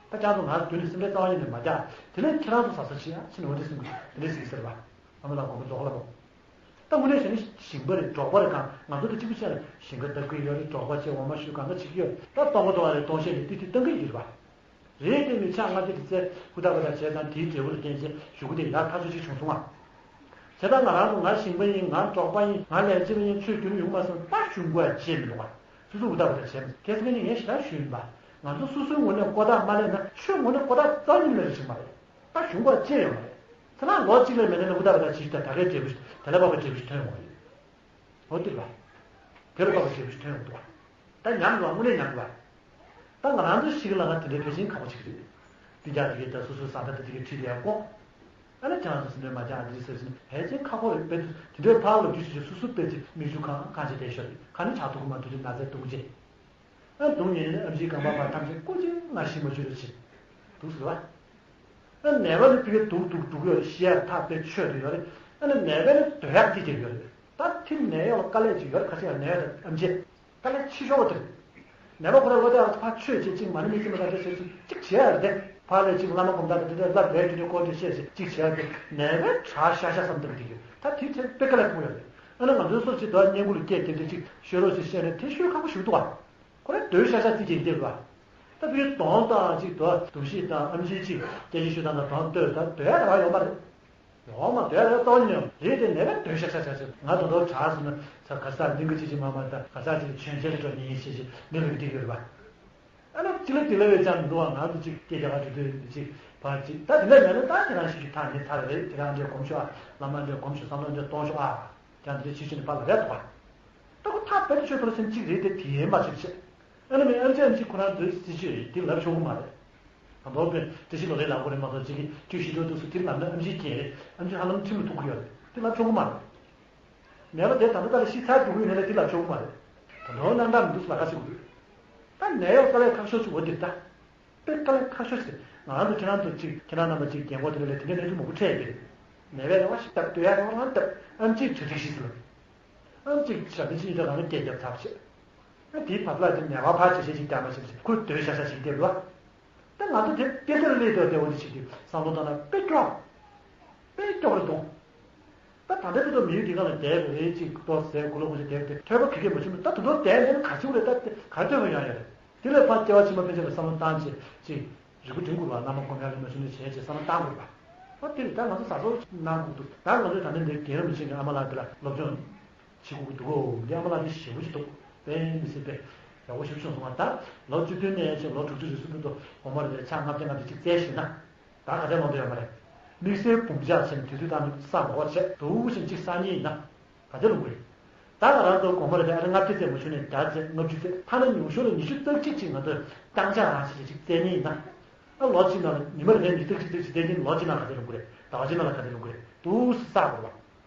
ད་ཀྱང་ཚོ་ང་རྒྱུད་ནས་སེམས་པའི་རྩ་བ་ཉིད་ནས་མ་རྒྱག་དེ་ལས་ཁྱེད་རང་ཚོ་ཟ་ས་ཆེ་ཡང་ཕྱིན་འོ་འདྲ་སེམས་ཀྱི་དེ་འདྲ་ཟིག་ཟེར་བ། ཨ་མ་ལགས་དགོངས་པ་རྫོགས་ལ་མོ། ད་དངོས་གནས་བྱས་ན་ཞིང་པ་རེད། འབྲོག་པ་རེད། གང་ང་ཚོ་དེ་གཅིག་པུ་བྱས་ན་ཞིང་ཁ་བཏབ་གི་ཡོད་རེད། འབྲོག་པ་བྱས་འོ་མ་བཤུས་གང་ག་བྱེད་ཀྱི་ཡོད་རེད། ད་སྟོང་པ་སྟོང་པ་རེད། སྟོང་བཤད་ནས་ཏི་ཏི་བཏང་གི་ཡོད་རེད་པ། རེད་དེ་མི་ཆགས་ང་དེ་དེ་ཚེ་ཧུ་ཐག་པ་ཐག་བྱས་ཙང་དེའི་འབྲས་བུ་ལ་བརྟེན་བྱས་གཞུག་གུ་དེ་ཡར་ཐག་ཆོད་ཅིག་བྱུང་སོང་ང་། བྱས་ཙང་ང་རང་ཚོ་ང་ཞིང་པ་ཡིན། ང་འབྲོག་པ་ཡིན། ང་ལས་བྱེད་པ་ཡིན། ཆོས་རྒྱུན་ཡོང་མ་སོང་། ད་གཞུང་ག་བྱས་མི་འདུག་ང་། སོ་སོ་ཧུ་ཐག་པ་ཐག་བྱས་མི་འདུག་ཁ་སང་ངས་ཞེ་དྲག་ཞུས་ཡིན་པ། ང་ཚོ་སོ་སོའི་ངོས་ནས་ཀོ་ཐག་མ་ལེན་ན་ཆོས་ངོས་ནས་ཀོ་ཐག་རྩ་ནས་མེད་པ་ཞིག་མ་རེད། ད་གཞུང་ག་བྱས་ཡོད་མ་རེད། ཁྱེད་རང་ལོ་གཅིག་ལས་མེད་ན་ནི་ཧུ་ཐག་པ་ཐག་བྱས་ཤིག་ད་ད་གའི་འབྲས་བུ་ཞིག་དེ་ལས་པ་པ་འབྲས་བུ་ཞིག་ཐོན་ཡོང་བ་རེད། འོ་དེ་རེད་པ། དེ་ལ་དཔག་པའི་འབྲས་བུ་ཞིག་ཐོན་ཡོང་འདུག་ད་ཉམས་འགྲོ་བ་དངོས་གནས་ཉམས་འགྲོ་བ། ད་ང་རང་ཚོ་ཤི་གི་ལ་ང་དེ་འདྲའི་ཕལ་ཆེར་ཁག་པོ་ཞིག་རེད། དེ་རྒྱ་དེ་གའི་ད་སོ་སོའི་བཟའ་ཟླ་དེ་དེ་གའི་ཁྲིད་དེ་ཡར་བསྐོང་། ཨ་ནི་ཁྱེད་རང་ཚོ་སེམས་ཁྲལ་མ་རྒྱག་ཨ་འདི་ཟེར་ཟིན་ཧེ་ཅན་ཁག་པོ་རེད། དཔེ་དེ་འདྲའི་ཕར་ལ་རྒྱུ་ཆུ་ཆུ་སོ་སོ་དཔེ་ཅིག་མིག་ཆུ་གང་གང་ཆེ་དེ་ཤོར་རེད། ག་ནི་ཆགས་ཐུབ་ཀྱི་མ་ཐུབ་ཀྱི་ན་ཚ་སྡུག་ཅེ། ཨ་སྡུག་ཉེན་ཨམ་ཆིའི་རྐང་པ་བར་ཐམས་ཅད་སྐུ་མཁྱེན་ང་ཤི་མ་བཅུག་རོགས་བྱེད། འདུག་ཟེར་བ། ཨ་ནད་པ་ནི་ཕ་གི་སྡུག་སྡུག་སྡུག་ཡོད་རེད། ཤི་ཡག་ཐག་དཔེ་ཆོད་དུ་ཡོད་རེད། ཨ་ནི་ནད་པ་ནི་སྡོད་ཡག་དེ་ཅིག་ཡོད་རེད། ད་ཐིམ་ནད་གཡོག་ལ་དཀའ་ལས་ཅིག་ཡོད་རེད། ཁ་ཤས་ཡང་ནད་ཡོད་རེད། ཨམ་ཆི་དཀའ་ལས་ཆེ་ཤོས་པ་དེ་རེད། ནད་པ་ཁོ་རང་བློ་བདེ་བ་ཕར་ཆོས་བྱེད་ཅིག་མ་ཎི་མི་ཚེ་མི་ལ་འདྲ་བྱེད་ཅིག་ཅིག་བྱེད་ཡག་རེད་དེ། ཕར་ལས་ཅིག་བླ་མ་སྒོམ་ཐག་དང་དེ་འདྲ་བླ་བའི་རྒྱུ་ནས་སྐོར་དེ་བཤད་ཅིག་ཅིག་བྱེད་ཡག་དེ་ནད་པའི་དྲག་ཤ་ཤ་བསམ་སྟངས་དེ་ཡོད། ད་དེ་ཚེ་དཔེ་དཀའ་ལས་ཁག་པོ་ཡོད་རེད། ཨ་ནི་ང་ཚོའི་སོ་ཅིག་དོ་བརྙན་བཀུར་ལ་སྐད་དེ་འདྲ་ཅིག་ཤོད་རོགས་ཅིག་བཤད་ནས་དེ་ཤོད་ཁག་པོ་ཞིག་འདུག་བ། ཁོ་རང་སྡོད་ཤ་ཤ་རྩིས་ཀྱིས་བསྡད་པ། ད་བུའི་གདོང་དང་ཅིག་དོ་འདུག་ཤེས་དང་ཨམ་ཆི་ཅིག་སྐད་ཆ་ཤོད་སྟངས་དང་གདོང་ལྟོས་ད་དོད་ཡ་རག་ཡོད་མ་རེད། ཡོང་མ་དོད་རེ་གཏོང་ཉོ་རེད་དེ་ནས་ལ་དོད་ཤ་ཤ་ཤ་ཤ་ང་དོ་དོ་གྲགས་སོང་ན་ས་ག་ས་འདི་གི་ཅི་ཅི་མ་མ་ད་ག་ས་ཅི་ཆོན་ཆེ་ལ་འགྲོ་ཉིན་ཤེས་ཤེས་མི་ལུགས་འདི་ཡོད་རེད་པ། ཨ་ནི་ཅི་ལ་དེ་ལ་བས་ཅང་མི་འདུག་བ། ང་ཚོ་ཅིག་སྐད་རྒྱག་ག་འགྲོ་དུས་ཅིག་ཕར་ཅིག་ད་དེ་འདྲ་མེད་ན་ད་ཁྱེད་རང་ཞིག་གི་ཐག་ཉེ་ཚར་རེད། ཁྱེད་རང་འདྲའི་གོམས་ཤོག་ཨ། བླ་མ་འདྲའི་གོམས་ཤོག་བསམ་བློ་འདྲ་གཏོང་ཤོག་ཨ། ཀྱང་དེ་འདྲའི་ཕྱི་ཕྱི་ནས་ཕར་ལ་རེད་འདུག་བ། ད་ཁོ་ཐག་དཔེ་ཆོས་ཐོག་སེམས་གཅིག་རེད་དེ་དེ་ཡན་མ་ཆོད་ཆེ། ཨ་ནི་མི་ཨམ་ཆི་ཨམ་ཆི་ཁོ་རང་འདོད་སྲིད་ཆོས་དེ་ལབ་ཆོག་གི་མ་རེད། ད་མདོར་དཔེ་བཀྲ་ཤིས་ལོ་ལེགས་ལབ་དགོས་རེད་མ་གཏོགས་ཅིག་གིས་བཀྲ་ཤིས་ལོ་འདུག་སུ་དེ་ལབ་ན་ཨམ་ཆིའི་རྐྱེན་རེད། ཨམ་ཆི་ཧ་ལམ་ཁྲིམས་ལ་ཐུག་གི་ཡོད་རེད། དེ་ལབ་ཆོག་གི་མ་རེད། མེད་པ་དེ་ད་ལྟ་ད་ལ་ཤི་ཚར་འགྲོ་གི་ཡོད་ནའི་ལ་དེ་ལབ་ཆོག་གི་མ་རེད། ད་མདོར་རྣམ་གྲངས་མི་འདུག་སུ་ལ་ཁ་ཤས་ཀྱི་འདུག་ད་ནད་གཡོག་དཀའ་ལས་ཁག་ཤོས་ཤིག་འོ་དེ་ད། དཔེ་དཀའ་ལས་ཁག་ཤོས་ཤིག་ང་རང་ཚོ་ཁྱེད་རང་ཚོ་ཅིག་ཁྱེད་རང་རྣམ་པ་ཅིག་རྒན་གོག་དེ་འདྲ་ལ་དེ་འདྲའི་གནས་ཚུལ་མང་པོ་འཕྲད་ཀྱི་རེད། ནད་པའི་རེ་བ་ཞིག་བཏབ་སྡོད་ཡ་རེ་བ་རང་བཏབ་ཨམ་ཆིས་གྲ་སྒྲིག་ཞིག་ཟེར་ལ། ཨམ་ཆིས་ཞབས་འདྲེན་ཕྱིན་ཡོད་ད་གང་ལ་སྐད་རྒྱབ་ཚར་བྱས། ཨ་དེའི་བབ་ལ་དེ་ནད་པ་ཕར་བྱས་བྱས་ཅིག་བསྐྱར་མ་བྱས་པ་ཞིག་ཁོས་སྡོད་ཤ་ཤ་ཞིག་བསྡད་འདུག་བ། ད་ང་ཚོ་དེ་སྐད་ཆ་ལ་སླེབས་འདུག་བ། དེ་འོ་དེ་ཞིག་གི་བསམ་བློ་བཏང་ན་དཔེ་སྐྱོ། དཔེ་སྐྱོ་རེད་འདུག་ད་ད་ལྟ་དེ་ཚོ་མི་ཡུལ་འདི་ག་ལ་བསྡད་པ་རེད། ཅིག་ལྟོ་ཟས་གོ་ལ་གོ་ཅིག་བསྡད་པ་དེ་ཐོས་པ་ག་གེ་མ་བྱུང་མེད། ད་དུ་ལྟོ་བསྡད་ནས་ག་ཅིག་རེད། ད་དེ་ག་ཐོས་པ་ཡོང་ཡ་རེད། དེ་ལས་ཕར་སྐྱེ་བ་ཕྱི་མ་ཕན་ཆད་ལ་བསམ་བློ་བཏང་བྱས་ཅིག་རིག་པ་སྒྲིམ་དགོས་པ། བླ་མ་སྒོམ་ཡ་ལ་མ་བྱུང་ནས་བྱས་བྱས་བསམ་བློ་བཏང་དགོས་པ། ཨོ་དེ་རེད། ད་ང་ཚོ་གཟབ་གཟབ་གནང་དགོས་འདུག་ད་ང་ཚོས་ད་ནི་འདིར་རྒན་རབས་མི་ཆེན་གྱི་ཨ་མ་ལགས་དེ་ལ་སློབ་སྦྱོང་བྱེད་དགོས་ཀྱི་འདུག་གོ། འདི་ཨ་མ་ལགས་དེ་ཞེ་པོ་ཅིག་འདུག་དཔེ་མི་སྲིད་པའི་ཡག་པོ་ཞིག་བྱུང་སོང་བ། ད་ལོ་བཅུ་བདུན་ནས་བྱས་ལོ་དྲུག་ཅུ་རེ་གསུམ་བར་དུ་འོ་མ་རེ་རེ་ཆ་ལྔ་བརྒྱ་ལྔ་བརྒྱ་ཅིག་བཙལ་ཞིག་ན། ད་ག་ཚད་ལོངས་འདོད་ཡོད་མ་རེད། དམིགས་བསལ་འབུམ་ཆ་ཆེན་དུས་དུས་དང་ནི་ས་འགོ་བར་བྱས་འདུག་ཞིང་གཅིག་སང་ཉིན་ཡིན་ན་ག་ཚད་ལོངས་གི་རེད། ད་ང་རང་ཚོ་དགོང་མོ་རེ་ལྔ་བརྒྱ་ཙམ་མ་བྱུང་ནས་བརྒྱ་ཙམ་ལྔ་བཅུ་ཙམ་ཐ་ན་ཉུང་ཤོས་ལ་ཉི་ཤུ་རྩ་གཅིག་ཅིག་ང་ཚོས་རྐྱང་ཆ་རང་ཞིག་ཅིག་བཙལ་ཉིན་ཡིན་ན། ཨ་ལོ་གཅིག་ནང་ལ་ཉི་མ་རེ་ཉི་ཤུ་རྩ་གཅིག་ཙམ་ཅིག་བཙལ་ཉིན་ལོ་གཅིག་ནང་ག་ཚད་ལོངས་གི་རེད། ཟླ་བ་གཅིག་ནང་ལ་ག་ཚད་ལོངས་གི་རེད། འདུག་སེ་བསགས་དགོས་པ།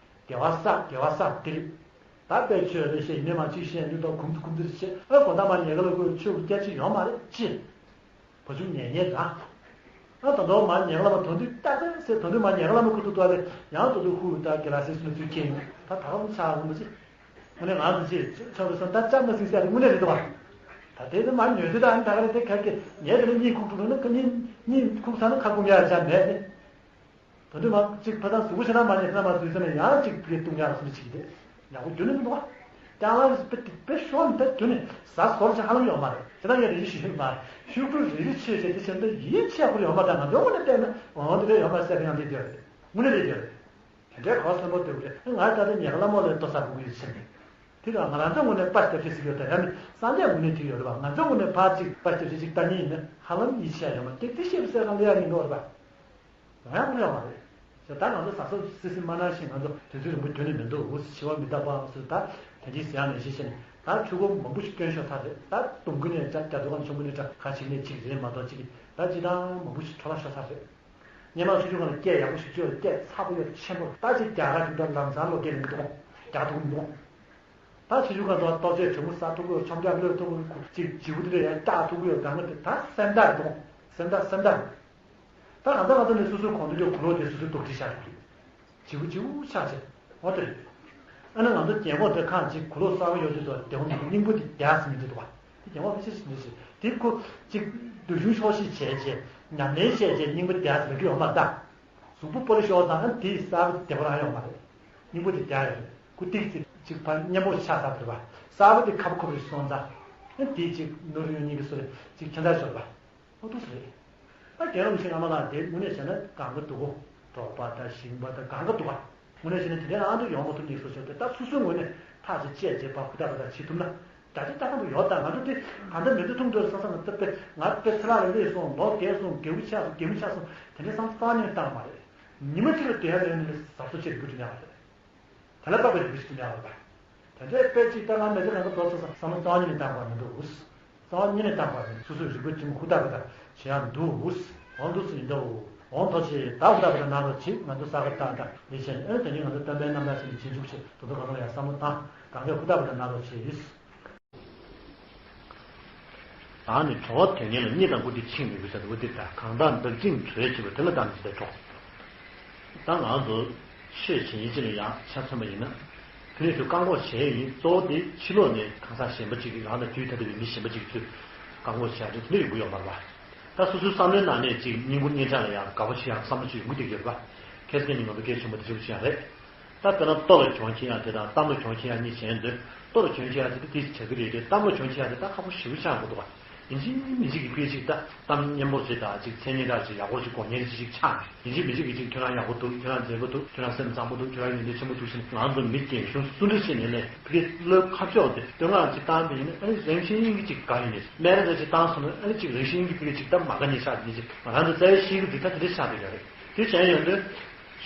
དགེ་བ་བསགས་དགེ་བ་བསགས་དེ་རེད། ད་དཔེ་ཆོས་རེ་བཤད་མི་མང་གཅིག་བཤད་འདི་དང་གུམ་ཚུ་གུམ་ཚུ་རེ་བཤད། ཨ་དགོང་དག་མ་ཉལ་ཁ་ལ་ཁོས་ཆོས་ཀྱི་སྐྱ་ཅིག་ཡོང་མ་རེད་ཅི། བ་ཆུང་ཉལ་ཉལ་ར། ཨ་ད་དུང་མ་ཉལ་ཁ་ལ་མ་དོན་དུས་ཏག་ཏག་ཟེར། དོན་དུས་མ་ཉལ་ཁ་ལ་མ་ཁུ་ཐུག་ཐུག་ལེ་ཡང་དོ་དོ་ཧུ་ད་དགེ་ལ་སེ་སུ་ནི་ཚུལ་ཁྱེད་ད་ད་ག་མ་ཆགས་རུང་མ་ཅི། དངོས་གནས་ང་ཚོ་ཅི་ཆོག་པའི་སོང་ད་ཅག་མ་སྲིང་ཟེར་དངོས་གནས་རེད་འདུག་བ། ད་དེ་ཚོ་མ་ཉོས་དུས་ད་ཨ་ནི་ད་ག་རེ་དེ་ག་གེ་ཉལ་དེ་ནི་གཉིད་ཁུག་ཐུག་ན་ཁ་གཉིད་གཉིད་ཁུག་ཚར་ན་ཁ་སྐོམ་ཡ་ཅག་མེད་ནི། ད་དུས་མ་གཅིག་ཕ་དང་གཟུགས་པོ་ཞེ་དྲག་མ་ཉལ་ན་མ་འཛུལ་ཟེར་ན་ཡང་གཅིག་ཕ་གིར་བཏུང་ཡག་སུ་གཅིག་དེ་ཡག་པོ་རྒྱུ་ནི་མི་འདུག་བ། ཀྱང་ལ་རིས་པེ་ཏིག་པེ་ཤོར་ནི་ད་རྒྱུ་ནི་ཟ་ཟོར་ཅིག་ཧ་ལམ་ཡོད་མ་རེད། དེ་ད་ངས་རེ་ཞིག་ཞུས་མ་ཤུ་གུ་རེ་རེ་ཆོས་བྱས་དེ་བྱས་ན་ད་ཡིད་ཆེས་ཁུར་ཡོད་མ་རེད། ང་ཚོ་དངོས་གནས་བལྟས་ན་འོང་དེ་འདྲ་ཡོད་མ་ཟེར་ཡང་དེ་འདྲ་རེད། དངོས་གནས་དེ་འདྲ་རེད། དེ་འདྲའི་གོ་སོན་པོ་དེ་རེད། ང་ད་ལྟ་ཉལ་ཁ་ལ་མོ་ལས་ལྟོ་ཟ་དགོས་ཀྱི་ཡོད་ཟེར་ནས། དེ་ལ་ང་རང་ཚོ་ངོས་ནས་པར་རྒྱབ་ཤེས་ཟིག་ཡོད་ད་ཡ་མི་སངས་རྒྱས་ངོས་ནས་དེ་ཡོད་རེད་པ། ང་ཚོ་ངོས་ནས་ཕར་ཅིག་པར་རྒྱབ་ཤེས་ཅིག་ལྟ་ཉིན་ཡིན་ན་ཧ་ལམ་ཡིད་ཆེས་ཡོད་མ་རེད། དེ་བཤད་པ་ཟེར་གང་ལ་ཡ་ཡིན་ནོ་རེད་པ། ང་ཡང་ཁོ་ཡོད་མ་རེད། ཟེར་ད་ང་ཚོ་ཟ་སོགས་སི་སི་མ་ན་ཞིང་ང་ཚོ་དུས་ཚོད་རིང་པོ་རྒྱུན་ནས་མི་འདུག་འུ་སི་འཆི་བ་མི་རྟག་པའམ་ཟེར་ད་དེ་འདྲའི་ཟེར་ཡང་ནས་ཤེས་ཤེས་ནས་ད་ཕྲུ་གུ་མང་པོ་ཞིག་སྐྱོན་ཤོར་ཚར་རེད། ད་དུང་གི་ནས་ཅག་རྒྱ་དུ་གང་ཆུང་གི་ནས་ཅག་ཁ་ཅིག་ནས་ཅིག་རེད་མ་གཏོགས་ཅིག་ད་ཅི་ད་མང་པོ་ཞིག་འཕྲོ་བརླག་ཤོར་ཚར་རེད། སྔོན་མ་སུ་ཆུང་གང་ལ་སྐད་ཡག་པོ་ཞིག་བཅོས་ལ་སྐད་ཚ་པོ་ཡོད་ཆེན་པོ་ད་ཅིག་རྒྱ་གར་དུ་ད་ལམ་སང་ལོ་སྐད་ལ་མི་འདུག་རྒྱ་ཐུག་མི་འདུག་ད་ཆུ་ཆུ་གང་ཚོ་ལྟོ་ཆས་གྲོད་མོ་ཟ་ཐུབ་ཀྱི་ཡོད། ཆོམ་རྒྱག་གློད་ཐུབ་ཀྱི་ཡོད། ཅིག་བྱིའུ་དེ་འདྲ་ཡང་སྐྲག་ཐུབ་ཀྱི་ཡོད། གང་གི་དེ་ད་སེམས་ཐག་རེད་འདུག་སེམས་ཐག་སེམས་ཐག་རེད། ད་གང་ལྟར་ང་ཚོ་ནས་སོ་སོའི་གོང་དུ་ཀྱི་གུ་ལོག་དེ་སོ་སོའི་རྡོག་ཁྲེས་བཞག་གི་རེད། བྱིའུ་བྱིའུ་ཆགས་བྱས་འོ་དེ་རེད། ཨ་ནི་ང་ཚོ་རྒན་གོག་དེ་ཁག་ཅིག་གུ་ལོག་གསར་པ་ཡོད་དུས་དོ་དེ་འོ་ནི་སྙིང་པོ་དེ་རྒྱག་ཟིན་གྱི་འདུག་བ། དེ་རྒན་གོག་ཕལ་ཆེར་ཞིག་འདུག་ཟེར་དེ་ཁོ་ཅིག་འདུ་ཤུགས་ཤོག་ཤིག་བྱས་བྱས་ཉམས་ལེན་བྱས་བྱས་སྙིང་པོ་རྒྱག་ཟིན་གྱི་ཡོད་མ་རེད་ད། གཟུགས་པོ་སྤོ་ལོ་ཤོར་ཙང་ཨ་དེའི་གསར་པ་དེ་བདེ་པོ་རང་ཡོད་མ་རེད། སྙིང་པོ་དེ་རྒྱག་ཡོད་རེད། ཁོ་ཏིག་ཙི་ཅིག་ཕར་མཉེན་པོ་ཆགས་ཚར་བ་རེད་པ། གསར་པ་དེ་ཁ་པོ་ཁ་པོ་རེ་སོང་ཙང་ཨ་དེ་ཅིག་ནོར་ཡོང་ཉིན་གྱི་སོ་རེ་ཅིག་ཁྱད་མཚར་ཤོར་བ། ཨོ་ཏུ་སི་རེད། ད་རྒན་རབས་ཤིང་ཨ་མ་ལགས་དེ་དངོས་གནས་བྱས་ན་གང་ག་འདུག་གོ། འབྲོག་པ་དང་ཞིང་པ་དང་གང་ག་འདུག་ག་དངོས་གནས་བྱས་ན་དེ་འདྲའི་ཨང་དུ་ཡོང་མ་ཐུབ་ནས་སོ་སོ་དེ་ད་སོ་སོའི་ངོས་ནས་ཐག་ཅིག་བཅད་བྱས་པ་ཧུར་ཐག་ཧུར་ཐག་བྱེད་ཐུབ་ན། རྒྱ་ཆེ་ལྟ་གང་དུ་ཡོད་ད་ང་ཚོ་དེ་གང་འདྲ་མི་འདུག་ཐུང་འདོད་ས་ས་ང་ཚོ་དཔེ་ང་དཔེ་ཚེ་ལག་ལ་སླེབས་སོང་། ལོ་རྒས་སོང་། རྒས་པོ་ཆགས་སོང་། རྒས་མོ་ཆགས་སོང་། དེ་འདྲའི་བསམ་ཚུལ་རྩ་བ་ཉིད་ནས་བཏང་མ་རེད། ཉི་མ་གཅིག་ལ་སྡོད་ཡ་མེད་ནས་གཟབ་གཟབ་བྱེད་དགོས་ཀྱི་མེད་པ་རེད། དེ་ལ་དཔག་པའི་རིག་པ་ཞིག་ཏུ་མེད་པ་རེད། དེ་ཚོའི་དཔེ་གཅིག་ལྟར་ང་མེ་ཚེ་གང་ག་འགྲོ་ཚར་སོང་བསམ་བློ་རྩ་བ་ཉིད་ནས་བཏང་བ་མི་འདུག་རྩ་བ་ཉིད་ནས་བཏང་བ་མི་འདུག་སོ་སོའི་རིག་པ་གཅིག་མ་ཧུར་ཐག་པ་དང་བྱེད་ཡ་འདུག་འོང་འདུག་སེ་ཡིན་འདྲ་བོ། འོང་ཐོག་ཆེ་ད་ཧུར་ཐག་པ་དང་ན་རོགས་བྱེད། ང་ཚོ་ས་ག་ཏག་ཏག་ལས་བྱེད་ཨེ་དེ་ནི་ང་ཚོ་སྟོན་པའི་རྣམ་ཐར་ཟེར་ནས་བྱེད་འཇུག་བྱེད་དོ་དོ་གང་ལ་ཡང་བསམ་བློ་བཏང་གང་གས་ཧུར་ཐག་པ་དང་ན་རོགས་བྱེད། ད་ནི་གྲོགས་དོན་གཉེར་ལ་གཉིད་དང་པོ་འདི་ཕྱིན་མི་དགོས་ཟེར་འདུག་པ། འདི་ལྟར་གང་དག་བདག་བཅིངས་གྲོལ་བྱེད་པ་དེ་ལ་བདག་ནི་ཇི་ལྟར་གྲོགས། ད་ང་ཚོ་ཆོས་བྱེད་ཡིན་ཅི་ལ་ཡང་ཆ་མཚོན་པ་ཡིན་ན། ཕན་ཡོན་དུ་བཀག་འགོག་བྱེད་ཡིན། གཙོ་བོ་དེ་ཕྱི་ལོགས་ནས་གང་ཟག་གཞན་པ་ཅིག་གིས་རང་དང་དུས་ཐ་དད་པའི་མི་གཞན་པ་ཅིག་གིས་ཚུར་བཀག་འགོག་བྱེད་ཡ་དེ་ནི་ཡོང་གི་ཡོད་མ་རེད་པ། ད་སོ་སོའི་བསམ་བློའི་ནང་ནས་ཅིག་སྙིང་པོ་གཉེན་འཕྲང་ལ་ཡང་དགའ་པོ་ཞིག་ཡང་བསམ་བློ་ཅིག་ཡོང་གི་བསྡད་ཡོད་པ། ཁ་སང་ཉིན་ང་ཚོ་སྐད་ཆེན་པོ་དེ་འདྲ་པོ་ཅིག་ཡང་རེད། ད་དཔེར་ན་ལྟོ་ལ་གྱོང་ཁྱེར་ཡ་དེ་དང་གཏམ་ལ་གྱོང་ཁྱེར་ཡ་གཉིས་གཞན་འདོད། ལྟོ་ལ་གྱོང་ཁྱེར་ཡ་དེ་དེ་དེ་བྱ་གི་རེད་དེ། གཏམ་ལ་གྱོང་ཁྱེར་ཡ་དེ་ད་ཁག་པོ་ཞེ་པོ་ཆགས་འགྲོ་འདུག་པ། ཡིན་གཅིག་མིན་གཅིག་གི་ཕ་གི་ཅིག་ད་གཏམ་སྙན་པོ་ཅིག་དང་ཅིག་མཚན་སྙན་གྲགས་ཅིག་ཡག་པོ་ཅིག་གོ་མཁན་ཅིག་ཅིག་ཆགས་ནས། ཡིན་གཅིག་མིན་གཅིག་གི་ཅིག་ཁྱོད་རང་ཡག་པོ་འདུག་ཁྱོད་རང་མཛེས་པོ་འདུག་ཁྱོད་རང་སེམས་བཟང་པོ་འདུག་ཁྱོད་རང་ཡོན་ཏན་ཆེན་པོ་འདུག་ཟེར་ནས་ང་ཚོ་མི་རྒན་གཞོན་སུ་འདྲ་ཞིག་ནས་ལས་ཕ་གི་སློབ་ཁ་ཕྱོགས་དེ་བསྟོད་བསྔགས་ཅིག་བཏང་བ་ཡིན་ན། ཨ་ནི་རང་བཞིན་གྱིས་ཅིག་དགའ་ཡོང་ནས། སྨད་ར་འདྲ་ཅིག་བཏང་སོང་ན། ཨ་ནི་ཅིག་རང་བཞིན་གྱིས་ཕ་གི་ཅིག་ད་མ་དགའ་མཁན་ཆགས་ནས། ཅིག་ང་རང་ཚོ་རྩ་བའི་གཤིས་ཀ་འདི་ད་དེ་འདྲ་ཆགས་བསྡད་ཡོད་རེད། དེ་བྱས་ཡོང་དུས།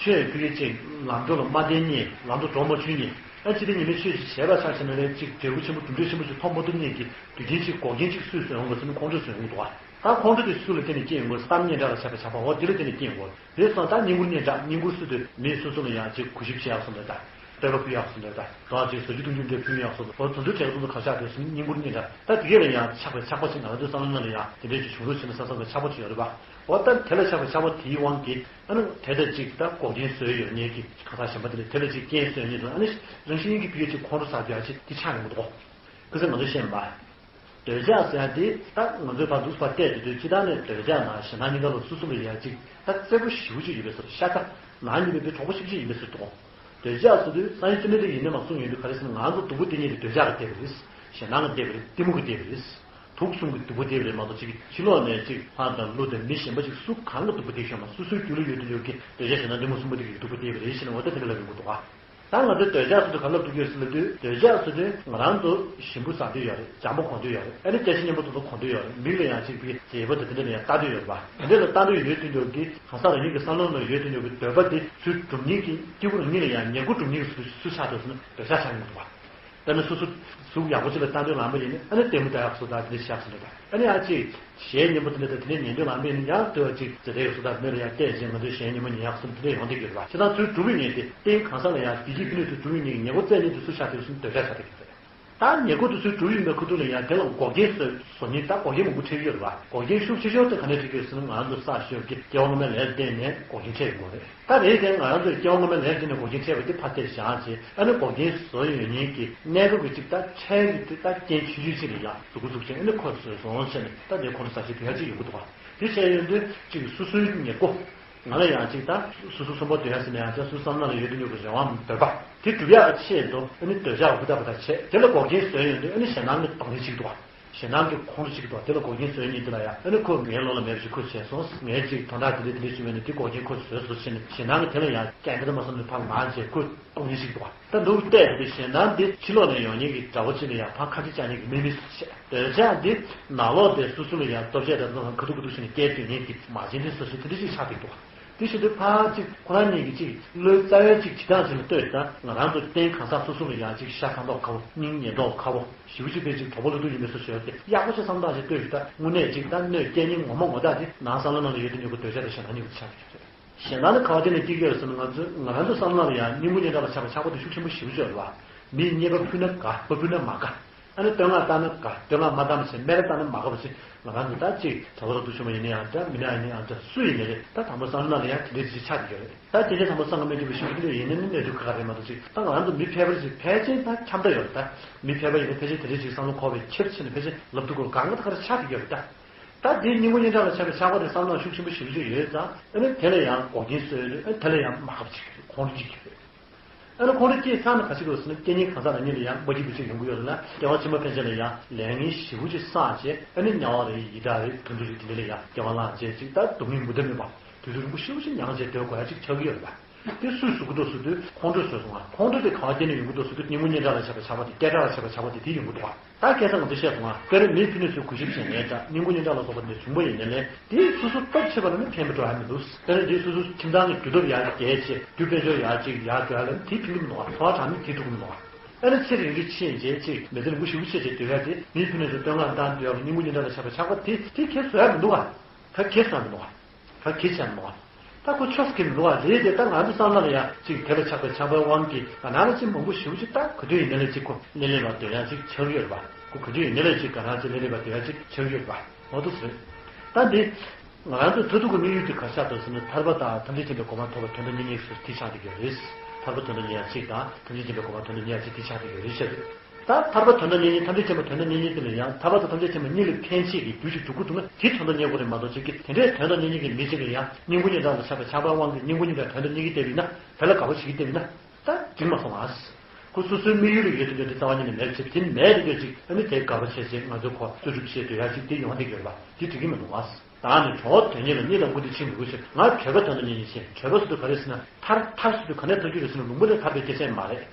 ཆོས་ཕ་གི་ཅིག་ལམ་འགྲོ་ལ་མ་བརྟེན་མཁན། ལམ་དུ་འགྲོ་མ་བཅུག་མཁན། ཨ་ཅི་སྟེ་ཉི་མའི་ཆོས་ཅིག་བྱས་པ་ཆགས་ཕྱིན་ན་ལས་ཅིག་འབྲས་བུ་ཆེན་པོ་གྲུབ་འབྲས་ཆེན་པོ་ཅིག་ཐོབ་མ་ཐུབ་མཁན་གྱི་དུས་རྒྱུན་ཅིག་འགོག་རྐྱེན་ཅིག་སུས་བཟོས་ཡོང་དགོས་ཟེར་ན་ཁོང་ཁྲོས་བཟོས་ཡོང་གི་འདུག་ག་ད་ཁོང་ཁྲོ་དེ་སུ་ལ་བརྟེན་ནས་སྐྱེ་ཡོང་དགོས། གཏམ་སྙན་གྲགས་ལ་ཆགས་པའི་ཆགས་པ་འོ་དེ་ལ་བརྟེན་ནས་སྐྱེ་ཡོང་དགོས། རེད་སོང་། ད་བསྙེན་བཀུར་སྙན་གྲགས། བསྙེན་བཀུར་ཟེར་དུས་མི་སོ་སོ་ལ་ཡང་ཅིག་གུས་ཞབས་བྱེད་ཡག་བཟོ་འདྲ་དང་། བསྟོད་པ་ཕུལ་ཡག་བཟོ་འདྲ་དང་། དོ་སྣང་ཅིག་ཟ་རྒྱུ་འཐུང་རྒྱུ་འདྲ་ཕུལ་ཡག་བཟོ་འདྲ། འོ་དེ་ཚོའི་གྲས་ཀ་དེ་ཚོ་ག་ཆགས་བསྡད་སོང་ན་བསྙེན་བཀུར་སྙན་གྲགས། ད་དེ་གས་ལ་ཡང་ཆགས་པའི་ཆགས་པ་ཅིག་ང་ཚོའི་བསམ་བློ་ནང་ལ་ཡང་དེ་འདྲས་ཅིག་བྱུང་རོགས་བྱས་ན་བསམ་བསམ་པའི་ཆགས་པ་ཅིག་ཡོད་རེད་པ། འོ་ད་དེ་ལ་ཆགས་པའི་ཆགས་པ་དེའི་དབང་གིས་ཨ་ནི་དེ་ལྟར་ཅིག་ད་འགོག་རྐྱེན་བཟོས་ཡོད་མཁན་གྱི་གང་ཟག་གཞན་པ་དེ་ལ་དེ་ལ་ཅིག་རྐྱེན་བཟོས་ནས་དང་། ཨ་ནི་རང་བཞིན་གྱིས་ཕ་གི་ཅིག་ཁོང་ཁྲོ་ཟ་རྒྱུ་ཡ་ཅིག་དེ་ཆགས་ཡོང་གི་འདུག་གོ། ཁ་སང་ང་ཚོས་བཤད་པ། འདོད་ཆགས་ཟེར་ཡ་དེ་ད་ང་ཚོས་ཕར་འདུག་ཕར་བལྟས་དུས། སྤྱིར་བཏང་ནས་འདོད་ཆགས་ནང་གཞན་དང་གཉིས་ཀ་ལ་སོ་སོ་ལ་ཡ་ཅིག་ད་རྩེ་པོ་ཞེ་པོ་ཅིག་ཡོད་པའི་བཟོ་འདྲ། ཤ་ཚ་ནང་ཉེས་པའི་གྲོགས་པོ་ཞེ་པོ་ཅིག་ཡིན་པའི་བཟོ་འདྲ་འདུག་འདོད་ཆགས་ཟེར་དུས་སང་ཉིན་ཅི་འདྲ་ཅིག་ཡིན་ནའི་མ་གསུངས་ཡོང་དུས། ག་རེ་ཟེར་ན་ང་ཚོ་སྡུག་པོ་སྟེར་མཁན་དེ་འདོད་ཆགས་ཀྱིས་སྟེར་བ་རེད། ཞེད་སྣང་གིས་སྟེར་བ་རེད། གཏི་མུག་གིས་སྟེར་བ་རེད། དུག་གསུམ་གྱིས་སྡུག་པོ་སྟེར་བ་རེད་མ་གཏོགས། ཅིག་ཕྱི་ལོགས་ནས་ཅིག་ལྷ་དང་ཀླུ་དང་མི་གཞན་པ་ཅིག་སུ་གང་གིས་སྡུག་པོ་སྟེར་ཤོག་མ། སོ་སོའི་རྒྱུད་ལ་ཡོད་དུས་ཡོད་ཀྱི་འདོད་ཆགས་ཞེད་སྣང་གཏི་མུག་གསུམ་པོ་དེ་གིས་སྡུག་པོ་སྟེར་བ་རེད་ཟེར་ནས་འོ་ད་དེ་འདྲ་ལབ་ཡོང་གི་འདུག་ག་ད་ང་ཚོས་འདོད་ཆགས་ཟེར་དུས་ག་ལབ་ཐུབ་ཀྱི་ཡོད་ཟེར་ལབ་དུས། འདོད་ཆགས་ཟེར་དུས་ང་རང་ཚོ་ཞིམ་པོ་ཟ་འདོད་ཡོད་རེད། འཇམ་པོ་གོན་འདོད་ཡོད་རེད། ཨ་ནི་སྐྱ་ཤ་སྙོམས་པོ་ཏོག་ཏོག་གོན་འདོད་ཡོད་རེད། མིག་ལ་ཡང་ཅིག་ཕ་གི་མཛེས་པོ་དང་དེ་འདྲ་ལ་ཡང་ལྟ་འདོད་ཡོད་རེད་པ། དེ་འདྲ་ལ་ལྟ་འདོད་ཡོད་དུས་ཀྱི་གང་ཟག་རང་ཉིད་ཀྱི་བསམ་བློ་ནང་ཡོད་དུས་ཀྱི་འདོད་པ་དེ་ཚུར་སྒྲུབ་མཁན་གྱི། སྐྱེ་བོ་རང་ཉིད་ལ་ཡང་ཉེར་མཁོ་སྒྲུབ་མཁན་གྱི་སུ་ཆགས་འདུག་ཟེར་ན་འདོད་ཆགས་ཆགས་ཡོང་གི་འདུག་པ། དཔེར་ན་སོ་སོ་གཟུགས་ཡག་པོ་ཅིག་ལ་ལྟ་འདོད་ལངས་པ་ཡིན་ན། ཨ་ནི་ལྟད་མོ་ལྟ་ཡག་བཟོ་འདྲ་དེ་འདྲ་ཆགས་སོང་། ཨ་ནི་ཨ་ཅེ་གཞས་སྙན་པོ་དེ་འདྲ་དང་དེ་འདྲ་ཉན་འདོད་ལངས་པ་ཡིན་ན་ཡང་ལྟོས་ཅིག་མཛེས་སྡུག་བཟོ་འདྲ་མི་ལ་ཡང་བལྟས་བྱས་ང་ཚོས་གཞས་སྙན་མོ་ཉན་ཡག་བཟོ་འདྲ་དེ་འདྲ་ཡོང་བསྡད་ཀྱི་ཡོད་རེད་པ། བྱས་ཙང་ཚུར་སྒྲུབ་པའི་ཉེན་དེ་རྟེན་གང་ཟག་ལ་ཡང་བདེ་སྐྱིད་ཕན་ནུས་དེ་སྒྲུབ་པའི་ཉེན་གྱི་ཉེར་མཁོ་རྩ་ནས་དེ་སུ་ཆགས་འདུག་ཟེར་ན་འདོད་ཆགས་ཆགས་བསྡད་ཀྱི་ཡོད་རེད། ད་ཉེར་མཁོ་དེ་ཚུར་སྒྲུབ་ཡོང་བའི་ཁ་ཐུག་ལ་ཡང་དེ་ལ་འགོག་རྐྱེན་བཟོ་བཟོ་མཁན་ད་འགོག་རྐྱེན་མང་པོ་འཕྲད་ཀྱི་ཡོད་རེད་པ། འགོག་རྐྱེན་ཤུགས་ཆེ་ཤོས་དེ་ག་ནས་འཕྲད་ཀྱི་ཡོད་ཟེར་ན་ང་རང་ཚོ་བསགས་ཡོད་ཀྱི་སྐྱེ་བ་སྔོན་མའི་ལས་ལ་བརྟེན་ནས་འགོག་རྐྱེན་འཕྲད་ཡོང་གི་རེད། ད་རེད་དེ་ང་རང་ཚོས་སྐྱེ་བ་སྔོན་མའི་ལས་ལ་བརྟེན་ནས་འགོག་རྐྱེན་འཕྲད་པ་དེ་ཕར་བལྟས་བཞག་བྱས། ཨ་ནི་འགོག་རྐྱེན་བཟོ་ཡོང་མཁན་གྱི་གནས་སྐབས་ཀྱི་ཅིག་ད་འཕྲལ་གྱི་དེ་ད་རྐྱེན་ཆུང་ཆུང་ཅིག་ལ་ཡང་གཟུགས་པོ་གཟུགས་ཅན་ཨ་ནི་ཁོ་བཟོས་སོང་ཟེར་ནས་ད་དེ་ཁོ་རང་ཟ་བྱེད་དེ་ཡང་ཅིག་ཡོང་གི་འདུག་ག་དེ་བྱས་ཡོང་དུས་ཅིག་སོ་སོའི་ཉེར་མཁོ། ང་ལ་ཡང་ཅིག་ད་སོ་སོ་གསོན་པོ་སྡོད་ཡ་ཟེར་ན་ཡང་ཅིག་སོ་སོའི་བསམ་བློ་ལ་ཡོད་དུས་ཀྱི་རེ་བའམ་འདོད་པ་དེ་སྒྲུབ་ཡག་གི་ཆེད་དུ་ཨ་ནི་འདོད་ཆགས་ཀྱི་ཧུར་ཐག་པ་ད་བྱས། དེ་ལ་འགོག་རྐྱེན་བཟོས་ཡོང་དུས་ཨ་ནི་ཞེད་སྣང་གི་སྡང་རེས་ཅིག་འདུག་ག་ཞེད་སྣང་གི་ཁོང་ཁྲོ་ཅིག་འདུག་ག་དེ་ལ་འགོག་རྐྱེན་བཟོས་ཉིན་དེ་ལ་ཡང་ཨ་ནི་ཁོ་ངའི་བློ་ལ་མེད་པ་ཞིག་ཁོས་བྱས་སོང་། ངས་ཅིག་དོན་དག་དེ་འདྲ་དེ་འདྲ་ཞིག་ཡོད་ནས་དེ་འགོག་རྐྱེན་ཁོས་བཟོས་སོང་ཟེར་ནས་ཞེད་སྣང་གི་དེ་ལ་ཡང་སྐྱོན་དེ་འདྲ་མ་བསམ་ནས་ཕར་ངང་བྱས་ཁོས་སྡང་རེས་ཅིག་འདུག་ག་ད་འདུག་བལྟས་དེ་ཞེད་སྣང་དེ་ཕྱི་ལོགས་ནས་ཡོང་མཁན་གྱི་དགྲ་བོ་ཅིག་ལ་ཡང་ཕར་ཁ་རྗེ་བཅག་མཁན་གྱི་དམིགས་མེད་བྱས། འདོད་ཆགས་འདི་ནང་ལོགས་དེ་སོ་སོ་ལ་ཡང་སྟོབས་ཆེ་དང་ཁ་ཐུག་ཁ་ཐུག་བྱས་ནས་སྐྱེལ་སྡོད་མཁན་གྱི་མ་བྱན་ཏེ་སོ་སོ་དེ་འདྲ་ཞིག་ཆགས་བསྡད་འདུག་དེ་བཞིན་དུ་ཕར་གཅིག་ཁོ་རང་ཉིད་ཀྱི་གཅིག་བློའི་རྩ་བའི་གཅིག་བྱེད་སྟངས་ཅིག་ལ་ལྟོས་ད། ང་རང་ཚོ་རྟེན་གང་ཟག་སོ་སོ་ལ་ཡང་གཅིག་ཤ་ཁ་མདོག་ཁ་བོ། སྙིང་ཉེ་མདོག་ཁ་བོ། ཞེ་པོ་ཅིག་དཔེ་གཅིག་གྲོགས་པོ་ལོ་ཏོག་ཡིན་པའི་བཟོ་ཞིག་ཡོད་དེ། ཡག་པོ་ཞིག་བསམ་སྟངས་ཤིག་ལྟོས་ཤིག་ད། དངོས་གནས་གཅིག་ད་གནོད་སྐྱེལ་མཁན་ངོ་མ་ངོ་རྟགས་དེ་ནང་བསམ་བློ་ནང་ལ་ཡོད་དེ་ཉོ་གི་འདོད་ཆགས་དང་ཞེད་སྣང་གཉིས་ཀྱི་ཆ་རེད། ཞེད་སྣང་ནི་ག་བ་དེ་ནས་སྐྱེ་གི་ཡོད་ཟེར་ན། ང་ཚོ་ང་རང་ཚོ་བསམ་བློ་ལ་ཡང་སྙིང་པོ་ཉེ་འདྲ་བ་ཆགས་པ་ཆགས་པ་དེ་ཤུགས་ཆེན་པོ་ཞེ་པོ་ཅིག་ཡོད་རེད་བ། མིས་རྙེད་པ་ཕུལ་ན་དགའ། ཕོ་ཕུལ་ན་མ་དགའ། ཨ་ནི་བསྟོད་བསྔགས་བཏང་ན་དགའ། བསྟོད་བསྔགས་མ་བཏང་བ་བྱས་སྨད་ར་བཏང་ན་མ་དགའ་བ་བྱས། ང་རང་ཚོ་ད་ཅིག་གྲྭ་བ་རོགས་ཏུ་ཆུང་མ་ཡིན་ན་ཡང་འདྲ། མི་ནག་ཡིན་ན་ཡང་འདྲ། སུ་ཡིན་ནའི་རེད། ད་དང་པོ་བསམ་བློ་ལ་ཡང་དེ་འདྲའི་ཅིག་ཆགས་ཀྱི་ཡོད་རེད། ད་དེ་འདྲའི་དང་པོ་སང་ག་སྨད་ཀྱི་བུ་ཤུགས་ཀྱི་ཡིན་ན་ནི་གནས་ཚུལ་ཁག་ཁག་རེད་མ་གཏོགས། ཅིག་ད་ང་རང་ཚོ་མི་ཕལ་པར་ཅིག་ཕལ་ཆེར་ད་འཁྱམ་བསྡད་ཡོད་རེད། ད་མི་ཕལ་པ་ཡིན་ན་ཕལ་ཆེར་དེ་འདྲའི་ཅིག་བསམ་བློ་འཁོར་བའི་ཁྱབ་ཕྱིན་ནས་ཕལ་ཆེར་ལབ་ཐུབ་དགོས་གང་ག་ད་ག་རེ་ཆགས་ཀྱི་ཡོད་རེད། ད་ད་དེ་སྙིང་པོ་ཉེ་འདྲ་ལ་ཆགས་པའི་ཆགས་པ་དེ་བསམ་བློ་ཤུགས་ཆེན་པོ་ཞེ་པོ་ཅིག་ཡོད་ཙང་། ཨ་ནི་དེ་ལ་ཡང་འགོག་རྐྱེན་བཟོས་ཡོད་རེད། ཨ་ནི་དེ་ལ་ཡང་མ་དགའ་བ་ཅིག་ཁོང་ཁྲོ་ཅིག་ཡོད་རེད། ཨ་ནི་ཁོང་ཁྲོ་སྐྱེས་ཚར་ན་ག་ཅི་དགོས་ཟེར་ན། སྐྱེ་གཉིས་གང་ཟག་རང་ཉིད་ལ་ཡང་མ་སྐྱིད་པ་ཅིག་ཡོང་གི་ཡོད་རེད་ན། སྐྱེ་བ་ཕྱི་མ་ཕན་ཆད་ལ་ཡང་ལས་ངན་ཞེ་པོ་ཅིག་བསགས་བྱས། ཨ་ནི་དམྱལ་བ་རེད། ཡི་དྭགས་རེད། དུད་འགྲོ་རེད། དེ་འདྲ་ལ་ཡང་སྐྱེ་བ་བླངས་བྱས་ཅིག་ད་སྡུག་བསྔལ་མུ་མཐུད་མེད་པ་དུས་ཚོད་རིང་པོ་ཞེ་པོ་ཅིག་མྱངས་བྱས་སྡོད་དགོས་ཡ་ཅིག་ཆགས་ཀྱི་ཡོད་རེད་པ། དེ་སུས་བཟོ་གི་འདུག་ཟེར་དུས་ཁོང་ཁྲོས་བཟོས་སོང་ང་། ཁོང་ཁྲོ་དེ་ག་བ་བརྟེན་ནས་ཡོང་གི་འདུག་ཟེར་དུས་སྙིང་པོ་ཉེ་འདྲ་ལ་ཆགས་པ་ཆགས་པ་དེ། སྐད་གྲགས་ལ་ཆགས་པ་ཆགས་པ་དེ་དེ་ཡོང་གི་འདུག་ག་ད་ཁ་སང་ང་ཚོས་བཤད་སོང་ང་། དཔེར་ན་མིས་ཕུལ་ནས་ཚུར་གུས་ཞབས་བྱེད་མཁན་དང་སྙིང་པོ་ཉེ་འདྲ་ལ་སོགས་པ་འདི་བྱུང་པ་ཡིན་ནའི་ལས། དེ་སོ་སོ་སྟོབས་ཆེ་བ་ལ་ནི་ཕན་པ་འགྲོ་ཡ་མི་འདུག་དེ་ནི་དེ་སོ་སོ་ཁྱིམ་ཚང་གི་རྒྱུ་སྟོབས་ཡར་རྒྱས་བྱས། རྒྱུ་དཔལ་འབྱོར་ཡར་ཅིག་ཡར་འགྲོ་ཡ་ལ་ནི་དེ་ཕན་གྱི་མི་འདུག་ག་འཚོ་བ་དྲང་ནི་དེ་འགྲོ་གི་མི་འདུག་ག་ཨ་ནི་ཚེ་རིང་རིང་ཕྱིན་རྗེས་ཅིག་མི་ཚེ་རིང་པོ་ཞེ་པོ་ཅིག་བྱས་བསྡད་ཡ་དེ། མིས་ཕུལ་ནས་ཚུར་བསྟོད་བསྔགས་བཏང་བསྡད་ཡ་ལ་སྙིང་པོ་ཉེ་འདྲ་ལ་ཆགས་པ་ཆགས་པ་དེ་དེ་ཁྱད་བཟོ་ཡ་མི་འདུག་ག་ད་གལ་ཆེ་ས་མི་འདུག་ག་ད་གལ་ཆེ་ས་མི་འདུག་ག་ད་ཁོ་ཆོས་སུ་ཁེལ་མི་འདུག་ག་རེད་དེ། ད་ང་ཚོ་བསམ་བློ་ལ་ཡང་ཅིག་དེ་ལ་ཆགས་པའི་ཆགས་པའི་དབང་གིས་ང་རང་ལ་ཅིག་མང་པོ་ཞེ་པོ་ཅིག་ད་ག་དུས་ཡིན་ནའི་ལས་ཅིག་ཁོ་གླེན་གླེན་པ་སྡོད་ཡ་ཅིག་ཆགས་ཡོད་རེད་པ། ཁོ་ག་དུས་ཡིན་ནའི་ལས་ཅིག་ང་རང་ཅིག་གླེན་གླེན་པ་སྡོད་ཡ་ཅིག་ཆགས་ཡོད་རེད་པ། འོ་འདུག་སེ་རེད། ད་འདི་ང་རང་ཚོའི་མཐར་ཐུག་གི་དམིགས་ཡུལ་དེ་ག་ཆགས་འདུག་ཟེར་ན། ཐར་པ་དང་ཐམས་ཅད་མཁྱེན་པའི་གོ་འཕང་ཐོབ་པ་དོན་དམ་གཉིས་གཉིས་སུ་དེ་ཆགས་བསྡད་ཀྱི་རེད། ཐར་པ་དོན་དམ་གཉིས་ཡ་གཅིག་དང་ཐམས་ཅད་མཁྱེན་པའི་གོ་འཕང་དོན་དམ་གཉིས་ཡ་གཅིག་དེ་ཆགས་བསྡད་ཀྱི་རེད་ཟེར། ད་ཐར་པ་དོན་དམ་གཉིས་གཉིས་ཐམས་ཅད་མཁྱེན་པ་དོན་དམ་གཉིས་གཉིས་དེ་ལ་ཡང་ཐར་པ་དང་ཐམས་ཅད་མཁྱེན་པ་གཉིས་ལ་ཕན་ཆེད་ཀྱི་རྒྱུ་ཞིག་སྒྲུབ་ཀྱི་འདུག་ན། དེ་དོན་དུ་གཉེར་དགོས་རེད་མ་གཏོགས། ཅིག་གིས་དེ་འདྲའི་དོན་དམ་གཉིས་གཉིས་ཀྱི་མི་གཅིག་ལ་ཡང་སྙིང་པོ་ཉེ་འདྲ་ལ་ཆགས་པའི་ཆགས་པའི་དབང་གིས་སྙིང་པོ་ཉེ་འདྲ་དོན་དམ་གཉིས་ཀྱིས་བལྟས་པ་ཡིན་ན། དེ་ལ་དགའ་པོ་བྱེད་ཀྱིས་བལྟས་པ་ཡིན་ན། ད་འགྲིག་མ་སོང་ཨ། ཁོ་སོ་སོའི་དམིགས་ཡུལ་ལ་ཡོད་དུ་ཡོད་དེ་རྩ་བ་ཉིད་ནས་མེད་ཅེས་དེ་མེད་དེ་ཡོད་ཅིག་ཨ་ནི་དེ་དགའ་པོ་བྱས་ཅིག་ང་ཚོ་ཁོ་རྩོད་སྒྲུབ་བྱེད་འདོད་ཡ་ཅིག་དེ་ཡོང་བསྡད་ཡོད་རེད་པ། དེ་འགྲིག་གི་མི་འདུག་ཨ། ད་ནི་གྲོགས་དོན་གཉེར་ལ་གཉིད་དང་ཀུན་བདེ་འཆིང་མི་དགོས་ཞེས་ང་གྲོད་པ་དོན་དུ་གཉེར་གཉེར་བྱེད། གྲོད་པ་ཟེར་དུས་ག་རེ་ཟེར་ན་ཐར་ཐར་ཟེར་དུས་ག་ནས་ཐར་རྒྱུ་རེད་ཟེར་ན་ལུང་པ་ལས་ཐར་པའི་སྐད་ཆ་མ་རེད།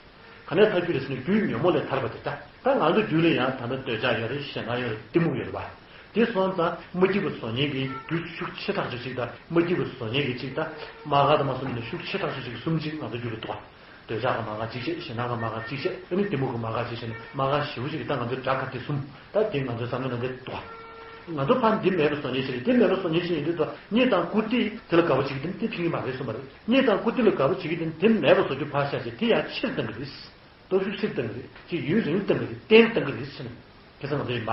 ག་ནས་ཐར་རྒྱུ་རེད་ཟེར་ན་རྒྱུའི་ཉོན་མོངས་ལས་ཐར་བ་དེ་ད། ད་ང་ཚོ་རྒྱུད་ལ་ཡང་ད་ལྟ་འདོད་ཆགས་ཡོད་རེད། ཞེད་སྣང་ཡོད་རེད། གཏི་མུག་ཡོད་རེད་པ། དེ་སོང་ཙང་མ་སྐྱིད་པ་བཟོ་མཁན་གྱི་རྒྱུ་ཤུགས་ཆེ་ཐག་ཆོད་ཅིག་དང་མ་སྐྱིད་པ་བཟོ་མཁན་གྱི་ཅིག་དང་མ་དགའ་དང་མ་བཟོ་མཁན་ཤུགས་ཆེ་ཐག་ཆོད་ཅིག་གསུམ་ཅིག་ང་ཚོ་རྒྱུད་ལ་འདུག་པ། འདོད་ཆགས་ཀྱི་མ་དགའ་གཅིག་བྱས། ཞེད་སྣང་གི་མ་དགའ་གཅིག་བྱས། ཨ་ནི་གཏི་མུག་གི་མ་དགའ་གཅིག་བྱས་ནས་མ་དགའ་ཞེ་པོ་ཅིག་གི་ད་ང་ཚོའི་དགྲ་དགའ་བདེ་གསུམ། ད་དེ་ང་ཚོའི་བསམ་བློ་ནང་གི་འདུག་པ། ང་ཚོ་ཕར་འདི་མེད་པ་བཟོ་མཁན་ཞིག་རེད། འདི་མེད་པ་བཟོ་མཁན་ཞིག་ཡིན་དུས་ད་གཉིད་དང་ཀུན་བདེ་དེ་ལ་དགའ་པོ་བྱེད་ཀྱི་དེ་དེ་ཕན་གྱི་མ་རེད་གསུངས་པ་རེད། གཉིད་དང་ཀུན་བདེ་ལ་དགའ་པོ་བྱེད་ཀྱི་དེ་དེ་མེད་པ་བཟོ་རྒྱུ་ཕར་བཞག་བྱས་དེ་ཡང་ཕྱིར་བཏང་གི་རེད། སྟོབས་ཤུགས་ཕྱིར་བཏང་གི་རེད། ཅིག་ཡུན་རིང་བཏང་གི་རེད། བརྟན་བཏང་གི་རེད་ཟེར་ནས་ཁ་སང་ང་ཚོ་ཡིན་པ།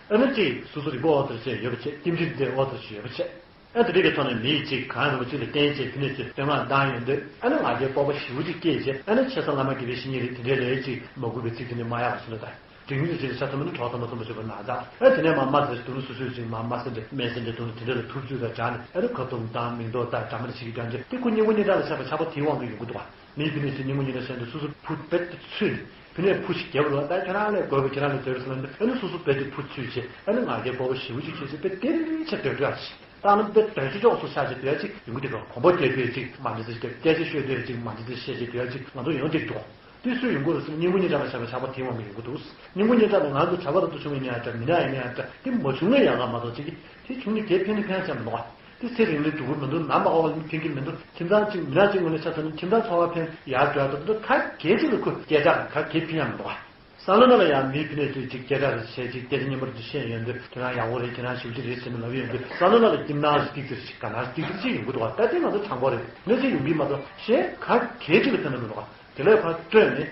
ཨ་ནི་ཅིག་སོ་སོ་རིག་པ་ཨོ་ཐར་བྱས་ཡོད་པ་བྱས། རྟེན་འབྲེལ་དེ་ཨོ་ཐར་བྱས་ཡོད་པ་བྱས། ཨ་དེ་འདྲ་གི་ཐོག་ནས་མི་ཡིས་ཅིག་གང་རུང་བ་ཅིག་ལ་བརྟེན་བྱས་དེ་ནས་ཅིག་བསྟོད་བསྔགས་བཏང་ཡོང་དུས་ཨ་ནི་ང་རྒྱལ་སྤོབས་པ་ཞེ་པོ་ཅིག་སྐྱེས་བྱས། ཨ་ནི་ཆེ་ས་བླ་མ་དགེ་བའི་བཤེས་གཉེན་རེད། དེ་འདྲ་ལས་ཅིག་མ་གུས་པའི་ཚིག་དེ་འདྲ་མ་ཡག་པ་ཟེར་ལ་ད། དེང་རིང་ཅིག་ཆ་ཚང་མ་ནི་གྲོགས་དང་མ་འཛོམས་པ་ཞིག་པ་ན་ད། ཨ་དེ་ནས་མ་མ་ཟེར་དུ་ནི་སོ་སོས་ཅིག་མ་མ་ཟེར་འདྲ་མེད་ཟེར་འདྲ་དུ་ནི་དེ་འདྲ་ལ་ཐུབ་ཚོད་ད་དྲག་ནས་ཨ་ནི་ཁ་ཐུམ་དང་མིང་འདོགས་དང་འདྲ་མ་འདྲ་ཞིག་གི་འདྲ་འདྲ་དེ་ཁོ་སྙིང་པོ་སྙིང་གྲགས་ལ་ཆགས་པ་ཆགས་པ་དེའི་དབང་གིས་ཡོང་གི་འདུག་པ། མིའི་ཕུ་ནུ་ཞིག་སྙིང་པོ་སྙིང་གྲགས་ཆགས་འདུག་སོ་སོ་ཕུ་རྦད་དེ་ཚུད་ནས་ཕུ་ནུས་ཕུ་ཞིག་རྒྱབ་རོགས། ད་ཁྱེད་རང་ལས་དགོས་པ་ཁྱེད་རང་ལས་དགོས་པ་ཟེར་ལབ་འདུག་ཨ་ནི་སོ་སོ་རྦད་དེ་ཕུ་ཚུད་བྱས། ཨ་ནི་ང་རྒྱལ་སྤོབས་པ་ཞེ་པོ་ཅིག་སྐྱེས་བྱས་དཔེ་དེ་རིང་རིང་ཆེ་འདོད་འདོད་ཨ་ཅིག་ད་ཨ་ནི་དཔེ་དོན་ཆེ་ཆོག་སོ་ཆགས་བྱས་འདོད་ཨ་ཅིག་ཡོང་གི་འདུག་ག་གོམ་པ་རྒྱག་འདོད་ཅིག་མ་འདྲ་ཟེར་ཅིག་སྐད་ཆ་ཤོད་འདོད་ཅིག་མ་འདྲ་ཟེར་བཤད་བྱས་འདོད་ཨ་ཅིག་ང་ཚོ་ཡོང་འདོད་འདུག་དེ་སུས་ཡོང་གི་རེད་ཟེར་ན་སྙིང་པོ་སྙིང་གྲགས་ལ་ཆགས་པའི་ཆགས་པ་དེའི་དབང་གིས་ཡོང་གི་འདུག་སྙིང་པོ་སྙིང་གྲགས་ལ་ང་ཚོ་གྲྭ་པ་རབ་ཏུ་བྱུང་བའི་ཉིན་ཡང་འདྲ་མི་ནག་ཡིན་ན་ཡང་འདྲ་དེ་མ་བྱུང་ན་ཡག་ག་མ་གཏོགས་ཅིག་གིས་དེ་བྱུང་ནས་དེ་ཕན་ནི་ཕན་ཆ་མི་འདུག་ག་དེ་ཚེ་རིང་ལུས་སྡུག་པོ་མི་འདུག་ནམ་མ་དགའ་བ་ལ་ཕན་གྱི་མི་འདུག་ཁྱིམ་ཚང་གཅིག་མི་ནག་གཅིག་ངོས་ནས་ཆ་མཚོན་ན་ཁྱིམ་ཚང་འཚོ་བ་ཕན་ཡག་འགྲོ་ཡག་འདུག་མི་འདུག་ག་གེ་གཅིག་ལ་ཁོ་སྐད་གྲགས་ག་གེ་ཕན་ཡག་མི་འདུག་ག་བསམ་བློ་ནང་ལ་ཡང་མིའི་ཕུ་ནུ་དེ་ཅིག་སྐད་གྲགས་རེ་བྱས་ཅིག་སྐད་ཆ་སྙན་པོ་རེ་བཤད་ཡོང་དུས་ཁྱེད་རང་ཡག་པོ་རེད། ཁྱེད་རང་ཞེ་པོ་ཅིག་རེད་ཟེར་ནས་ལབ་ཡོང་དུས་བསམ་བློ་ནང་ལ་སྐྱིད་སྣང་ཞིག་ཏིག་ཙེ་ཞིག་དགའ་སྣང་ཞིག་ཏིག་ཙེ་ཅིག་ཡོང་གི་འདུག་ག་ད་དེ་ང་ཚོ་དྲང་པོ་རེད། གནས་ཚུལ་ཡོང་གི་མ་གཏོགས་གཞན་ག་གེ་གཅིག་ལ་ཕན་ཐོགས་མི་འདུག་ག་དེ་ལས་ཕར་སྤྲོས་ནས་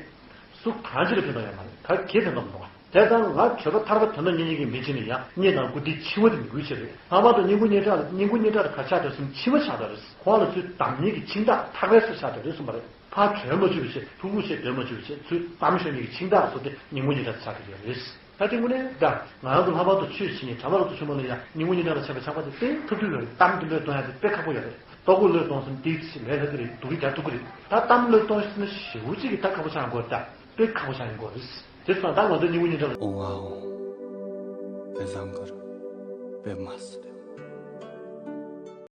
སུ་གང་ཅི་ལ་ཕན་ཐོགས་ཡོད་མ་རེད། ག་གེ་ཕན་ཐོགས་མི་འདུག་ག་དེ་ཙང་ང་གྲོད་པ་ཐར་པ་དོན་དུ་གཉེར་གཉེར་གྱི་མི་གཅིག་ནས་ཡང་གཉིད་དང་ཀུན་བདེ་འཆིང་བ་དེ་མི་དགོས་ཆེ་རེད། ལྷག་པར་དུ་སྙིང་པོ་སྙིང་གྲགས་ལ་སྙིང་པོ་སྙིང་གྲགས་ལ་ག་ཆགས་འདུག་ཟེར་ན་འཆིང་བ་ཆགས་འདུག་རེད། ཁོང་ལ་ཚུར་བསྡམ་མཁན་གྱི་འཆིང་ཐག་ཐག་པའི་སུ་ཆགས་འདུག་རེད་གསུངས་པ་རེད། ཕར་གྲོལ་མ་བཅུག་པ་བྱས་ཕྲུ་གུ་བྱས་སྡོད་མ་བཅུག་པ་བྱས་ཚུར་བསྡམ་ཤོར་མཁན་གྱི་འཆིང་ཐག་སོགས་དེ་སྙིང་པོ་སྙིང་གྲགས་ཆགས་ཀྱི་ཡོད་རེད། ད་དེ་དངོས་གནས་ད་ང་རང་ཚོ་ལྷག་པར་དུ་ཆོས་བྱེད་མཁན་གྲྭ་པ་རབ་ཏུ་བྱུང་བ་ལ་ཡང་སྙིང་པོ་སྙིང་གྲགས་ལ་ཆགས་པའི་ཆགས་པ་དེ་དཔེ་ཐབས་སྡུག་ཡོད་རེད། གཏམ་དེ་བློས་གཏོང་ཡག་དེ་དཔེ་ཁག་པོ་ཡོད་རེད། ལྟོ་གོས་བློས་གཏོང་སོང་དེ་ཅི་ལས་སླ་གི་རེད། སྡུག་གི་རྒྱག་ཐུབ་ཀྱི་རེད། ད་གཏམ་བློས་གཏོང་ཤེས་ན་ཞེ་པོ་ཅིག་གི་ད་ཁག་པོ་ཆགས་དགོས་རེད། ད་དཔེ་ཁག་པོ་ཆགས་ཡོང་གི་རེད། དེ་སོང་ད་ང་ཚོ་སྙིང་པོ་སྙིང་གྲགས་ལ། ཨོ་ཨ་ཨོ། དཔེ་བཟང་གི་རེད། དཔེ་མ་སྲིད་རེད།